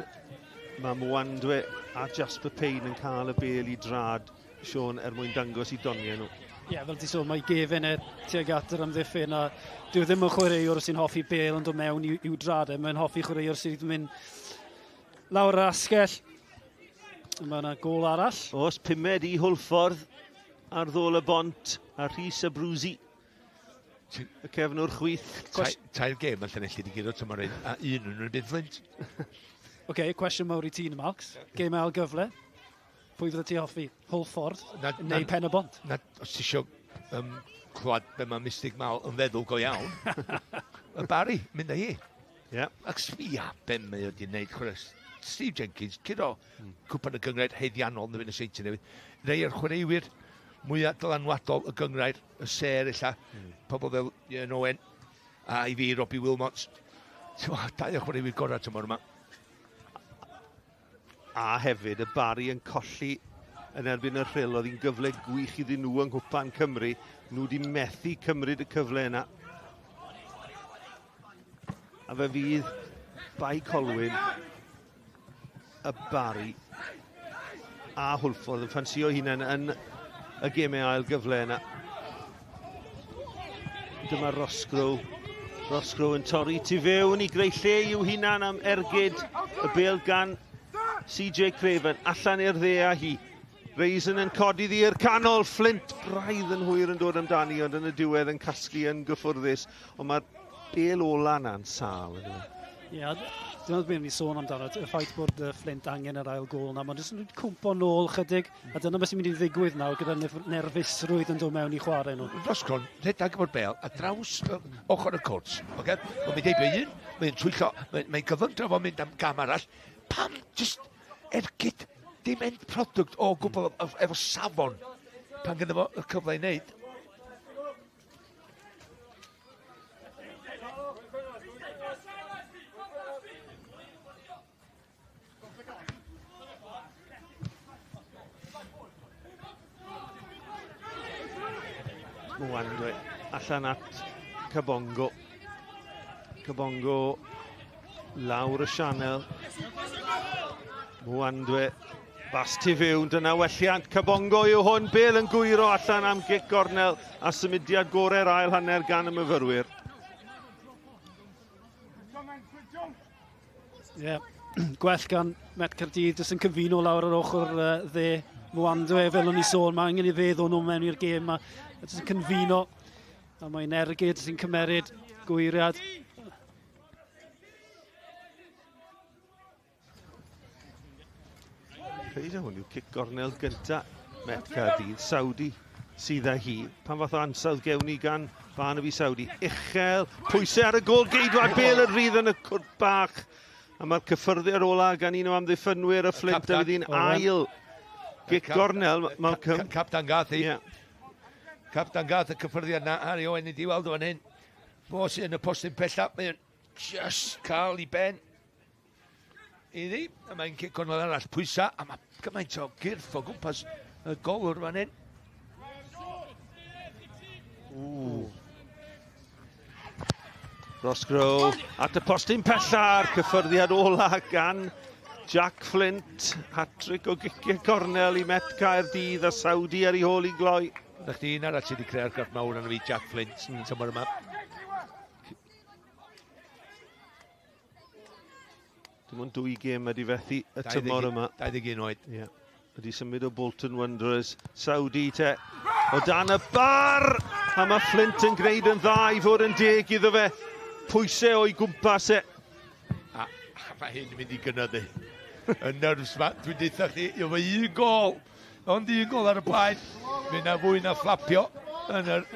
mae Mwandwe a Jasper Payne yn cael y bêl i drad, Sean, er mwyn dangos i doniau nhw. Ie, yeah, fel ti sôn, mae gefen e tuag at yr amddiffyn, a dyw e ddim yn chwaraewr sy'n hoffi bêl yn dod mewn i'w drad e. Mae'n hoffi chwaraewr sydd yn mynd lawr yr asgell. Mae yna gôl arall. Oes, pumed i Hwlffordd ar ddôl y bont, a Rhys Abruzzi, y cefnwr chwith. Tair gêm mae Llanelli wedi guro tymor hyn, a un yn nhw'n byd Flint. Oce, okay, cwestiwn mawr i ti, Marks. Gêm ail gyfle. Pwy fydde ti hoffi? Hwlffordd neu Pen y Bont? Na, os ti isio clywed be mae Mystic Mal yn feddwl go iawn, y Barry, mynd â hi. Yeah. Ac sbia be mae o wedi gwneud, chwarae Steve Jenkins, curo cwpan y gynghrair haeddiannol yn y Seintiau Newydd. Rhai o'r chwaraewyr mwyaf dylanwadol y gynghrair, y sêr ella, pobl fel Ian Owen, a i fi Robbie Wilmots. Dau o'r chwaraewyr gorau tymor yma. A hefyd y Barry yn colli yn erbyn y Rhyl, oedd hi'n gyfle gwych iddyn nhw yng Nghwpan Cymru. Nhw wedi methu cymryd y cyfle yna. A fe fydd Bae Colwyn, y Barry a Hwlffordd yn ffansio hunain yn y gemau ail gyfle yna. Dyma Roscrow. Roscrow yn torri tu fewn i greu lle i'w hunan am ergyd y bêl gan CJ Craven. Allan i'r dde â hi. Raisin yn codi ddi i'r canol. Flint braidd yn hwyr yn dod amdani, ond yn y diwedd yn casglu yn gyffwrddus. Ond mae'r bêl ola na'n sâl. Ie, yeah, dyna beth ni'n sôn amdano, y ffaith bod Flint angen yr ail gôl na. Mae'n jyst yn cwmpo nôl chydig, a dyna beth sy'n mynd i ddigwydd nawr gyda nerfusrwydd yn dod mewn i chwarae nhw. Roscron, rhedeg efo'r bêl a draws ochr y cwrt. Okay? Mae'n mynd heibio un, mae'n twyllo, mae'n mae gyfyngdro fo'n mynd am gam arall. Pam just ergyd, dim end product o gwbl efo safon pan gynno fo y cyfle i wneud. Mwandwe allan at Kabongo. Kabongo lawr y sianel. Mwandwe bas tu fewn, dyna welliant Kabongo yw hwn. Bel yn gwyro allan am gic gornel a symudiad gorau'r ail hanner gan y myfyrwyr. Ie, yeah. Gwell gan Met Caerdydd, jyst yn cyfuno lawr yr ochr dde. Mwandwe, fel o'n i sôn, mae angen i fe ddod nhw mewn i'r gêm, a jyst yn cyfuno, a mae'n ergyd sy'n cymeryd gwyriad. Credu hwn yw cic gornel gynta Met Caerdydd. Saudi sydd â hi. Pan fath o ansawdd gewn ni gan Barnaby Saudi. Uchel, pwysau ar y gôl geidwad, bêl yn rhydd yn y cwrt bach. A mae'r cyffyrddiad ola gan un o amddiffynwyr y Fflint, a fydd hi'n ail gic gornel, Malcolm. Captan gath hi. Yeah. Captan gath y cyffyrddiad na, Harry Owen wedi weld o'n hyn. Fo sydd yn y postyn pella, mae'n just cael ei ben iddi, a mae'n cic gornel arall pwysa, a mae gymaint o gyrff o gwmpas y golwr fan hyn. Ww. Roscrow at y postyn pella'r cyffyrddiad ola gan Jack Flint. Hat-trick o giciau cornel i Met Caerdydd a Saudi ar ei hôl i gloi. Na chdi un arall sydd wedi creu argraff mawr arno fi, Jack Flint, tymor yma. Dim ond dwy gêm wedi fethu y tymor yma. 21 oed. Yeah. Wedi symud o Bolton Wanderers. Saudi te. O dan y bar! A mae Flint yn gwneud yn dda i fod yn deg iddo fe. Pwysau o'i gwmpas e. A, a mae hyn yn mynd i gynyddu. Y nerves ma, dwi'n deutha chdi, efo un gol, ond un gol ar y blaen, mi na fwy na fflapio yn yr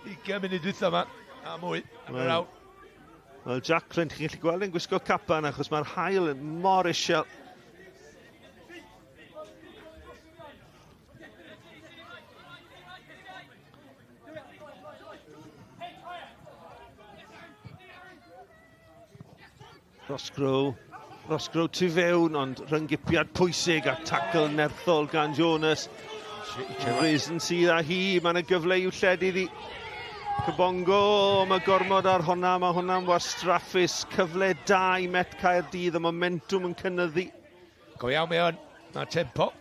20 munud dwytha yma, a mwy, yn yr awr. Wel, Jack Flint, chi'n gallu gweld e'n gwisgo capan achos mae'r haul yn mor isiel. Rosgrow. Rosgrow tu fewn, ond rhyngipiad pwysig a tackle nerthol gan Jonas. Risen sydd â hi, mae yna gyfle i'w lledu iddi. Cybongo, mae gormod ar honna, mae hwnna'n wastraffus. Cyfle da i Met Caerdydd, y momentum yn cynyddu. Go iawn mae o'n, mae'r tempo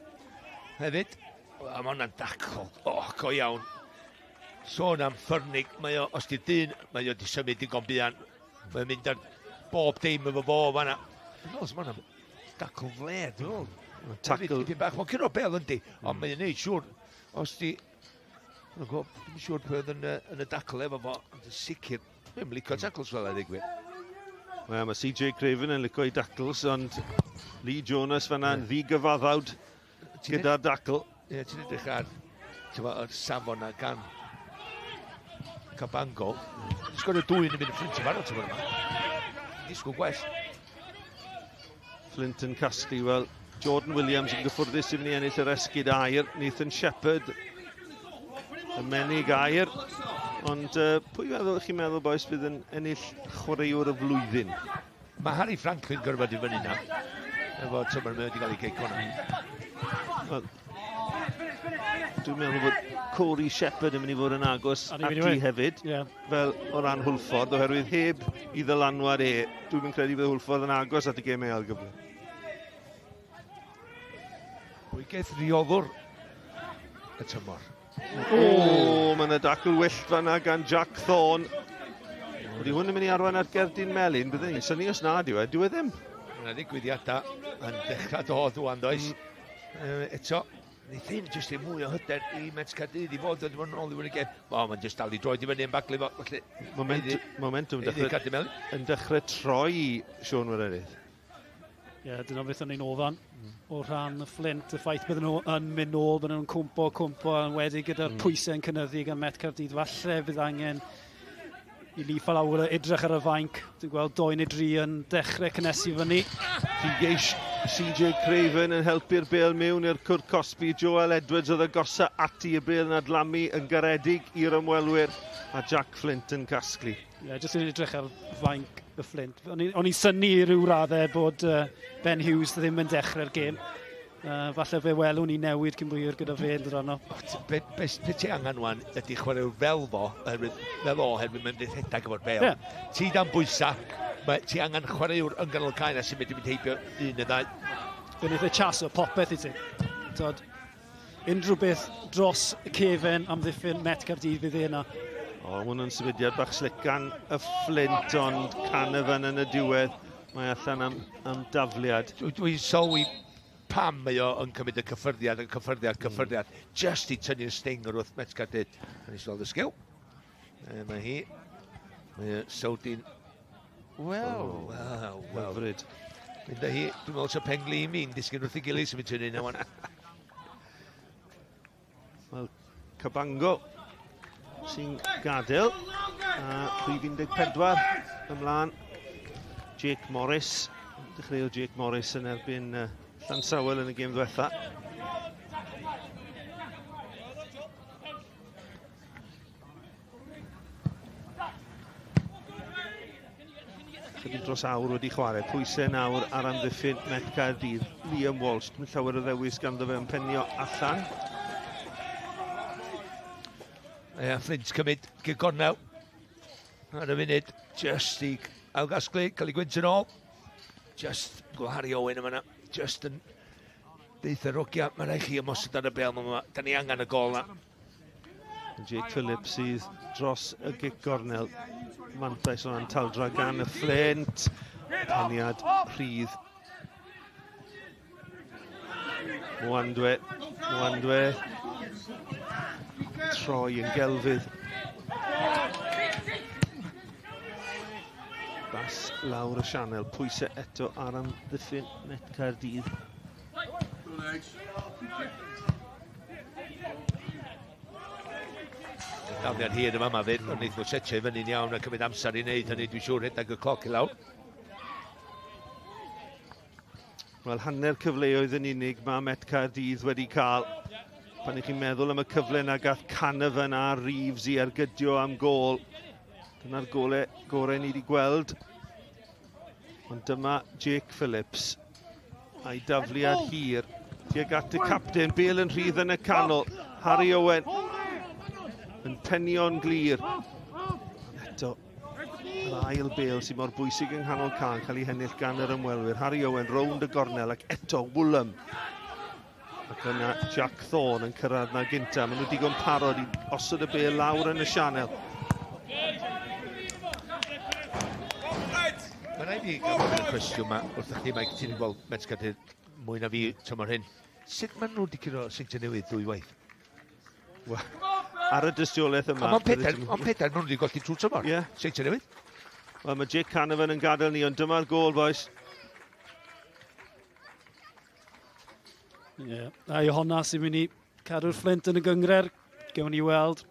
hefyd. A mae hwnna'n dacl, o, oh, go iawn. Sôn am ffyrnig, mae o, os di dyn, mae o di symud digon buan. Mae'n mynd ar bob dim efo fo fanna. Dwi'n meddwl, mae hwnna'n dacl fler, dwi'n meddwl. Tacl. Dipyn bach, mae'n curo bel yndi, ond mm. mae'n neud siŵr, os di... Dwi'n gwybod, dwi'n siŵr pwy oedd yn, yn y dacl efo fo, ond yn sicr, Dwi'n licio tacles fel yna, gwir. Wel, mae CJ Craven yn licio i dacles, ond Lee Jonas fanna yn ddigyfaddawd gyda'r dacl. Ie, ti'n edrych ar yr safon na gan Cabango. Ti'n sgorio dwy yn y mynd y Flint yn barod tymor yma. Disgwyl gwell. Flint yn casglu, wel, Jordan Williams yn gyffwrddus i fynd i ennill yr esgid aur. Nathan Shepherd y menig aur. Ond uh, pwy feddwl chi'n meddwl, boys, bydd yn ennill chwaraewr y flwyddyn? Mae Harry Franklin gorfod i fyny na. Efo tymor mae wedi cael ei geico na. Wel, dwi'n meddwl bod Corey Shepherd yn mynd i fod yn agos ati hefyd. Yeah. fel o ran Hwlffordd, oherwydd heb i ddylanwad e, dwi'n mynd credu bydd Hwlffordd yn agos at y gemau ail gyfle. Pwy geith rheolwr y tymor? O, oh, mae yna dacl wyllt fanna gan Jack Thorne. Ydy hwn yn mynd i arwain at gerdyn melyn, byddwn ni'n syni os nad yw e, dyw e ddim. Mae yna ddigwyddiadau yn dechrau dod ŵan, does? Mm. Eto, Neith hyn jyst rhoi mwy o hyder i Met Caerdydd i fod yn dod yn ôl i fyny gêm. O, mae'n jyst dal i droed i fyny yn baglu fo. Felly, Moment, momentum dechrau, yn dechrau troi Sean Weredydd. Ie, yeah, dyna beth o'n i'n ofan mm. o rhan y Flint, y ffaith bydden nhw yn mynd nôl, bydden nhw'n cwmpo, cwmpo, yn wedi gyda'r mm. pwysau yn cynyddu gan Met Caerdydd. Falle bydd angen i Lee Fowler edrych ar y fainc. Dwi'n gweld doi neu dri yn dechrau cynnesu fyny. Geish CJ Craven yn helpu'r bel mewn i'r cwrt cosbi. Joel Edwards oedd agosa ati y bel yn adlamu yn garedig i'r ymwelwyr a Jack Flint yn casglu. Ie, yeah, jyst yn edrych ar fainc y Flint. O'n i'n synnu i ryw raddau bod Ben Hughes ddim yn dechrau'r gêm. Falle fe welwn ni newid cyn bo hir gyda fe yn dod arno. Be, be, be ti angen wan ydy chwaraewr fel fo, oherwydd, fel o, oherwydd mae'n mynd rhedeg efo'r bel. Yeah. Ti dan bwysa, mae, ti angen chwaraewr yn ganol cae na sy'n mynd i mynd heibio un neu ddau. Fe wnaeth e chaso popeth i ti. Tod, unrhyw beth dros y cefen amddiffyn Met Caerdydd fydd e yna. O, oh, hwn yn symudiad bach slic gan y Flint, ond Canavan yn y diwedd. Mae allan am, am dafliad. Dwi'n dwi sylwi pam mae o yn cymryd y cyffyrddiad, y cyffyrddiad, hmm. cyffyrddiad, mm. just i tynnu'r sting o'r wrth Met Caerdydd. A nes weld y sgil. E, mae hi. Mae Sewdin. Wel, oh, wel, wel. Hyfryd. Mynd â hi, dwi'n meddwl sy'n penglin fi'n disgyn wrth ei gilydd sy'n mynd tynnu yna wan. Wel, Cabango sy'n gadael. A rhif 14 ymlaen. Jake Morris. Dechreuodd Jake Morris yn erbyn uh, Llansawel yn y gêm ddiwetha. Chydig dros awr wedi chwarae. Pwysau nawr ar amddiffyn Met Caerdydd. Liam Walsh, dim llawer o ddewis ganddo fe yn penio allan. Ie, Flint cymryd gyda gornel ar y funud, just i ailgasglu, cael ei gwynt yn ôl. Just gweld Harry Owen yma na, just yn deitha rogia, mae rhaid chi ymosod ar y bel, ma, da ni angen y gol na. Jake Phillips sydd dros y gic gornel. Mantais o'n taldra gan y Flint. Peniad rhydd. Mwandwe, Mwandwe. Troi yn gelfydd. Bas lawr y sianel, pwysau eto ar amddiffyn Met Caerdydd. Daliad hir yma yma fyd, ond wnaeth nhw setio i fyny'n iawn a cymryd amser i wneud hynny, dwi'n siŵr, rhedeg y cloc i lawr. Wel, hanner cyfleoedd yn unig mae Met Caerdydd wedi cael. Pan ych chi'n meddwl am y cyfle na gath Canavan a Reeves i ergydio am gôl. Dyna'r gole gorau ni wedi gweld. Ond dyma Jake Phillips a'i dafliad hir tuag at y capten. Bale yn rhydd yn y canol. Harry Owen yn penio'n glir. Eto, yr ail bel sy'n mor bwysig yng nghanol cael cael ei hennill gan yr ymwelwyr. Harry Owen rownd y gornel ac eto Woolham. Ac yna Jack Thorne yn cyrraedd na gynta. Maen nhw digon parod i osod y bel lawr yn y sianel. Mae'n rhaid i gael y cwestiwn yma wrth chdi, Mike, ti'n gweld Met Caerdydd mwy na fi tymor hyn. Sut maen nhw wedi curo Seintiau Newydd ddwy waith? Wel, ar y dystiolaeth yma... Ond pedair, ond pedair maen nhw wedi golli trwy tymor. Ie. Yeah. Seintiau Newydd. Wel, mae Jake Canavan yn gadael ni, ond dyma'r gôl, boys. Ie, yeah. a i honna sy'n mynd i cadw'r Flint yn y gyngred, gewn ni weld.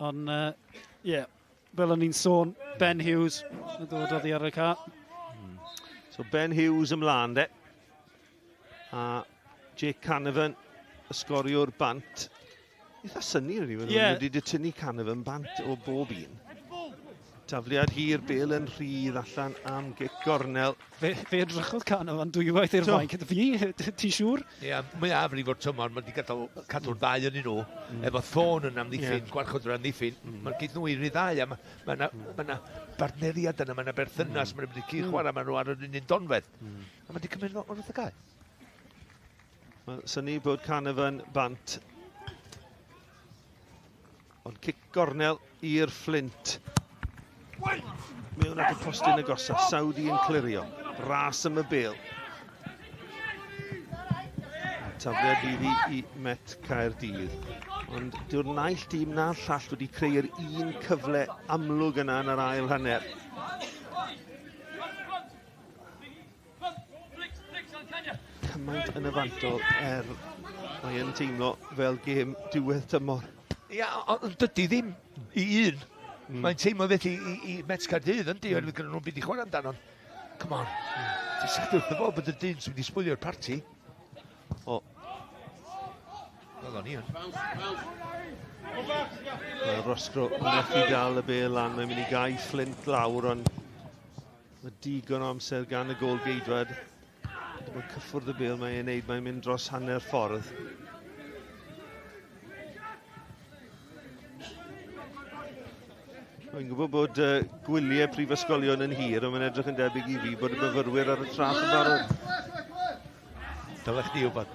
Ond, ie, uh, yeah, fel o'n i'n sôn, Ben Hughes yn dod oddi ar y ca. So Ben Hughes ymlaen de. A Jake Canavan, y sgoriwr bant. Eitha synnu rydyn ni, yeah. wedi tynnu Canavan bant o bob un. Tafliad hir, Bale yn rhydd allan am gic gornel. Fe, fe edrychodd Canavan dwywaith i'r fainc. Fi, ti'n siŵr? Ie, yeah, mwy afrif o'r tymor, mae wedi gadael cadw'r ddau yn nhw, efo Thorne yn amddiffyn, yeah. gwarchod yr amddiffyn, mae'n gyd nhw i ryddhau, a mae ma na, ma na bartneriad yna, mae yna berthynas, mm. mae'n mynd i cyd chwarae, maen nhw ar yr un un donfedd. A mae wedi cymryd o'r wrth y gae. Mae'n synnu bod Canavan bant. Ond cic gornel i'r Flint. Mewn at y postyn agosaf, Saudi yn clirio. Ras am y bel. Tafliad fydd i, i Met Caerdydd. Ond dyw'r naill dîm na'r llall wedi creu'r un cyfle amlwg yna yn yr ail hanner. Cymaint yn y fantol er mae yn teimlo fel gêm diwedd tymor. Ia, ond dydy ddim i un. Mae'n teimlo felly i, i Met Caerdydd, yndi, mm. oherwydd gyda nhw'n byd i chwarae amdano. Come on. Ti'n sicr wrth y fod bod y dyn sy'n mynd i sbwylio'r parti. O. Wel, o'n i yn. Mae Roscrow yn methu dal y bel lan, mae'n mynd i gau Flint lawr, ond Mae digon o amser gan y gôl geidwad. Mae'n cyffwrdd y bêl mae'n ei wneud, mae'n mynd dros hanner ffordd. Mae'n gwybod bod uh, gwyliau prifysgolion yn hir, ond mae'n edrych yn debyg i fi bod y myfyrwyr ar y traeth yn barod. Dylech chdi wybod.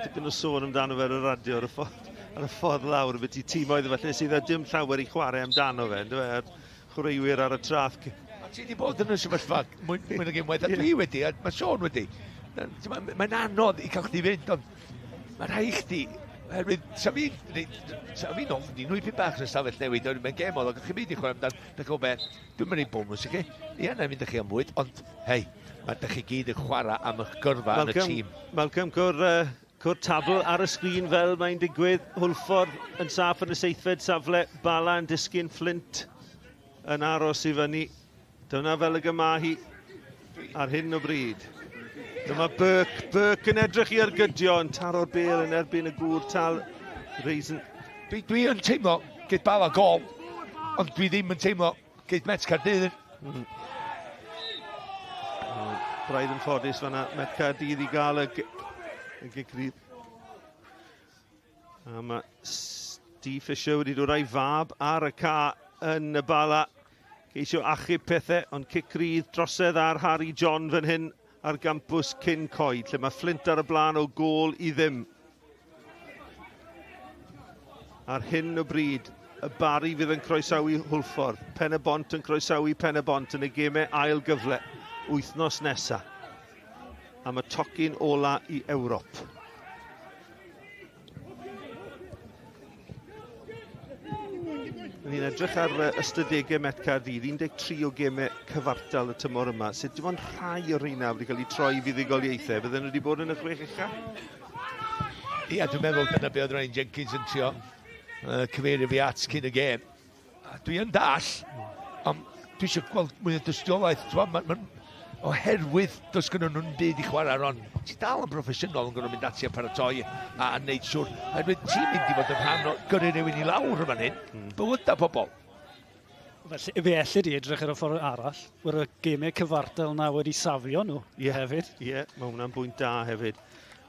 Tipyn o sôn amdano fe ar y radio ar y ffordd, ar y ffordd lawr, beth i tîmoedd felly sydd â dim llawer i chwarae amdano fe, ynddo fe, chwaraewyr ar y traeth. A ti wedi bod yn y sefyllfa mwy, mwy nag unwaith, a dwi wedi, a mae Sean wedi. Mae'n anodd i cael chdi fynd, ond mae rhaid chdi, oherwydd, sa fi'n sa fi'n ofni nhw i pyn bach yn y stafell newid, oherwydd mae'n gêm oedd, ac chi'n mynd i chwarae amdan, da chi'n beth, dwi'n mynd i bonws i chi, ia, na i mynd â chi am fwyd, ond, hei, mae da chi gyd yn chwarae am eich gyrfa yn y tîm. Malcolm, cwr, uh, cwr tabl ar y sgrin fel mae'n digwydd. Hwlffordd yn saff yn y seithfed safle, Bala yn disgyn, Flint yn aros i fyny. Dyna fel y gyma hi ar hyn o bryd. Dyma Burke, Burke yn edrych i ergydio, yn taro'r bel yn erbyn y gŵr tal Reisen. Dwi, dwi yn teimlo geith Bala gol, ond dwi ddim yn teimlo geith Met Caerdydd. Mm. Braidd yn ffodus fanna, Met Caerdydd i gael y, y gic rydd. A mae Steve Fisher wedi dod â'i fab ar y ca yn y Bala. Ceisio achub pethau, ond cic rydd drosedd ar Harry John fan hyn ar gampws cyn coed, lle mae Flint ar y blaen o gôl i ddim. Ar hyn o bryd, y Barri fydd yn croesawu Hwlffordd. Pen y Bont yn croesawu Pen y Bont yn y gemau ail gyfle wythnos nesaf. am y tocyn ola i Ewrop. Ni'n edrych ar ystadegau Met Caerdydd, 13 o gemau cyfartal y tymor yma, sydd dim ond rhai o'r rheina wedi cael eu troi i fuddugoliaethau. Bydden nhw wedi bod yn y chwech ucha? Ia, dwi'n meddwl dyna be oedd Ryan Jenkins yn trio cyfeirio fi at cyn y gêm. Dwi yn dall, ond dwi eisiau gweld mwy o dystiolaeth. Ma, ma, oherwydd does gynnon nhw'n byd i chwarae ar ond ti dal yn broffesiynol yn gorfod mynd ati a paratoi a, a neud siwr. Oherwydd ti'n mynd i fod yn rhan o gyrru rhywun i lawr yn fan hyn. Bywyda pobl. Felly, fe elli di edrych ar y ffordd arall, wrth y gemau cyfartal na wedi safio nhw yeah, hefyd. Ie, yeah, mae hwnna'n bwynt da hefyd.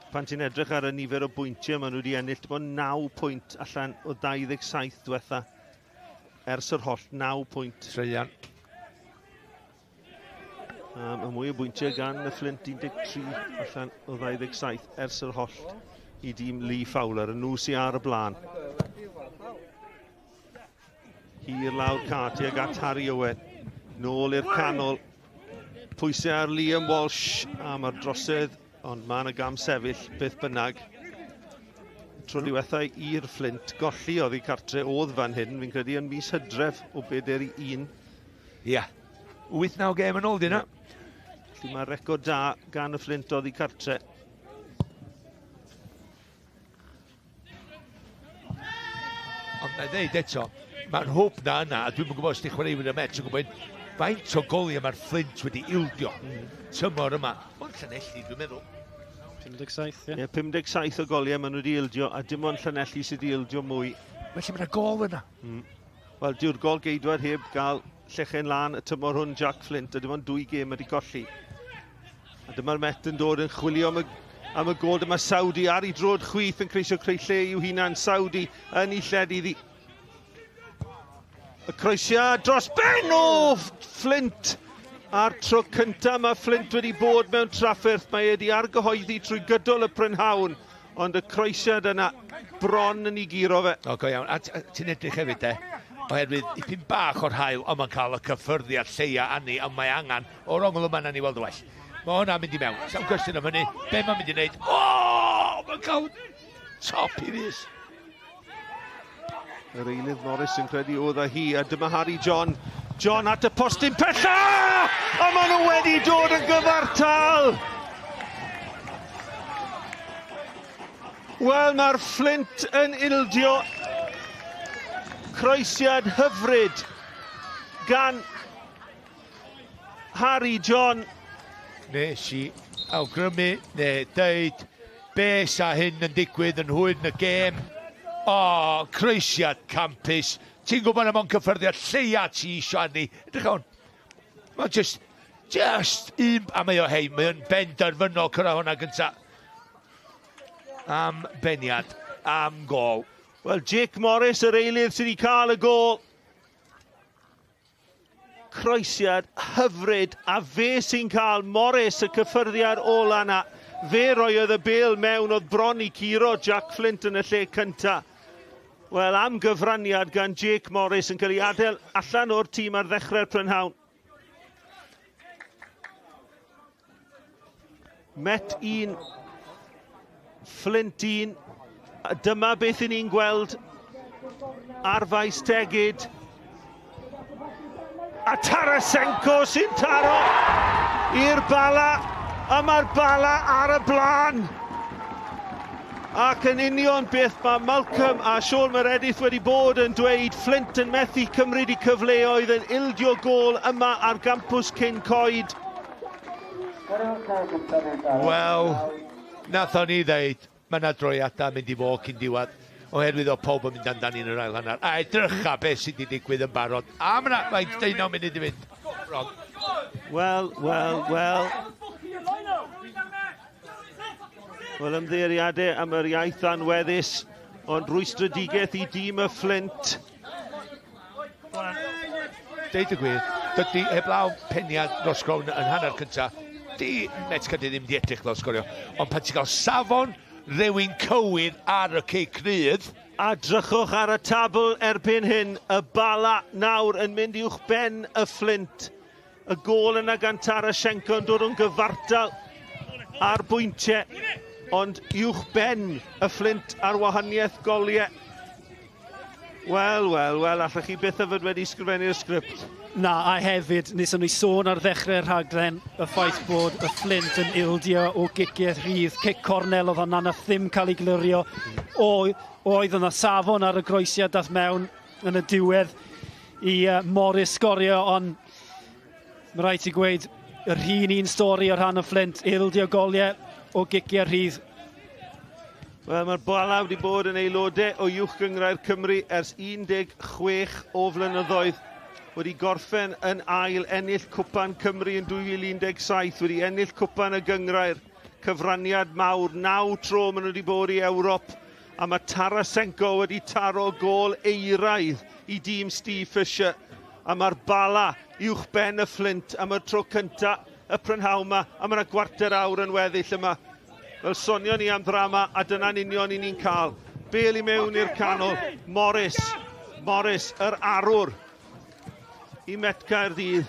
Pan ti'n edrych ar y nifer o bwyntiau maen nhw wedi ennill, dim ond 9 pwynt allan o 27 diwetha ers yr holl 9 pwynt. Treian. Mae mwy o bwyntiau gan y Flint 13 allan o 27 ers yr holl i dîm Lee Fowler. Y nhw sy'n ar y blaen. Hir lawr ca tuag at Harry Owen. Nôl i'r canol. Pwysau ar Liam Walsh a mae'r drosedd, ond mae yna gam sefyll beth bynnag. Tro diwethaf i'r Flint golli oddi cartre oedd fan hyn, fi'n credu yn mis Hydref o 4 i 1. Ia. 8-9 gêm yn ôl di yna. Felly mae record da gan y Flint oddi cartre. Ond na i ddeud eto, mae'r hwb na yna, a dwi'm yn gwybod os di chwaraewyr y Mets yn gwybod faint o goliau mae'r Flint wedi ildio tymor yma. Ond Llanelli, dwi'n meddwl. 57, ie. Ie, 57 o goliau maen nhw wedi ildio, a dim ond Llanelli sydd wedi ildio mwy. Felly mae yna gol yna. Wel, dyw'r gol geidwad heb gael llechen lan y tymor hwn, Jack Flint, a dim ond dwy gêm wedi colli. A dyma'r Met yn dod yn chwilio am y, am y gol. Dyma Saudi ar ei drod chwith yn creisio creu lle i'w hunan. Saudi yn ei lled iddi. Y croesiad dros ben o Flint! A'r tro cyntaf mae Flint wedi bod mewn trafferth. Mae wedi argyhoeddi trwy gydol y prynhawn. Ond y croesiad yna bron yn ei guro fe. O, go iawn. A ti'n edrych hefyd, de, oherwydd ipyn bach o'r haul, ond mae'n cael y cyffyrddiad lleia ani, ond mae angen o'r ongl yma na ni weld y well. Mae hwnna'n mynd i mewn. Sa'n cwestiwn am hynny. Be mae'n mynd i wneud? O! Mae'n cael top i fus. Yr eilydd Morris yn credu oedd â hi, a dyma Harry John. John at y postyn pella! A maen nhw wedi dod yn gyfartal! Wel, mae'r Flint yn ildio. Croesiad hyfryd gan Harry John. Nes i awgrymu neu deud be sa hyn yn digwydd yn hwyr yn y gêm. O, croesiad campus. Ti'n gwybod am o'n cyffyrddiad lleia ti isio arni. Edrych hwn. Mae'n just, just un... A mae o hei, mae o'n benderfynol cyrraedd hwnna gynta. Am beniad, am gol. Wel, Jake Morris, yr eilydd sydd wedi cael y gol. Croesiad hyfryd, a fe sy'n cael Morris y cyffyrddiad ola na. Fe roiodd y bêl mewn, oedd bron i curo Jack Flint yn y lle cynta. Wel, am gyfraniad gan Jake Morris yn cael ei adael allan o'r tîm ar ddechrau'r prynhawn. Met 1, Flint 1. A dyma beth i ni'n gweld ar faes Tegid. A Tarasenko sy'n taro i'r Bala, a mae'r Bala ar y blaen. Ac yn union beth mae Malcolm a Sean Meredith wedi bod yn dweud, Flint yn methu cymryd i cyfleoedd yn ildio gôl yma ar gampws Cyn Coed. Wel, nathon ni ddeud, mae yna droiadau mynd i fod cyn diwedd, oherwydd o pawb yn mynd amdani yn yr ail hanner. A edrycha beth sydd wedi digwydd yn barod. A mae yna, mae'n 19 munud i fynd. Bron. Wel, wel, wel. Wel, ymddiheuriadau am yr iaith anweddus, ond rwystredigaeth i dîm y Flint. Deud y gwir, dydy heblaw peniad Ross Brown yn hanner cynta, di Met Caerdydd ddim di edrych fel sgorio. Ond pan ti'n cael safon rhywun cywir ar y cic rydd... A drychwch ar y tabl erbyn hyn, y Bala nawr yn mynd uwch ben y Flint. Y gôl yna gan Tarashenko yn dod o'n gyfartal. ar bwyntiau, ond uwch ben y Fflint ar wahaniaeth goliau. Wel, wel, wel, allech chi byth a fod wedi sgrifennu'r sgript. Na, a hefyd, wnaethon ni sôn ar ddechrau'r rhaglen y ffaith bod y Fflint yn ildio o giciau rhydd, cic cornel oedd hwnna, nath ddim cael ei glirio. O, oedd yna safon ar y groesiad dath mewn yn y diwedd i uh, Morris sgorio, ond mae rhaid ti gweud yr hun un stori o rhan y Fflint, ildio goliau o giciau rhydd. Wel, mae'r Bala wedi bod yn aelodau o Uwch Gynghrair Cymru ers 16 o flynyddoedd. Wedi gorffen yn ail ennill Cwpan Cymru yn 2017, wedi ennill Cwpan y Gynghrair. Cyfraniad mawr, naw tro maen nhw wedi bod i Ewrop, a mae Tarasenko wedi taro gôl eiraidd i dîm Steve Fisher. A mae'r Bala uwch ben y Fflint am y tro cyntaf y prynhawn yma, a mae yna gwarter awr yn weddill yma. Fel sonion ni am ddrama, a dyna'n union i ni'n cael. Bale i mewn i'r canol. Morris, Morris, yr arwr i Met Caerdydd.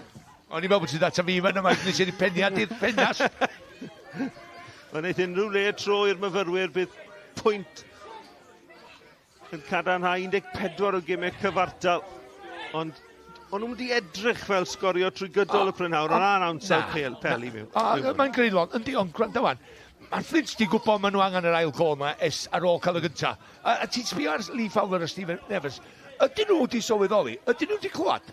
O'n i'n meddwl bod ti'n data fi fan yma, nes i'r peniad i'r pennas. Mae'n eith unrhyw le tro i'r myfyrwyr, bydd pwynt yn cadarnhau 14 o gemau cyfartal, ond o'n nhw'n wedi edrych fel sgorio trwy gydol y prynhawn, ond a'n ansawdd pel, pel i mewn. Mae'n greulon, yndi, ond gwrando wan, mae'r Flint di gwybod maen nhw angen yr ail gol yma es ar ôl cael y gynta. A, a ti'n sbio ar Lee Fowler a Stephen Evans, ydyn nhw wedi sylweddoli? Ydyn nhw wedi clywed?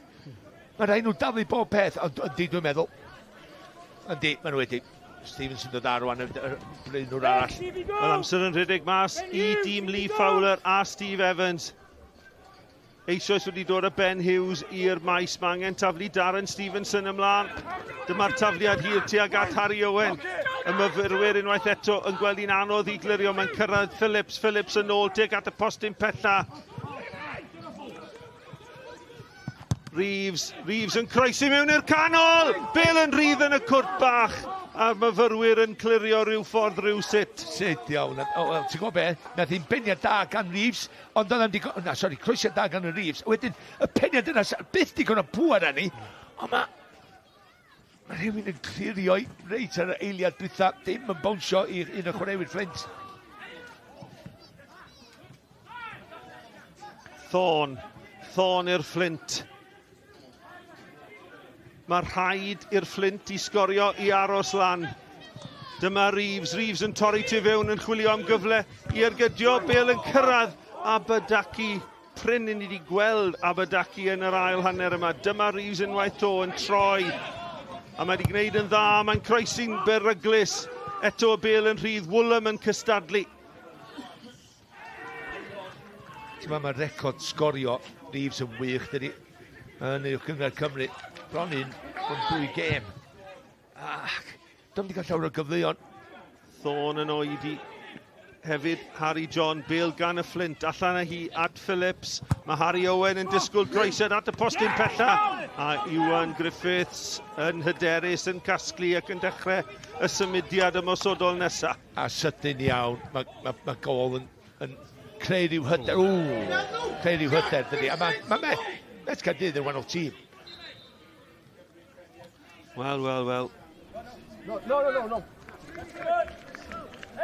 Mae rhaid nhw daflu bob peth, ond yndi dwi'n meddwl. Yndi, maen nhw wedi. Stevenson dod ar rwan, y blaenwr arall. Mae'r amser yn rhedeg mas i dîm Lee Fowler a Steve Evans. Eisoes wedi dod â Ben Hughes i'r maes. Mae angen taflu Darren Stevenson ymlaen. Dyma'r tafliad hir tuag at Harry Owen. Y myfyrwyr unwaith eto yn gweld hi'n anodd i glirio. Mae'n cyrraedd Phillips. Phillips yn ôl tuag at y postyn pella. Reeves, Reeves yn croesi mewn i'r canol! Bale yn rhydd yn y cwrt bach, a'r myfyrwyr yn clirio rhyw ffordd rhyw sut. Sut iawn. O, wel, ti'n gwybod be? Nath hi'n beniad da gan Reeves, ond oedd am digon... Na, sori, croesiad da gan y Reeves. Wedyn, y peniad yna, byth digon o pŵer arni, ond mae... Mae rhywun yn clirio reit ar yr eiliad dwytha, dim yn bownsio i un o chwaraewyr Flint. Thorn, Thorn i'r Flint. Mae rhaid i'r Flint i sgorio i aros lan. Dyma Reeves, Reeves yn torri tu fewn yn chwilio am gyfle i ergydio, Bale yn cyrraedd a Bydaki Prin i ni wedi gweld Aberdaki yn yr ail hanner yma. Dyma Reeves unwaith to yn troi. A mae wedi gwneud yn dda, mae'n croesi'n beryglus. Eto y bel yn rhydd, Woolham yn cystadlu. Ti'n mae record sgorio Reeves yn wych, dydy, yn uwch gynghrair Cymru. Bron un rhwng dwy gêm. Ac, dwi'n wedi cael llawer o gyfleon. Thorne yn oedi hefyd Harry John, bel gan y Fflint, allan â hi at Phillips. Mae Harry Owen yn disgwyl croesiad at y postyn pella. A Iwan Griffiths yn hyderus yn casglu ac yn dechrau y symudiad ymosodol nesaf. A sydyn iawn, mae, mae, mae gol yn, yn creu rhyw hyder. Ww, creu rhyw hyder, dydy. A mae, mae Met, Met Caerdydd yn wahanol tîm. Wel, wel, wel. No, no, no, no.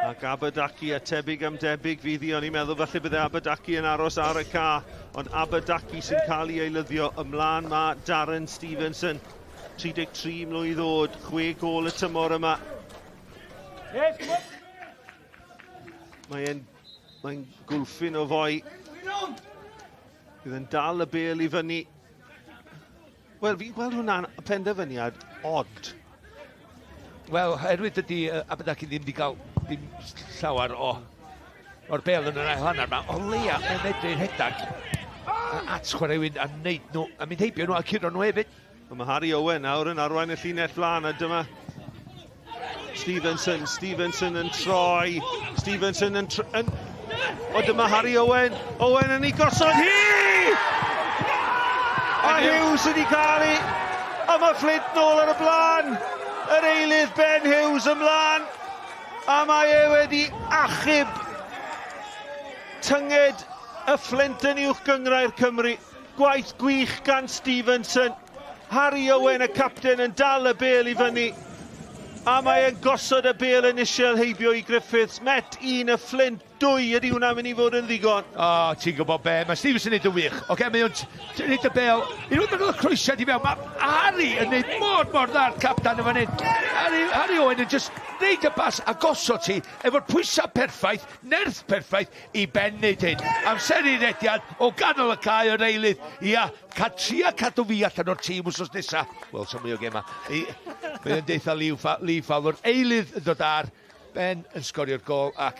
Ac Aberdaki a tebyg am debyg fydd hi, o'n i'n meddwl falle bydde Aberdaki yn aros ar y ca, ond Aberdaki sy'n cael ei eilyddio ymlaen mae Darren Stevenson, 33 mlwydd oed, 6 gôl y tymor yma. Mae'n mae gwlffyn o foi. Bydd yn dal y bel i fyny. Wel, fi'n gweld hwnna'n penderfyniad od. Wel, oherwydd dydy uh, Aberdaki ddim wedi cael dim llawer o o'r bel yn yr ail hanner yma, o leia mae'n medru rhedeg at chwaraewyn a wneud nhw, a mynd heibio nhw a curo nhw hefyd. Mae Harry Owen nawr yn arwain y llinell flan a dyma Stevenson, Stevenson yn troi, Stevenson yn... Tr yn o dyma Harry Owen, Owen yn ei gosod hi! A Hughes wedi cael ei... A mae Flint nôl ar y blaen! Yr eilydd Ben Hughes ymlaen! A mae e wedi achub tynged y Flint yn uwch gynghrair Cymru. Gwaith gwych gan Stevenson. Harry Owen, y capten, yn dal y bêl i fyny. A mae e'n gosod y bêl yn isiel heibio i Griffiths. Met 1, y Fflint 2. Ydy hwnna'n mynd i fod yn ddigon? O, oh, ti'n gwybod be, mae Stevenson yn neud yn wych. Oce, okay, mae o'n neud y bêl. Unwaith mae'n cael y croesiad i fewn, mae Harry yn neud mor, mor dda'r captan yn fan hyn. Harry, Harry Owen yn just neud y bas a gosod ti efo'r pwysau perffaith, nerth perffaith i Ben wneud hyn. Amseru rediad o ganol y cae o'r eilydd. Ia, Ca, tria cadw fi allan o'r tîm wsos nesa. Wel, so mwy o gema. Mae o'n deitha Lee, Lee Fowler. Eilydd yn dod ar. Ben yn sgorio'r gol ac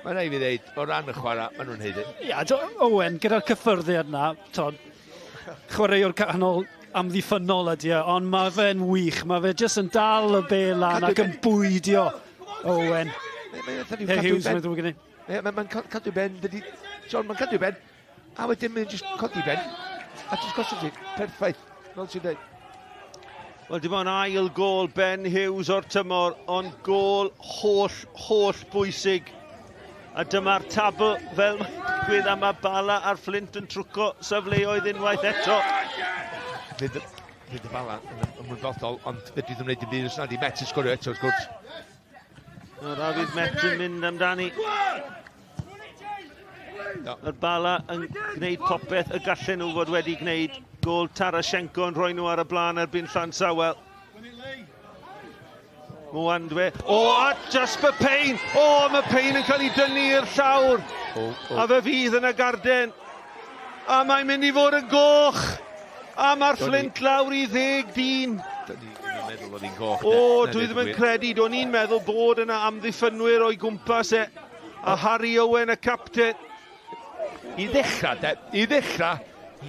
mae'n rhaid fi ddeud, o ran y chwarae, maen nhw'n haeddu. Ia, Owen, gyda'r cyffyrddiad na, ton, chwaraewr canol amddiffynnol ydy e, ond mae fe'n wych. Mae fe jyst yn dal y bel lan ac yn bwydio Owen. Hey, Hughes, mae'n ddrwg gen i. Mae'n cadw ben, dydy... John, mae'n cadw ben. A wedyn mae'n just codi ben. A just gosod ti. Perffaith. Fel ti'n dweud. Wel, dim ond ail gôl Ben Hughes o'r tymor, ond gôl holl, holl bwysig. A dyma'r tabl fel mae'n digwydd a mae Bala a'r Fflint yn trwco safleoedd unwaith eto. Fydd, fydd y Bala yn ymwybodol, ond fedri ddim wneud dim byd os nad i Met yn sgorio eto, wrth gwrs. Nawr a fydd Met yn mynd amdani. Mae'r Bala yn gwneud popeth y gallen nhw fod wedi gwneud. Gôl Tarashenko yn rhoi nhw ar y blaen erbyn Llansawel. Mwandwe. O, a Jasper Payne! O, mae Payne yn cael ei dynnu i'r llawr. O, o. A fe fydd yn y garden. A mae'n mynd i fod yn goch. A mae'r Fflint lawr i ddeg dyn. Do'n i'n meddwl oedd hi'n goch. O, dwi ddim yn credu. Do'n i'n meddwl bod yna amddiffynwyr o'i gwmpas e. A Harry Owen y capten. I ddechrau, de, i ddechrau,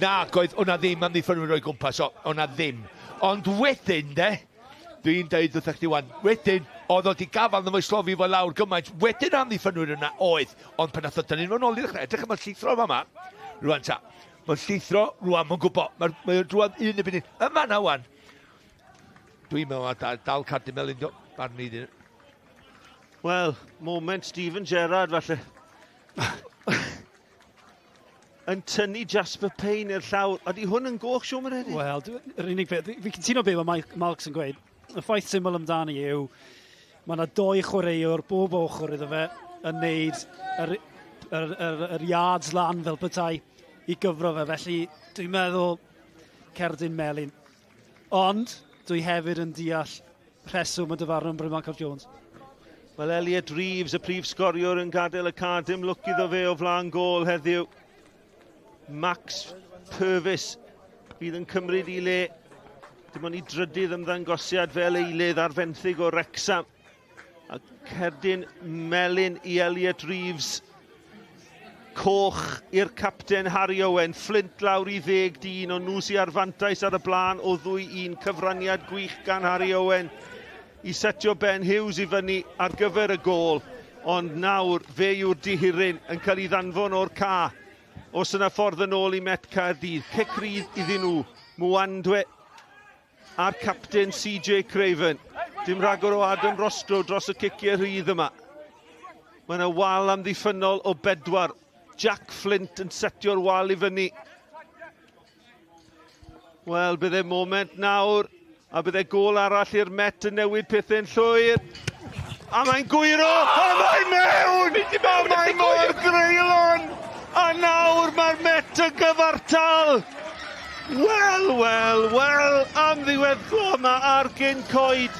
nag oedd o'na ddim amddiffynwyr o'i gwmpas, o, o'na ddim. Ond wedyn, de, dwi'n deud wrthych chdi wan, wedyn, oedd o di gafal na fo'i slofi fo lawr gymaint, wedyn amddiffynwyr yna oedd, ond pan nath o dynnu nhw'n ôl i ddechrau, edrych am y llithro yma, rwan ta, mae'n llithro, rwan mae'n gwybod, mae'n mae rwan un y byd yma na wan. Dwi'n meddwl na dal cardyn melyn, barn i ddyn. Wel, moment Steven Gerrard falle. Yn tynnu Jasper Payne i'r llawr. Ydy hwn yn goch, Siôn Meredydd? Wel, yr unig beth, fi cytuno beth mae Mike Marks yn gweud. Y ffaith syml amdani yw, mae yna doi chwaraewr bob ochr iddo fe yn neud yr, yr, yr, yr yards lan fel petai i gyfro fe. Felly, dwi'n meddwl cerdyn melyn. Ond, dwi hefyd yn deall rheswm y dyfarnwr Bryn Markov Jones. Wel, Elliot Reeves, y prif sgoriwr, yn gadael y car. Dim lwc iddo fe o flaen gôl heddiw. Max Purvis fydd yn cymryd i le. Dim ond i drydydd ymddangosiad fel eilydd ar fenthyg o Wrexham. A cerdyn melyn i Elliot Reeves. Coch i'r capten Harry Owen. Fflint lawr i ddeg dyn, ond nhw sy'n ar fantais ar y blaen o ddwy un. Cyfraniad gwych gan Harry Owen i setio Ben Hughes i fyny ar gyfer y gôl. Ond nawr fe yw'r dihiryn yn cael ei ddanfon o'r ca. Os yna ffordd yn ôl i Met Caerdydd. Cic rydd iddyn nhw. Mwandwe a'r capten CJ Craven. Dim rhagor o Adam Roscrow dros y ciciau rhydd yma. Mae yna wal amddiffynnol o bedwar. Jack Flint yn setio'r wal i fyny. Wel, bydde moment nawr, a bydde gôl arall i'r Met yn newid pethau'n llwyr. A mae'n gwyro, a mae'n mewn! A mae'n mor greulon! A nawr mae'r Met yn gyfartal! Wel, wel, wel, am ddiweddglo yma ar gyn coed.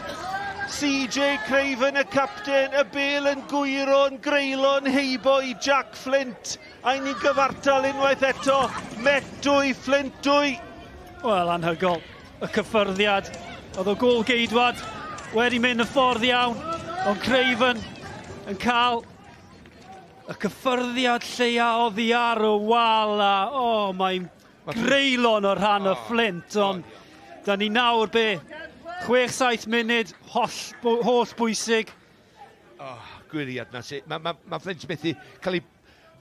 CJ Craven y capten, y bel yn gwyro'n greulon heibo i Jack Flint. A ni'n gyfartal unwaith eto. Met 2, Flint 2. Wel, anhygol. Y cyffyrddiad. Oedd o gôl geidwad wedi mynd y ffordd iawn. Ond Craven yn cael y cyffyrddiad lleia oddi ar y wal. A, o, oh, mae'n greulon o rhan y Fflint, ond da ni nawr be? 6-7 munud, holl, holl bwysig. Oh, gwiriad na si. Mae ma, ma Fflint methu cael ei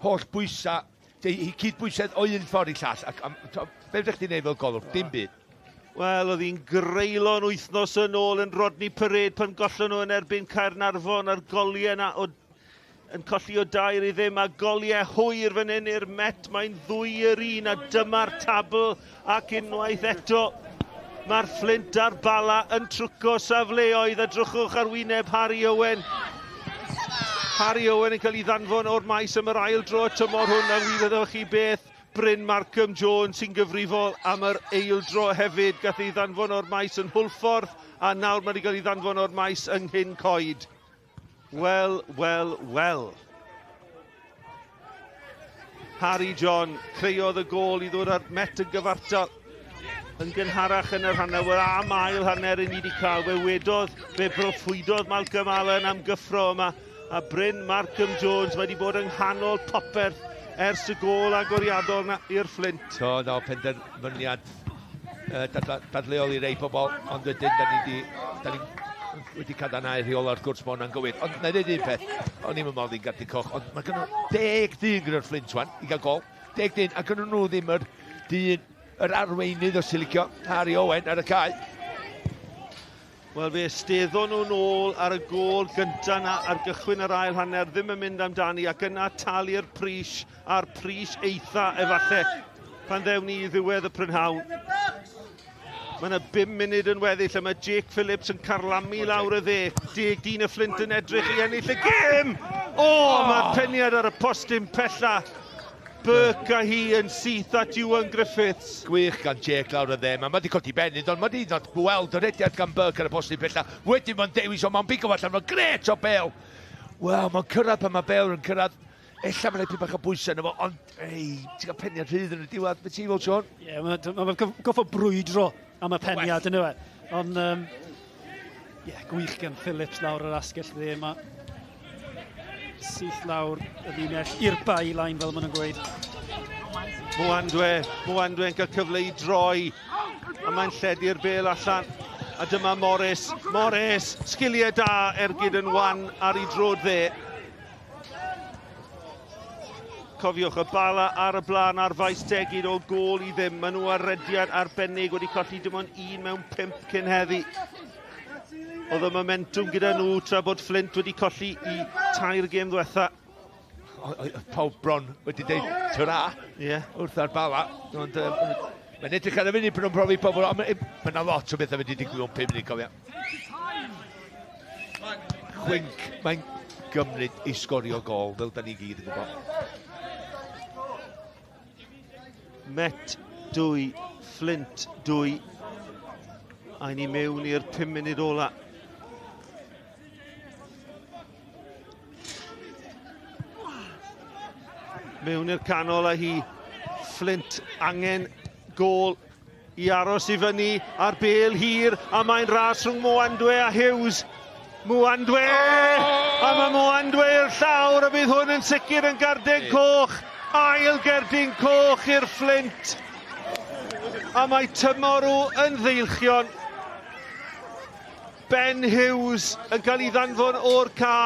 holl bwysau, ei cydbwysedd o un ffordd i llall. Ac, am, to, be fydych chdi'n neud fel golwr? Dim byd. Wel, oedd hi'n greulon wythnos yn ôl yn Rodney Parade pan gollon nhw yn erbyn Caernarfon a'r goliau yna o yn colli o dair i ddim a goliau hwyr fan hyn i'r Met. Mae'n ddwy yr un a dyma'r tabl ac unwaith eto. Mae'r Fflint a'r Bala yn trwco safleoedd a drychwch ar wyneb Harry Owen. Harry Owen yn cael ei ddanfon o'r maes am yr ail dro y tymor hwn a wyddoch chi beth Bryn Markham Jones sy'n gyfrifol am yr eildro hefyd. Gath ei ddanfon o'r maes yn Hwlffordd a nawr mae wedi cael ei ddanfon o'r maes yng Nghyn Coed. Wel, wel, wel. Harry John creuodd y gôl i ddod â'r Met yn gyfartal yn gynharach yn yr hanner. Wel, am ail hanner i ni wedi cael. Fe wedodd, fe broffwydodd Malcolm Allen am gyffro yma. A Bryn Markham Jones wedi bod yng nghanol popeth ers y gôl agoriadol na i'r Fflint. So, no, penderfyniad uh, dadleol i rei pobl, ond wedyn, da ni di, da ni wedi cadarnhau rheola wrth gwrs mae hwnna'n gywir. Ond na i ddweud un peth, o'n i'n meddwl i'n gardyn coch, ond mae gynnu deg dyn gyda'r Fflint wan i gael gol. Deg dyn, a gynnu nhw ddim yr dyn, yr arweinydd os ti'n licio, Harry Owen ar y cae. Wel, fe esteddon nhw nôl ar y gôl gyntaf na ar gychwyn yr ail hanner, ddim yn mynd amdani, ac yna talu'r pris, a'r pris eitha efallai, pan ddewn ni i ddiwedd y prynhawn. Mae yna 5 munud yn weddill a mae Jake Phillips yn carlamu lawr y dde. Deg dyn y Fflint yn edrych i ennill y gêm! O, oh, mae'r peniad ar y postyn pella. Burke a hi yn syth at Iwan Griffiths. Gwych gan Jake lawr y dde. Mae wedi codi ben iddo, mae wedi not gweld y rediad gan Burke ar y postyn pella. Wedyn mae'n dewis o, mae'n bigo allan, mae'n gret o bel. Wel, mae'n cyrraedd pan mae Bale yn cyrraedd. Ella mae'n rhaid bach o bwysau yno fo, ond ei, ti'n cael peniad rhydd yn y diwedd, beth ti'n fel, Sean? Ie, yeah, mae'n ma, ma goffo brwydro am y peniad yn yw e. Ond, ie, yeah, gwych gan Phillips lawr yr asgell dde yma. Syth lawr y ddiunell i'r byline, fel maen nhw'n gweud. Mwandwe, Mwandwe yn cael cyfle i droi, a mae'n lledu'r bel allan. A dyma Morris, Morris, sgiliau da ergyd yn wan ar ei drod dde. Cofiwch, y Bala ar y blaen ar faes tegid o gôl i ddim. Maen nhw ar rediad arbennig wedi colli dim ond un mewn pump cyn heddi. Oedd y momentum gyda nhw tra bod Flint wedi colli i tair gêm ddwetha. Pawb bron wedi dweud tyra yeah. wrth ar Bala. Ond um, mae'n edrych ar y funud pan nhw'n profi pobl, ond mae yna lot o bethau wedi digwydd mewn 5 munud, cofio. Chwinc, mae'n gymryd i sgorio gol, fel da ni gyd yn gwybod. Met 2, Flint 2. A ni mewn i'r 5 munud ola. Mewn i'r canol a hi. Flint angen gol i aros i fyny a'r bel hir a mae'n ras rhwng Mwandwe a Hughes. Mwandwe! Oh! A mae Mwandwe i'r llawr a bydd hwn yn sicr yn gardyn coch. Ail gerdyn coch i'r Fflint. A mae tymor nhw yn ddeilchion. Ben Hughes yn cael ei ddanfon o'r ca.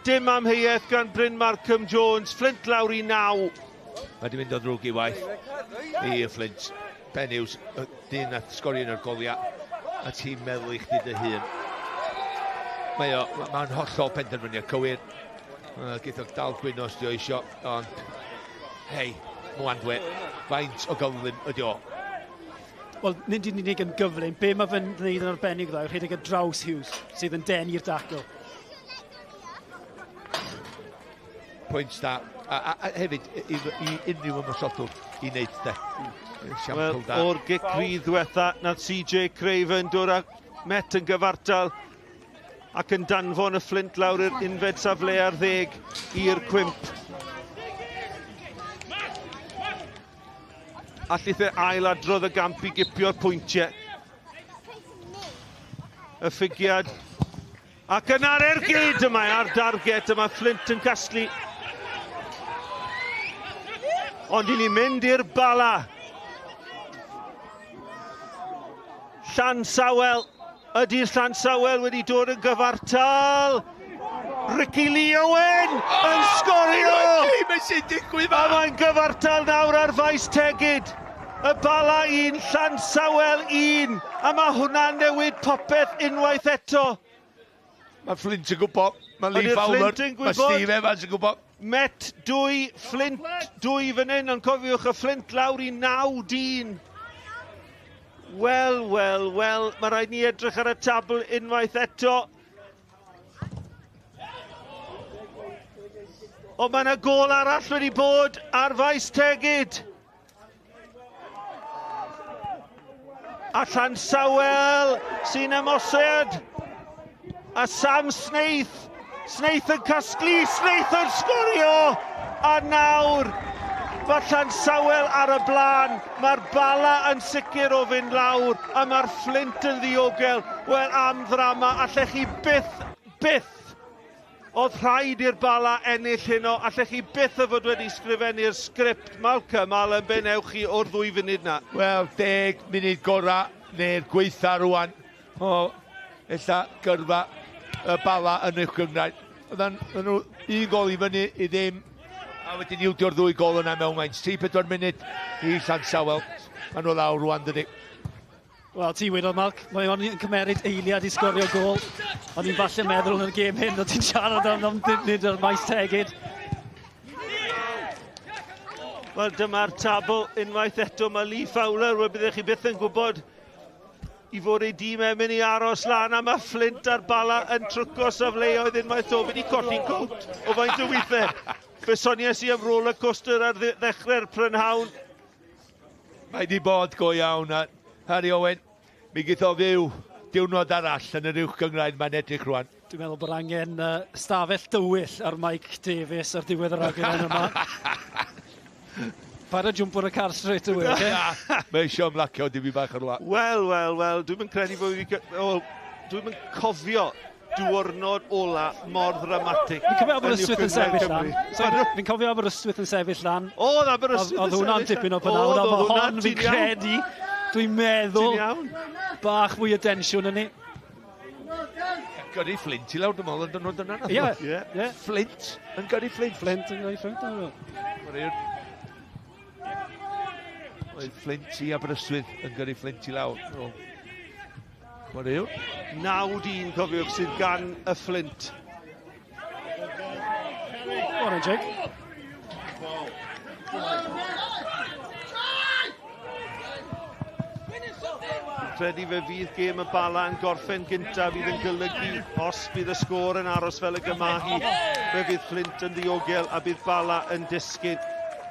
Dim amheuaeth gan Bryn Markham Jones. Fflint lawr i naw. Mae wedi mynd o ddrwg i waith i y Fflint. Ben Hughes, y dyn nath sgorio un o'r goliau, a ti'n meddwl i chdi dy hun. Mae o, mae'n hollol penderfyniad cywir. Geith o dal gwyno os di o isio, ond hei, Mwandwe, faint o gyflym ydi o? Wel, nid yn unig yn gyflym, be mae fe'n wneud yn arbennig dda yw rhedeg y draws Hughes, sydd yn denu'r dacl. Pwynt da. A, a, a hefyd, i, i unrhyw ymosodwr i wneud de. Wel, o'r gic rydd ddiwetha, nath CJ Craven dod â Met yn gyfartal ac yn danfon y Fflint lawr i'r unfed safle ar ddeg i'r cwymp. Allith e ail adrodd y gamp i gipio'r pwyntiau. Y ffigiad Ac yna'r ergyd yma ar darget yma Flint yn casglu. Ond i ni mynd i'r Bala. Llansawel. Ydy'r Llansawel wedi dod yn gyfartal? Ricky Lee Owen yn sgorio! A mae'n gyfartal nawr ar faes Tegid. Y Bala 1, Llansawel 1. A mae hwnna'n newid popeth unwaith eto. Mae Flint yn gwybod, mae Lee Fowler, mae Steve Evans yn gwybod. Met 2, Flint 2 fan hyn, ond cofiwch y Flint lawr i 9 dyn. Wel, wel, wel, mae rhaid ni edrych ar y tabl unwaith eto. Ond mae yna gôl arall wedi bod ar faes Tegid. A Llansawel sy'n ymosod. A Sam Snaith. Snaith yn casglu, Snaith yn sgorio! A nawr, mae Llansawel ar y blaen. Mae'r Bala yn sicr o fynd lawr, a mae'r Fflint yn ddiogel. Wel, am ddrama, allech chi byth, byth Oedd rhaid i'r Bala ennill heno, allech chi byth a fod wedi sgrifennu'r sgript. Malcolm Allen, be newch chi o'r ddwy funud na? Wel, 10 munud gora neu'r gweitha rwan o ella gyrfa y Bala yn Uwch Gynghrair. Oedden nhw un gol i fyny i ddim, a wedyn ildio'r ddwy gol yna mewn faint, 3-4 munud i Llansawel. Maen nhw lawr rwan, dydy. Wel, ti wedodd, Malc, mae o'n yn cymeryd eiliad i sgorio gôl. O'n i'n falle meddwl yn y gêm hyn, o ti'n siarad am am nid ar maes tegid. Wel, dyma'r tabl unwaith eto. Mae Lee Fowler, wel, byddech chi byth yn gwybod i fod ei dîm e'n mynd i aros lan a mae Flint a'r Bala yn trwco safleoedd unwaith to. Fi wedi colli cwt o faint o weithiau. Fe soniais i am roller coaster ar ddechrau'r prynhawn. Mae di bod go iawn a Harry Owen, mi geith o fyw diwrnod arall yn yr uwch gynghrair mae'n edrych rwan. Dwi'n meddwl bod angen uh, stafell dywyll ar Mike Davies ar diwedd y rhaglen yma. Paid â jwmpo yn y car straight away, okay? Mae eisiau ymlacio dim i bach ar rwla. Wel, wel, wel, dwi'n credu bod fi... Oh, dwi'n cofio diwrnod ola mor ddramatig. Fi'n cofio Aberystwyth yn sefyll lan. Fi'n cofio Aberystwyth yn sefyll lan. Oedd Aberystwyth yn sefyll Oedd hwnna'n dipyn o bynawn, ond mae hon fi'n credu, dwi'n meddwl, bach fwy o densiwn yn ni. Gyrru Flint i lawr, dwi'n meddwl, yn dod yna. Ie, ie. Flint yn gyrru Flint. Flint yn gyrru Flint, dwi'n meddwl. Oedd Flint i Aberystwyth yn gyrru Flint i lawr. Chwaraewr. 9-1, cofiwch, sydd gan y Fflint. Go on, Jake. Credu fe fydd gêm y Bala yn gorffen gyntaf fydd yn golygu os bydd y sgôr yn aros fel y gymahi, fe fydd Fflint yn ddiogel a bydd Bala yn disgyn.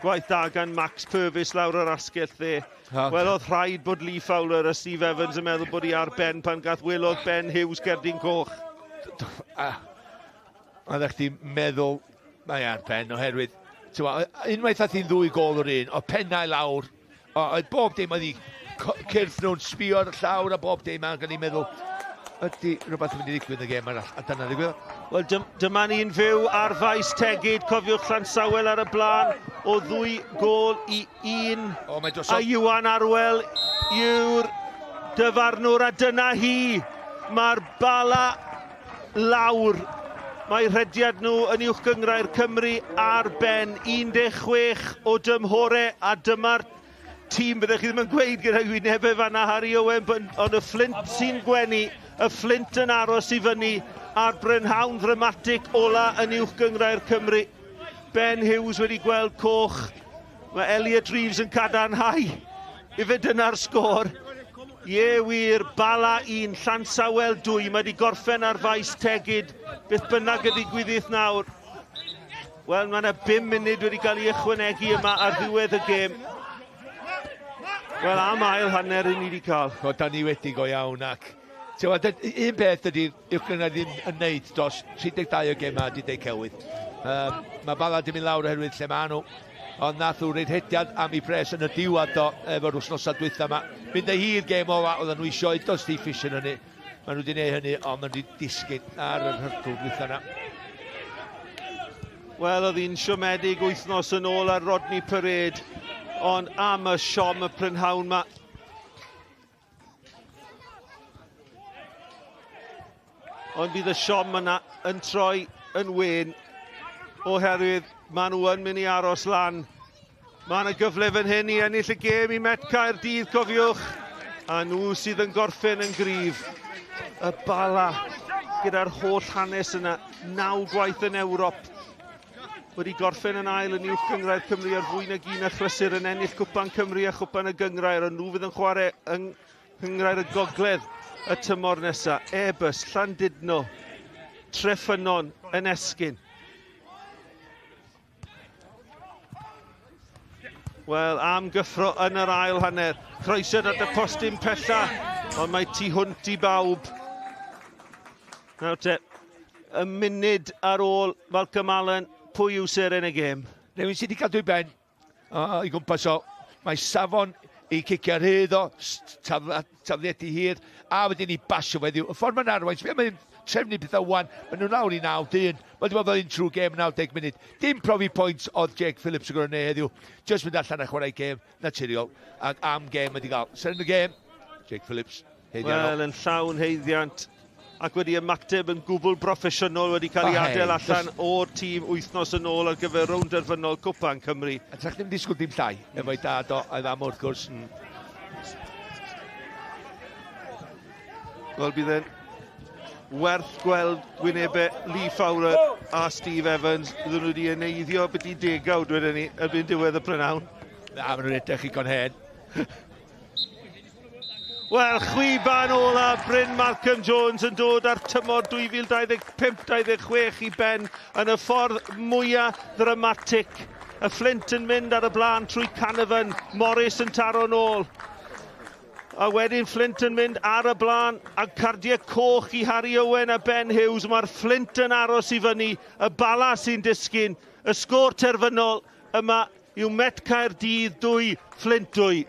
Gwaith da gan Max Purvis lawr yr asgell dde. Wel, oedd rhaid bod Lee Fowler a Steve Evans yn meddwl bod hi ar ben pan gath welodd Ben Hughes gerdyn coch. Oeddech chdi'n meddwl mae ar ben oherwydd unwaith ath hi'n ddwy gol yr un, o pennau lawr, oedd bob dim oedd i cyrff nhw'n sbio ar y llawr a bob dim, ac o'n i'n meddwl, ydy rhywbeth yn mynd i ddigwydd yn y gêm arall, a dyna ddigwyddodd. Wel, dyma ni'n fyw ar faes Tegid, cofiwch Llansawel ar y blaen o ddwy gol i un. O, mae drosodd. A Iwan Arwel yw'r dyfarnwr, a dyna hi. Mae'r Bala lawr. Mae rhediad nhw yn uwch gynghrair Cymru ar ben 16 o dymhore, a dyma'r tîm byddech chi ddim yn gweud gyda wynebau fanna Harry Owen, ond y Fflint sy'n gwenu, y Fflint yn aros i fyny a'r brynhawn ddramatig ola yn uwch gynghrair Cymru. Ben Hughes wedi gweld coch. Mae Elliot Reeves yn cadarnhau ife dyna'r sgôr. Ie wir, Bala 1, Llansawel 2. Mae wedi gorffen ar faes Tegid. Beth bynnag y ddigwyddith nawr. Wel, mae yna 5 munud wedi cael ei ychwanegu yma ar ddiwedd y gêm. Wel, am ail hanner i ni wedi cael. O, da ni wedi go iawn ac... Ti'n un peth ydy'r Uwch Gynghrair ddim yn neud dros 32 o gemau di deud celwydd. Um, mae Bala di mynd lawr oherwydd lle maen nhw. Ond nath nhw reid hediad am i pres yn y diwedd do, efo'r wythnosau dwytha yma. Mynd â hi'r gêm ola, oedden nhw eisiau oedodd Steve Fisher hynny. Maen nhw wedi gwneud hynny, ond maen nhw wedi disgyn ar yr hyrtl dwytha yna. Wel, oedd hi'n siomedig wythnos yn ôl ar Rodney Parade, ond am y siom y prynhawn ma. Ond bydd y siom yna yn troi yn wen oherwydd maen nhw yn mynd i aros lan. Mae yna gyfle fan hyn i ennill y gêm i Met Caerdydd, cofiwch. A nhw sydd yn gorffen yn gryf. Y Bala gyda'r holl hanes yna, naw gwaith yn Ewrop. Wedi gorffen yn ail yn uwch gynghrair Cymru ar fwy nag un achlysur yn ennill Cwpan Cymru a Chwpan y Gynghrair, ond nhw fydd yn chwarae yng Nghynghrair y Gogledd y tymor nesa. Airbus, Llandudno, Treffynnon yn esgyn. Wel, am gyffro yn yr ail hanner. Croesiad at y postyn pella, ond mae tu hwnt i bawb. Nawr te, y munud ar ôl Malcolm Allen, pwy yw seren y gêm? Rhywun sydd wedi cadw ei ben o'i gwmpas o. Mae safon i cicio rhydd o, tafliad i hir, a wedyn i basio fe ddiw. Y ffordd mae'n arwain, sbia mae'n trefnu pethau wan, maen nhw lawr i 9 dyn. Mae wedi bod fel un true game 90 munud. Dim profi pwynt oedd Jake Phillips yn gwneud heddiw. Just mynd allan a chwarae gêm naturiol. Ac am gêm wedi cael. Seren y gêm, Jake Phillips. Wel, yn llawn haeddiant ac wedi ymateb yn gwbl broffesiynol, wedi cael ei adael allan o'r tîm wythnos yn ôl ar gyfer rownd derfynol Cwpan Cymru. A trach ddim disgwyl dim llai efo'i dad o a'i fam wrth gwrs. Wel, bydd e'n werth gweld gwynebau Lee Fowler a Steve Evans. Bydden nhw wedi eneiddio beth i degawd wedyn ni erbyn diwedd y prynhawn. Na, maen nhw'n edrych i hen. Wel, chwiban ola Bryn Malcolm Jones yn dod ar tymor 2025-26 i ben yn y ffordd mwyaf ddramatig. Y Flint yn mynd ar y blaen trwy Canavan, Morris yn taro nôl. A wedyn Flint yn mynd ar y blaen a cardiau coch i Harry Owen a Ben Hughes. Mae'r Flint yn aros i fyny, y Bala sy'n disgyn. Y sgôr terfynol yma yw Met Caerdydd 2, Flint 2.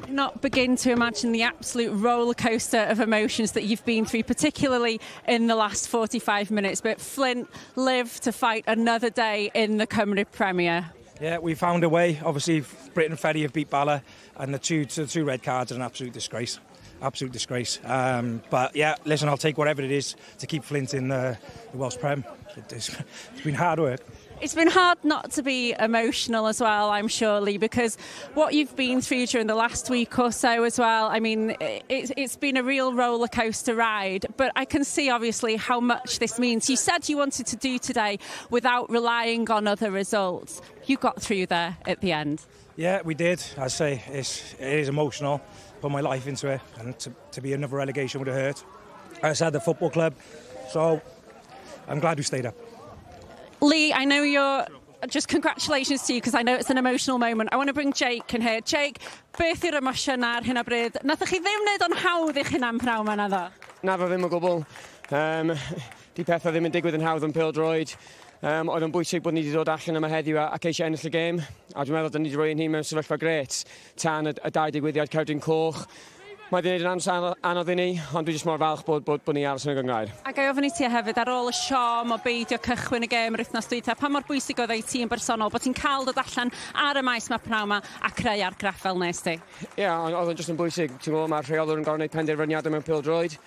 Not begin to imagine the absolute roller coaster of emotions that you've been through, particularly in the last 45 minutes. But Flint live to fight another day in the Cymru Premier. Yeah, we found a way. Obviously, Briton Ferry have beat Bala, and the two, the two red cards are an absolute disgrace. Absolute disgrace. But yeah, listen, I'll take whatever it is to keep Flint in the Welsh Prem. It's been hard work. It's been hard not to be emotional as well, I'm sure, Lee, because what you've been through during the last week or so as well, I mean, it's been a real roller coaster ride, but I can see obviously how much this means. You said you wanted to do today without relying on other results. You got through there at the end. Yeah, we did. I say it is emotional. Put my life into it, and to be another relegation would have hurt. I said the football club, so I'm glad we stayed up. Lee, I know you're just congratulations to you because I know it's an emotional moment. I want to bring Jake in here. Jake, beth yw'r emosiwn ar hyn o bryd? Nathoch chi ddim wneud o'n hawdd i'ch hunan pnawn yma, naddo? Na fo ddim o gwbl. Di pethau ddim yn digwydd yn hawdd yn pêl-droed. Oedd yn bwysig bod ni wedi dod allan yma heddiw a ceisio ennill y gêm. A dwi'n meddwl dyn ni wedi rhoi ein hun mewn sefyllfa grêt tan y dau digwyddiad cerdyn coch. Mae wedi gwneud yn amser anodd i ni, ond dwi jyst mor falch bod ni aros yn y gynghrair. A ga i ofyn i ti hefyd, ar ôl y siom o beidio cychwyn y gêm yr wythnos dwytha, pa mor bwysig oedd e i ti yn bersonol bod ti'n cael dod allan ar y maes 'ma pnawn 'ma a creu argraff fel nes di? Ie, yeah, oedd o'n jyst yn bwysig. Ti'n gwybod, mae'r rheolwr yn gorfod gwneud penderfyniadau mewn pêl-droed.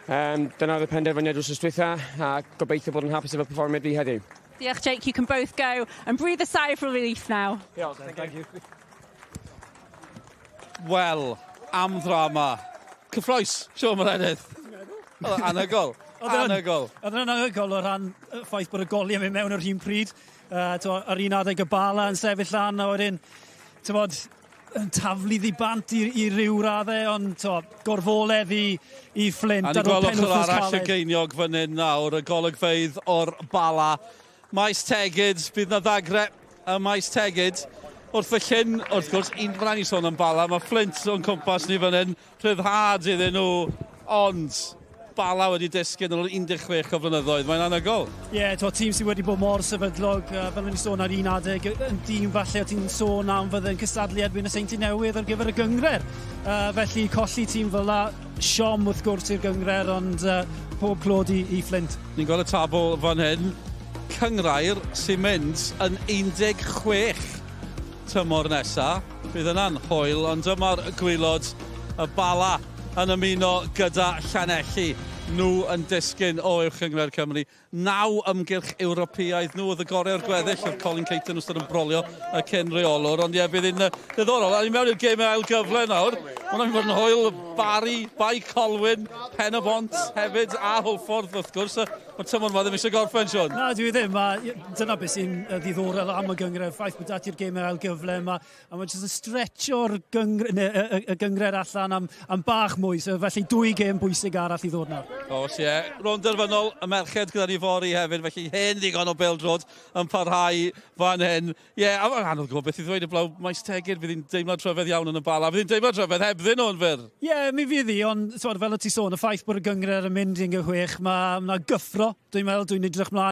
Dyna oedd y penderfyniad wrth dwytha, a gobeithio bod yn hapus efo perfformiad fi heddiw. Diolch, Jake. You can both go and breathe a sigh of relief now. Diolch, thank you. Wel, am ddrama. Cyffrous, Siôn Meredydd. Oedd o'n anhygoel. Anhygoel. Oedd yn anhygoel o ran y ffaith bod y goliau mynd mewn yr un pryd. Ar un adeg y Bala yn sefyll lan a wedyn, t'mod, yn taflu ddi bant i ryw raddau, ond to, gorfoledd i Flint. A ni gweld ochr arall y geiniog fan hyn nawr, y golygfeydd o'r Bala. Maes Tegid, bydd na ddagre y Maes Tegid. Wrth y llyn, wrth gwrs, un rhan i sôn am Bala, mae Flint o'n cwmpas ni fan hyn, rhyddhad iddyn nhw, ond Bala wedi disgyn yn ôl 16 o flynyddoedd, mae'n anhygoel. Ie, yeah, to, tîm sydd wedi bod mor sefydlog, fel o'n i sôn ar un adeg, yn dîm falle o ti'n sôn am fydde'n cystadlu erbyn y Seintiau Newydd ar gyfer y gynghrair. Felly colli tîm fel la, siom wrth gwrs i'r gynghrair, ond pob clod i Flint. Ni'n gweld y tabl fan hyn, cynghrair sy'n mynd yn 16 tymor nesa. Bydd yna'n hwyl, ond dyma'r gwaelod, y Bala yn ymuno gyda Llanelli. Nhw yn disgyn o Uwch Gynghrair Cymru. Naw ymgyrch Ewropeaidd. Nhw oedd y gorau o'r gweddill. Oedd Colin Clayton wastad yn brolio y cyn reolwr. Ond ie, bydd hi'n ddiddorol. A ni mewn i'r gêm ail gyfle nawr. Mae'n mynd bod yn hwyl, Barry, Bae Colwyn, Pen y Bont hefyd, a Hwlffordd wrth gwrs. Mae'r tymor yma ddim eisiau gorffen, Sean. Na, dwi ddim. A dyna beth sy'n ddiddorol am y gynghrair, ffaith bod dati'r gemau ail gyfle yma, a mae'n jyst yn stretcho'r gyngre, neu, y, y, y gynghrair allan am bach mwy, so felly dwy gêm bwysig arall i ddod nawr. Oes, ie. Rownd derfynol y merched gyda ni fory hefyd, felly hen ddigon o bêl-droed yn parhau fan hyn. Ie, yeah, a mae'n anodd gwybod beth i ddweud heblaw Maes Tegid, fydd hi'n deimlad rhyfedd iawn yn y Bala. Fydd hi'n deimlad rhyfedd hebddyn nhw'n fyr. Ie, yeah, mi fydd hi, ond twod, fel o ti sôn, y ffaith bod y gynghrair yn mynd i 16, mae yna gyffro, dwi'n meddwl, dwi'n edrych mlaen.